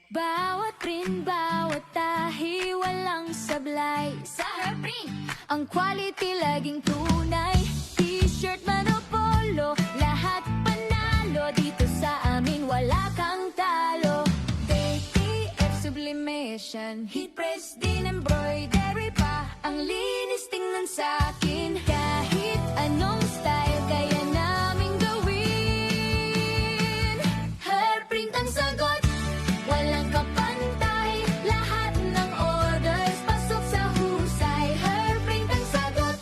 Bawat print, bawat tahi, walang sablay. Sa Herprint, ang quality laging tunay. T-shirt man o polo, lahat panalo. Dito sa amin, wala kang talo. D T F Sublimation, heat press din, embroidery pa. Ang linis tingnan sa akin. Kahit anong style, kaya naming gawin. Herprint ang sagot, walang kapantay. Lahat ng orders, pasok sa husay. Herprint ang sagot,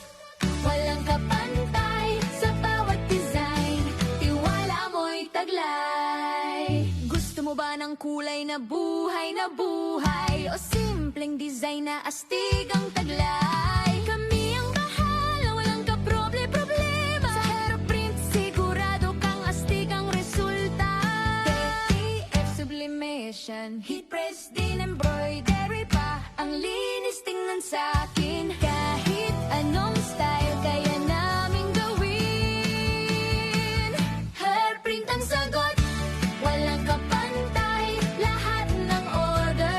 walang kapantay. Sa bawat design, tiwala mo'y taglay. Gusto mo ba ng kulay na buhay na buhay? O simpleng design na astig ang taglay? Kami ang bahala, walang kaproble-problema. Sa Herprint, sigurado kang astig ang resulta. D T F Sublimation, heat press din, embroidery pa. Ang linis tingnan sa akin. Kahit anong style, kaya naming gawin. Herprint ang sagot, walang kapantay. Lahat ng order,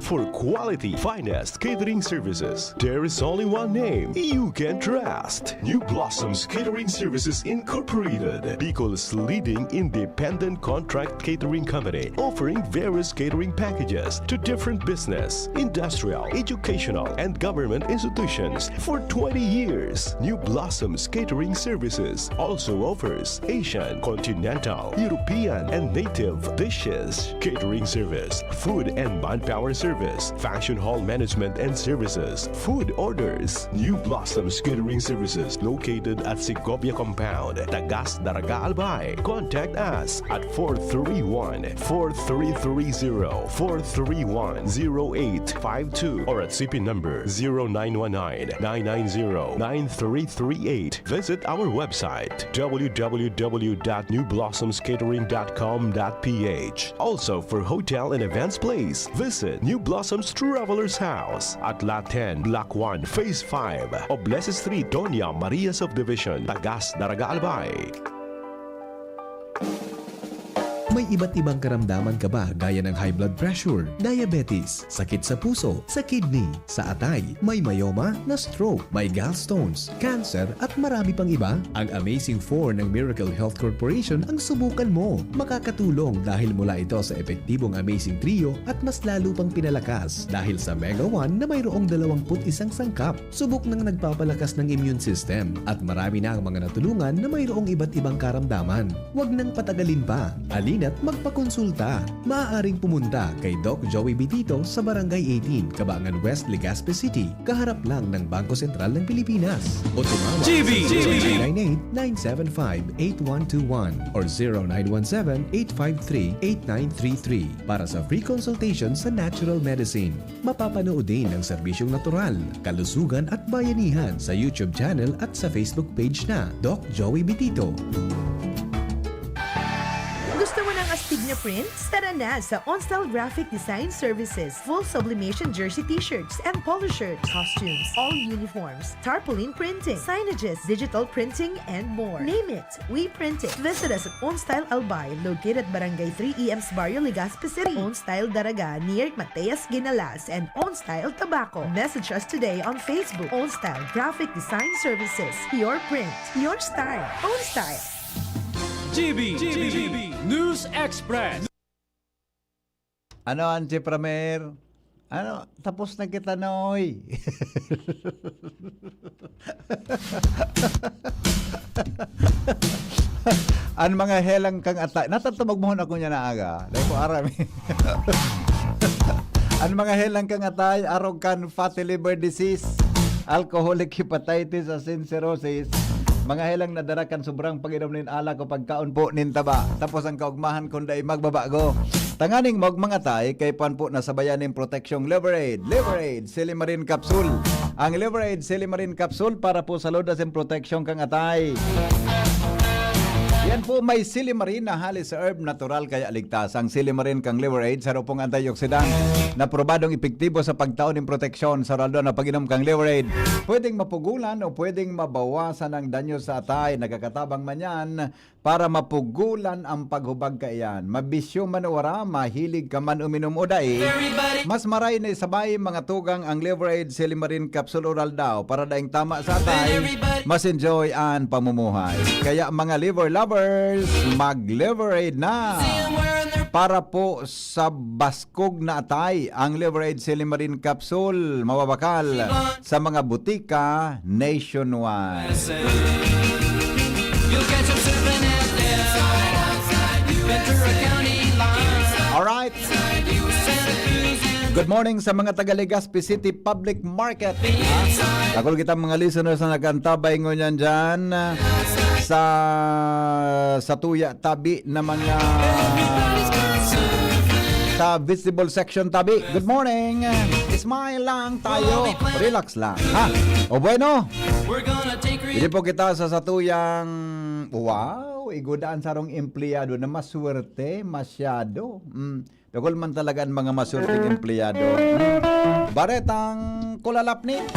for quality, finest catering services. There is only one name you can trust. New Blossoms Catering Services Incorporated, Bicol's leading independent contract catering company, offering various catering packages to different business, industrial, educational, and government institutions for twenty years. New Blossoms Catering Services also offers Asian, continental, European, and native dishes, catering service, food and manpower service, function hall management and services, food orders. New Blossoms Catering Services, located at Segovia Compound, Tagas, Daraga, Albay. Contact us at four three one, four three three zero, four three one, zero eight five two, or at C P number zero nine one nine, nine nine zero, nine three three eight. Visit our website, w w w dot new blossoms catering dot com dot p h. Also, for hotel and events place, visit New Blossoms Travelers House at Lot ten, Block one, Phase five, Oblese Street, Doña Maria Subdivision, Tagas, Daraga, Albay. May iba't ibang karamdaman ka ba, gaya ng high blood pressure, diabetes, sakit sa puso, sa kidney, sa atay, may myoma, na-stroke, may gallstones, cancer, at marami pang iba? Ang Amazing Four ng Miracle Health Corporation ang subukan mo. Makakatulong dahil mula ito sa epektibong Amazing Trio at mas lalo pang pinalakas dahil sa Mega One na mayroong dalawampu't isang sangkap. Subok nang nagpapalakas ng immune system at marami na ang mga natulungan na mayroong iba't ibang karamdaman. Huwag nang patagalin pa. Halina't magpakonsulta. Maaaring pumunta kay Doc Joey Bitito sa Barangay eighteen, Cabangan West, Legazpi City, kaharap lang ng Bangko Sentral ng Pilipinas. O tumawag G B. sa zero nine nine eight, nine seven five, eight one two one or zero nine one seven, eight five three, eight nine three three para sa free consultation sa natural medicine. Mapapanood din ang serbisyong natural, kalusugan at bayanihan sa YouTube channel at sa Facebook page na Doc Joey Bitito. Gusto mo ng astig na prints? Tara na sa OnStyle Graphic Design Services. Full sublimation jersey t-shirts and polo shirts, costumes, all uniforms, tarpaulin printing, signages, digital printing, and more. Name it, we print it. Visit us at OnStyle Albay, located at Barangay three E M's Barrio, Legazpi City. OnStyle Daraga, near Mateas Guinalas, and OnStyle Tabaco. Message us today on Facebook. OnStyle Graphic Design Services. Your print, your style. OnStyle. G B, G B, News Express. Ano, Anche Pramer? Ano, tapos na kita, Noy. An mga helang kang atay, natatubag mo na kunya na aga. Dahil ko aram eh. An mga helang kang atay, arog kan fatty liver disease, alcoholic hepatitis, asin cirrhosis, mga helang nadara kan sobrang pag-inom nin alak o pagkaon po nin taba. Tapos ang kaugmahan kung dai magbabago. Tanganing maugmang atay, kaipuhan po na sabayan nin proteksyong Liver Aid. Liver Aid, Silimarin Capsule. Ang Liver Aid, Silimarin Capsule para po sa salud asin proteksyon kang atay. Yan po, may silimarin na halis herb natural kaya ligtas. Ang silimarin kang Liver Aid, saro pong antioxidant na probadong epektibo sa pagtao nin proteksyon sa aldaw-aldaw na pag-inom kang Liver Aid. Pwedeng mapugulan o pwedeng mabawasan ang danyo sa atay. Nagkakatabang man yan para mapugulan ang paghubag kaiyan. Mabisyo man o wara, mahilig ka man uminom o dai, mas maray na isabay mga tugang ang Liver Aid Silimarin Capsule Oral daw para daing tama sa atay, mas enjoy an pamumuhay. Kaya mga liver lovers, mag Liver Aid na! Para po sa baskog na atay, ang Liver Aid Silimarin Capsule, mababakal sa mga butika nationwide. You'll catch 'em surfing at the Ventura County line. Alright. Santa Cruz and Good morning sa mga taga Legazpi City Public Market. Ha? Dakul kita mga listeners na nag-antabay ngunyan dyan, ah, sa, sa tuya tabi na mga sa visible section tabi. Good morning. Smile lang tayo. Relax lang. Ha? O bueno, We're gonna take re- dili po kita sa satuyang, wow, igudaan sarong empleyado na maswerte, masyado. Mm. Dakul man talaga ang mga maswerteng empleyado. Mm. Baretang kulalapnit.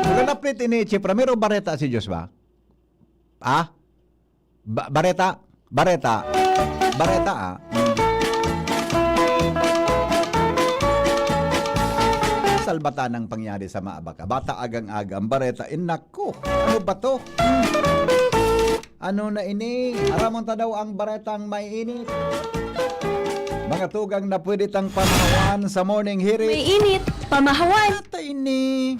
Kulalapnit ini, Chipra. Mero bareta si Diyos ba? Ah? Ba- bareta? Bareta? Bareta, ah. Salbatan ang pangyari sa Maabaka. Bata agang-aga, ang bareta. Eh, naku, ano ba to? Ano na ini? Aramon ta daw ang baretang maiinit. Mga tugang na pwede tang pamahawan sa morning hearing. May init, pamahawan. Ata ini.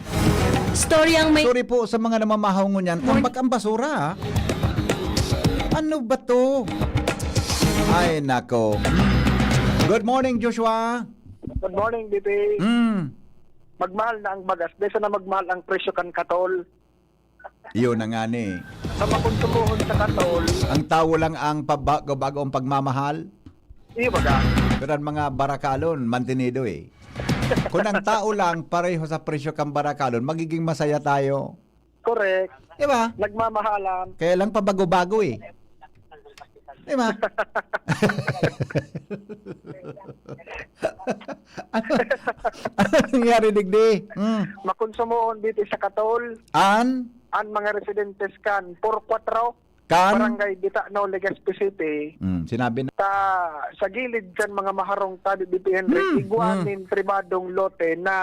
Storyang may Sorry po sa mga namamahaw ngunyan. Morning. Tambak ang basura, ah. Ano ba to? Ay, nako. Good morning, Joshua. Good morning, D P. Mm. Magmahal na ang bagas, desa na magmahal ang presyo kan katol. Yun na nga ni. Sa makonsumohon sa katol. Ang tawo lang ang pabago-bago ang pagmamahal. Iyo baga. Pero ang mga barakalon, mantenido eh. Kung ang tao lang pareho sa presyo kang barakalon, magiging masaya tayo. Correct. Di ba? Nagmamahalan. Kaya lang pabago-bago eh. Di ba? Ano, ano nangyari, digdi? Hmm. Makonsumohon dito sa Katol. An? An mga residentes kan four kwatro, Kan? Barangay Bitano, Legazpi City. Hmm, sinabi na. Sa, sa gilid kan mga maharong tabi B P N Hmm, rin, igwa hmm. nin pribadong lote na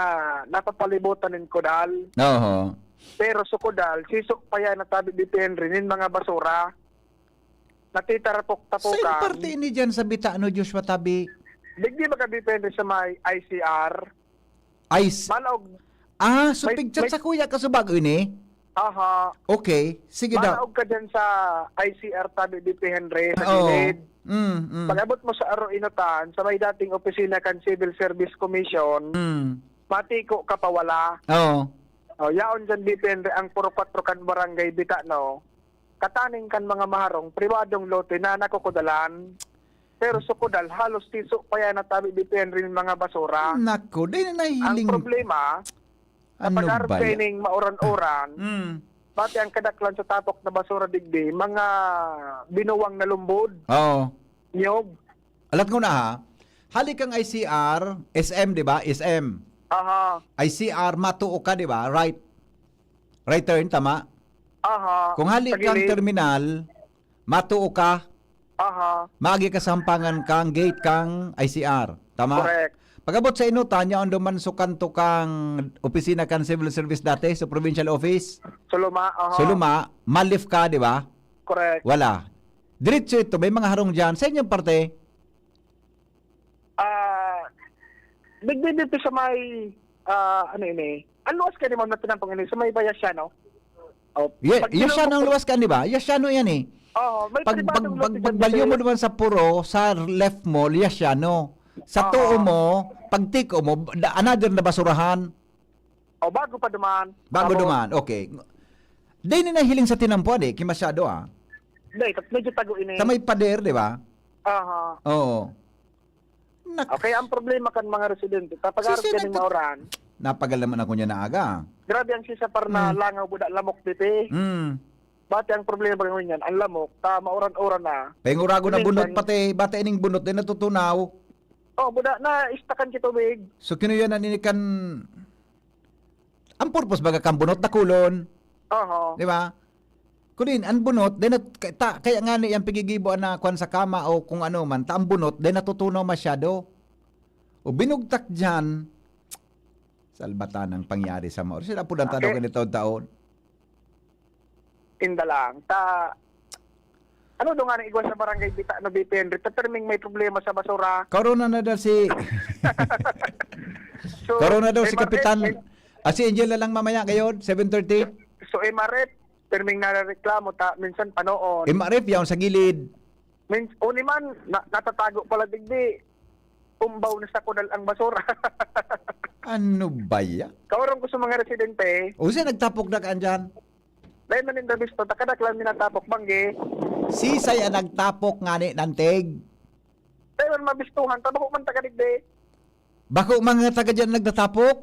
napapalibutan nin kudal. Oho. Pero sa kudal, siso pa yan na tabi B P N rin, nin mga basura. Natitarapok-tapukan. Sa parte ini dyan sa Bitano, Joshua, tabi? Digdi ba ka B P N rin sa may I C R? Ice. Balaog. Ah, so May, pigchat may sa kuya ka sa bago ini? Aha. Okay, sige daw. Balaog ka dyan sa I C R tabi, D P Henry, sa Oo. gilid. Mm, mm. Pag-abot mo sa Aro Inutan, sa may dating opisina kan Civil Service Commission, Mm. matiko ka pawala. Oo. O, yaon dyan, D P Henry, ang puro kwatro kan barangay Bita, no? Kataning kan mga maharong, pribadong lote na nakukudalan. Pero sa kudal, halos tiso pa yan na tabi, D P Henry, mga basura. Naku, di na nahihiling. Ang problema, Ano kapag arog ba yan? kaining mauran-uran, Mm. pati ang kadaklan sa tapok na basura digdi, mga binuwang na lumbod, Oo. niyog. Alat ko na ha, hali kang I C R, S M, di ba? S M. Aha. I C R, matuo ka, di ba? Right. Right turn, tama? Aha. Kung hali Sa kang gilid. terminal, matuo ka, Aha. maagi ka sa hampangan kang gate kang I C R. Tama? Correct. Pag-abot sa Inutan, yaon duman sa kanto kang opisina kan Civil Service dati, sa provincial office. Sa luma, aha. Sa luma, ma-left ka, di ba? Correct. Wala. Diretso ito, may mga harong dyan. Sa inyong parte? Ah, nagdidito sa may, ah, ano ini? Ang luwas ka ni Ma'am na tinampang ini, sa may Bayasiano? Oh, Ye-, pag Yasiano ang tinupok luwas ka, di ba? Yasiano yan eh. Oo, may Pag, pribadong pag, lote pag, dyan pagbalyo mo dito. naman sa Puro, sa left mo, Yasiano. Sa Oo. tuo mo, pag tiko mo, da-, another na basurahan. O, bago pa duman. Bago Tapos duman, okay. Di ni nahiling sa tinampuan eh, kimasyado ah. Di, medyo tago ini. Sa may pader, di ba? Aha. Oo. Nak- Okay, ang problema kan mga residente, kapag Si arog Sen kaning nagtut- mauran. Napagal naman ako niya na aga. Grabe ang sisapar na Hmm. langaw, buda, lamok, pipi. Hmm. Bati ang problema ba ngayon yan? Ang lamok, ta mauran-uran na. Pengurago na Minsan bunot, pati, bati ining bunot, di natutunaw. Oh, buda, na istakan ki tubig. So, kinuya na nini kan, ang purpose baga kan bunot, dakulon. Oho. Di ba? Kunin, ang bunot, di nat-, ka-, ta-, kaya nga ni ang pigigibo na kwan sa kama o kung ano man, ta ang bunot, di natutunaw masyado. O binugtak dyan, salbatan ang pangyari sa maor. Sila po lang Okay. tanong ganito taon. Inda lang. Ta, ano do nga nang igwa sa barangay Bita, no, B P N, Rita Perming may problema sa basura? Corona na daw si, So, Corona daw may si mar-, Kapitan. may Ah, si Angel na lang mamaya ngayon, seven thirty. So, M R F, perming narareklamo, ta, minsan panoon. M R F yaon sa gilid. Min-, uni man, na-, natatago pala digdi. Umbaw na sa kudal ang basura. Ano ba ya? Kaurong ko sa mga residente. O siya, nagtapok na ka andyan? Dahil man yung rabies to, takadaklan minatapok, banggi. Sisay ang nagtapok nga ni Nantig? Dahil man mabistuhan, tabako man taga digdi. Bako mga taga dyan nagtatapok?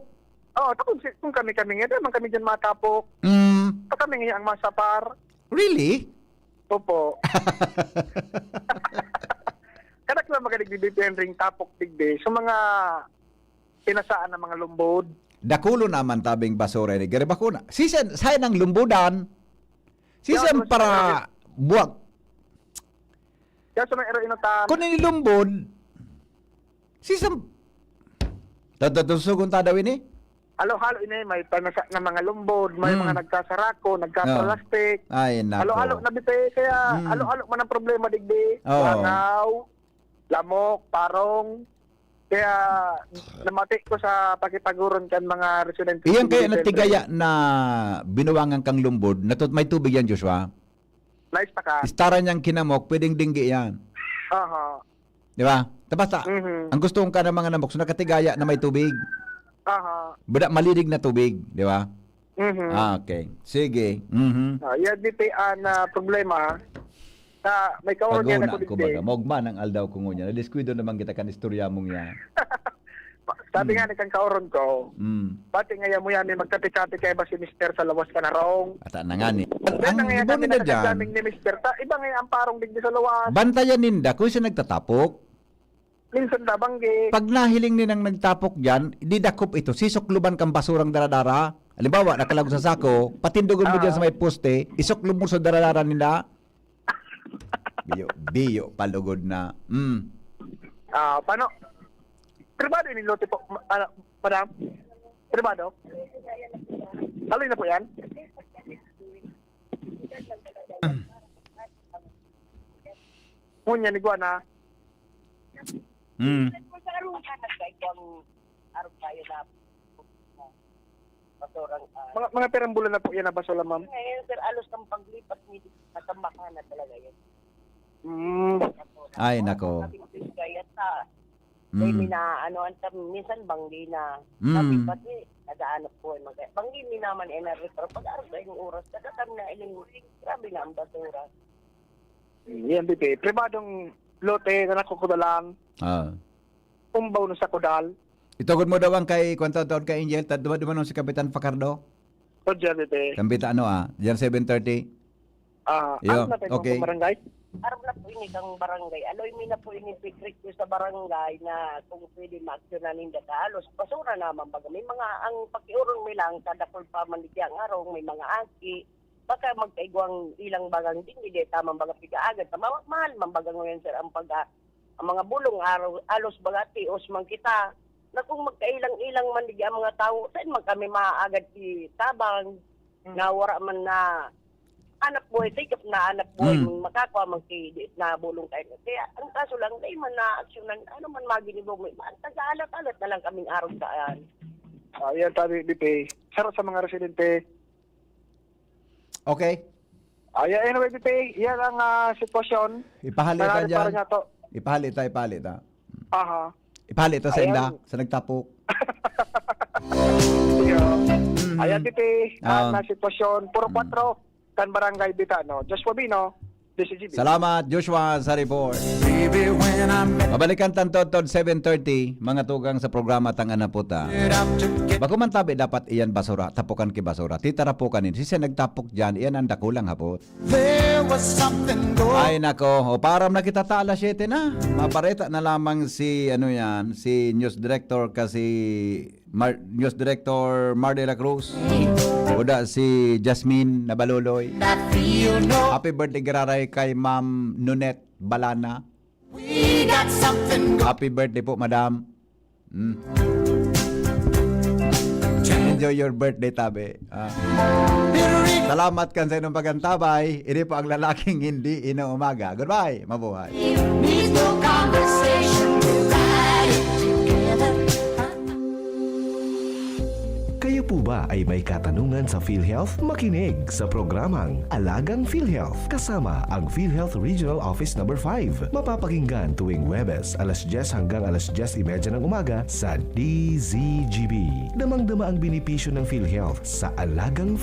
Oo, ta kung si-, kung kami-kami nga, dahil man kami dyan matapok. Mm. Ta kami nga ang masapar. Really? Opo. Kadaklan magaling ni B P N ring tapok digdi. So, mga pinasaan ng mga lumbod. Dakulo naman tabing basura ni Gary Bakuna. Sisan, sayan ang lumbudan. Sisan Yun, para, Buwag. Kaya sa may ero inutan. Kung inilumbod, si Sam-, tatatusog ta daw ini? Halo-halo ini, may panasa na mga lumbod, may Hmm. mga nagkasarako, nagkapalastik. Oh. Ay, nako. Halo-halo na bitaw, kaya Hmm. halo-halo man ang problema digdi. Oo. Langaw, lamok, parong. Kaya namati ko sa pakipag-oron kan mga residente Iyan sa kaya City Center. Natigaya na binuwangan kang lumbod, na tut-, may tubig yan, Joshua? Nice pa ka. Istara niyang kinamok, pwedeng dinggi yan. Aha. Di ba? Ta basta, Mhm. ang gusto kong ka ng mga namok, so nakatigaya na may tubig. Aha. Bada, malirig na tubig, di ba? Mhm. Ah, okay. Sige. Mhm. Ah, yan, di pa ang, ah, problema. Sa may kaoron niya Paguna, na kundi. Kumbaga, maugma ng aldaw ko ngunyan. Nadiskuido naman kita kan istorya mong yan. Sabi Hmm. nga ni kang kaoron ko, Mm. pati nga yan mo yan, may magkape-kape kaya ba si Mister sa lawas ka na rong? Ata na nga ni. Ang, Kaya ang na nga ibo kami ninda dyan, nagkakasaming ni Mister. Ta, iba nga ang parong digdi sa lawas. Bantayan ninda kung siya nagtatapok. Minsan da, banggi. Pag nahiling ninang nagtapok dyan, didakop ito. Sisukluban kang basurang daradara. Halimbawa, nakalagos sa sako, patindogon mo dyan Ah. sa may poste, isuklob mo sa daradara nila. Biyo, biyo, palugod na. Mm. Ah, paano? Pribado ini lote po, ma-, ano, madam? Pribado? Haloy na po yan? Ngunyan, igwa na. Mm. Basurang, ah, Mga, mga pirang bulan na po yan na basura, ma'am? Ngayon, sir, alos ng paglipat ni, natambakan na talaga yun. Mm. Ay, nako. Kaya sa, may Mm. mina-, ano, ang tam-, minsan banggi na. Mm. Sabi, pati, nag-aanap po, mag-, banggi ni naman, eh, na-refer. Pag-arog na yung oras, nagkakam na, iling, grabe na ang basura. Yan, Bibi. Pribadong lote na nakukudalan. Ah. Umbaw na sa kudal. Itugod mo daw ang kay, kwan taon kay Angel, ta-, dumaduman si Kapitan Facardo. Roger, Bibi. Kambita, ano, ah, diyan seven thirty. Ah, Yo, ano na tayo, okay. Barangay? Arog na po ini kang barangay. Aloy mi na po ini, Patrick, ko sa barangay na kung pwede maaksyonan ninda ka. Halos basura naman baga. May mga, ang pakiuron mi lang, kadakol pa man di ang arong, may mga aki. Baka magkaigwang ilang bagang din, di tamang baga pigaagad. Tama, mahal man baga ngayon, sir, ang pag-, ang mga bulong, araw, alos baga, tios man kita. Na kung magkailang-ilang man di ang mga tawo, saan man kami maaagad si tabang? Hmm. Na wala man na anak buhay, take up na anak buhay, Hmm. mong makakwa, magkidi na bulong kayo. Kaya ang kaso lang, dahil man na aksyonan, ano man maginibo mo, man, taga-alat-alat na lang kaming araw saan. Ah, yan, sabi, Bibi. Saro sa mga residente, Okay. Ah, yeah, anyway, Bibi, yan ang, ah, sitwasyon. Ipahali ta Nangyari dyan. Para nga to. Ipahali ta, ipahali ta. Aha. Ipahali ta sa Ayan. Inda, sa nagtapok. Yeah. Mhm. Ayan, Bibi, Ah. ang, ah, sitwasyon. Puro Mm. kwatro, kan Barangay Bitano. Joshua Bino, D C G B. Salamat, Joshua, sa report. Baby, when I met Mabalikan tan todtod seven thirty, mga tugang sa programa Tang Ana Puta. Bako man tabi dapat iyan basura, tapukan ki basura. Titarapukan nin, siya nagtapok dyan, iyan ang dakulang hapot. There was something going Ay nako, o param na kita ta alas siyete na. Mabareta na lamang si, ano yan, si News Director kasi Mar-, News Director Mar de la Cruz. Uda si Jasmine Nabaluloy. That feel no Happy birthday giraray kay Ma'am Nunette Balana. We got something going Happy birthday po, madam. Mm. Enjoy your birthday, tabi. Ah. Salamat kan sa inyong pagantabay. Ini po ang lalaking hindi inuumaga. Goodbye. Mabuhay. Need no conversation. We're riding together. Kayo po ba ay may katanungan sa PhilHealth? Makinig sa programang Alagang PhilHealth kasama ang PhilHealth Regional Office Number five. Mapapakinggan tuwing Huwebes, alas dyes hanggang alas dyes y media ng umaga sa D Z G B. Damang-dama ang benepisyo ng PhilHealth sa Alagang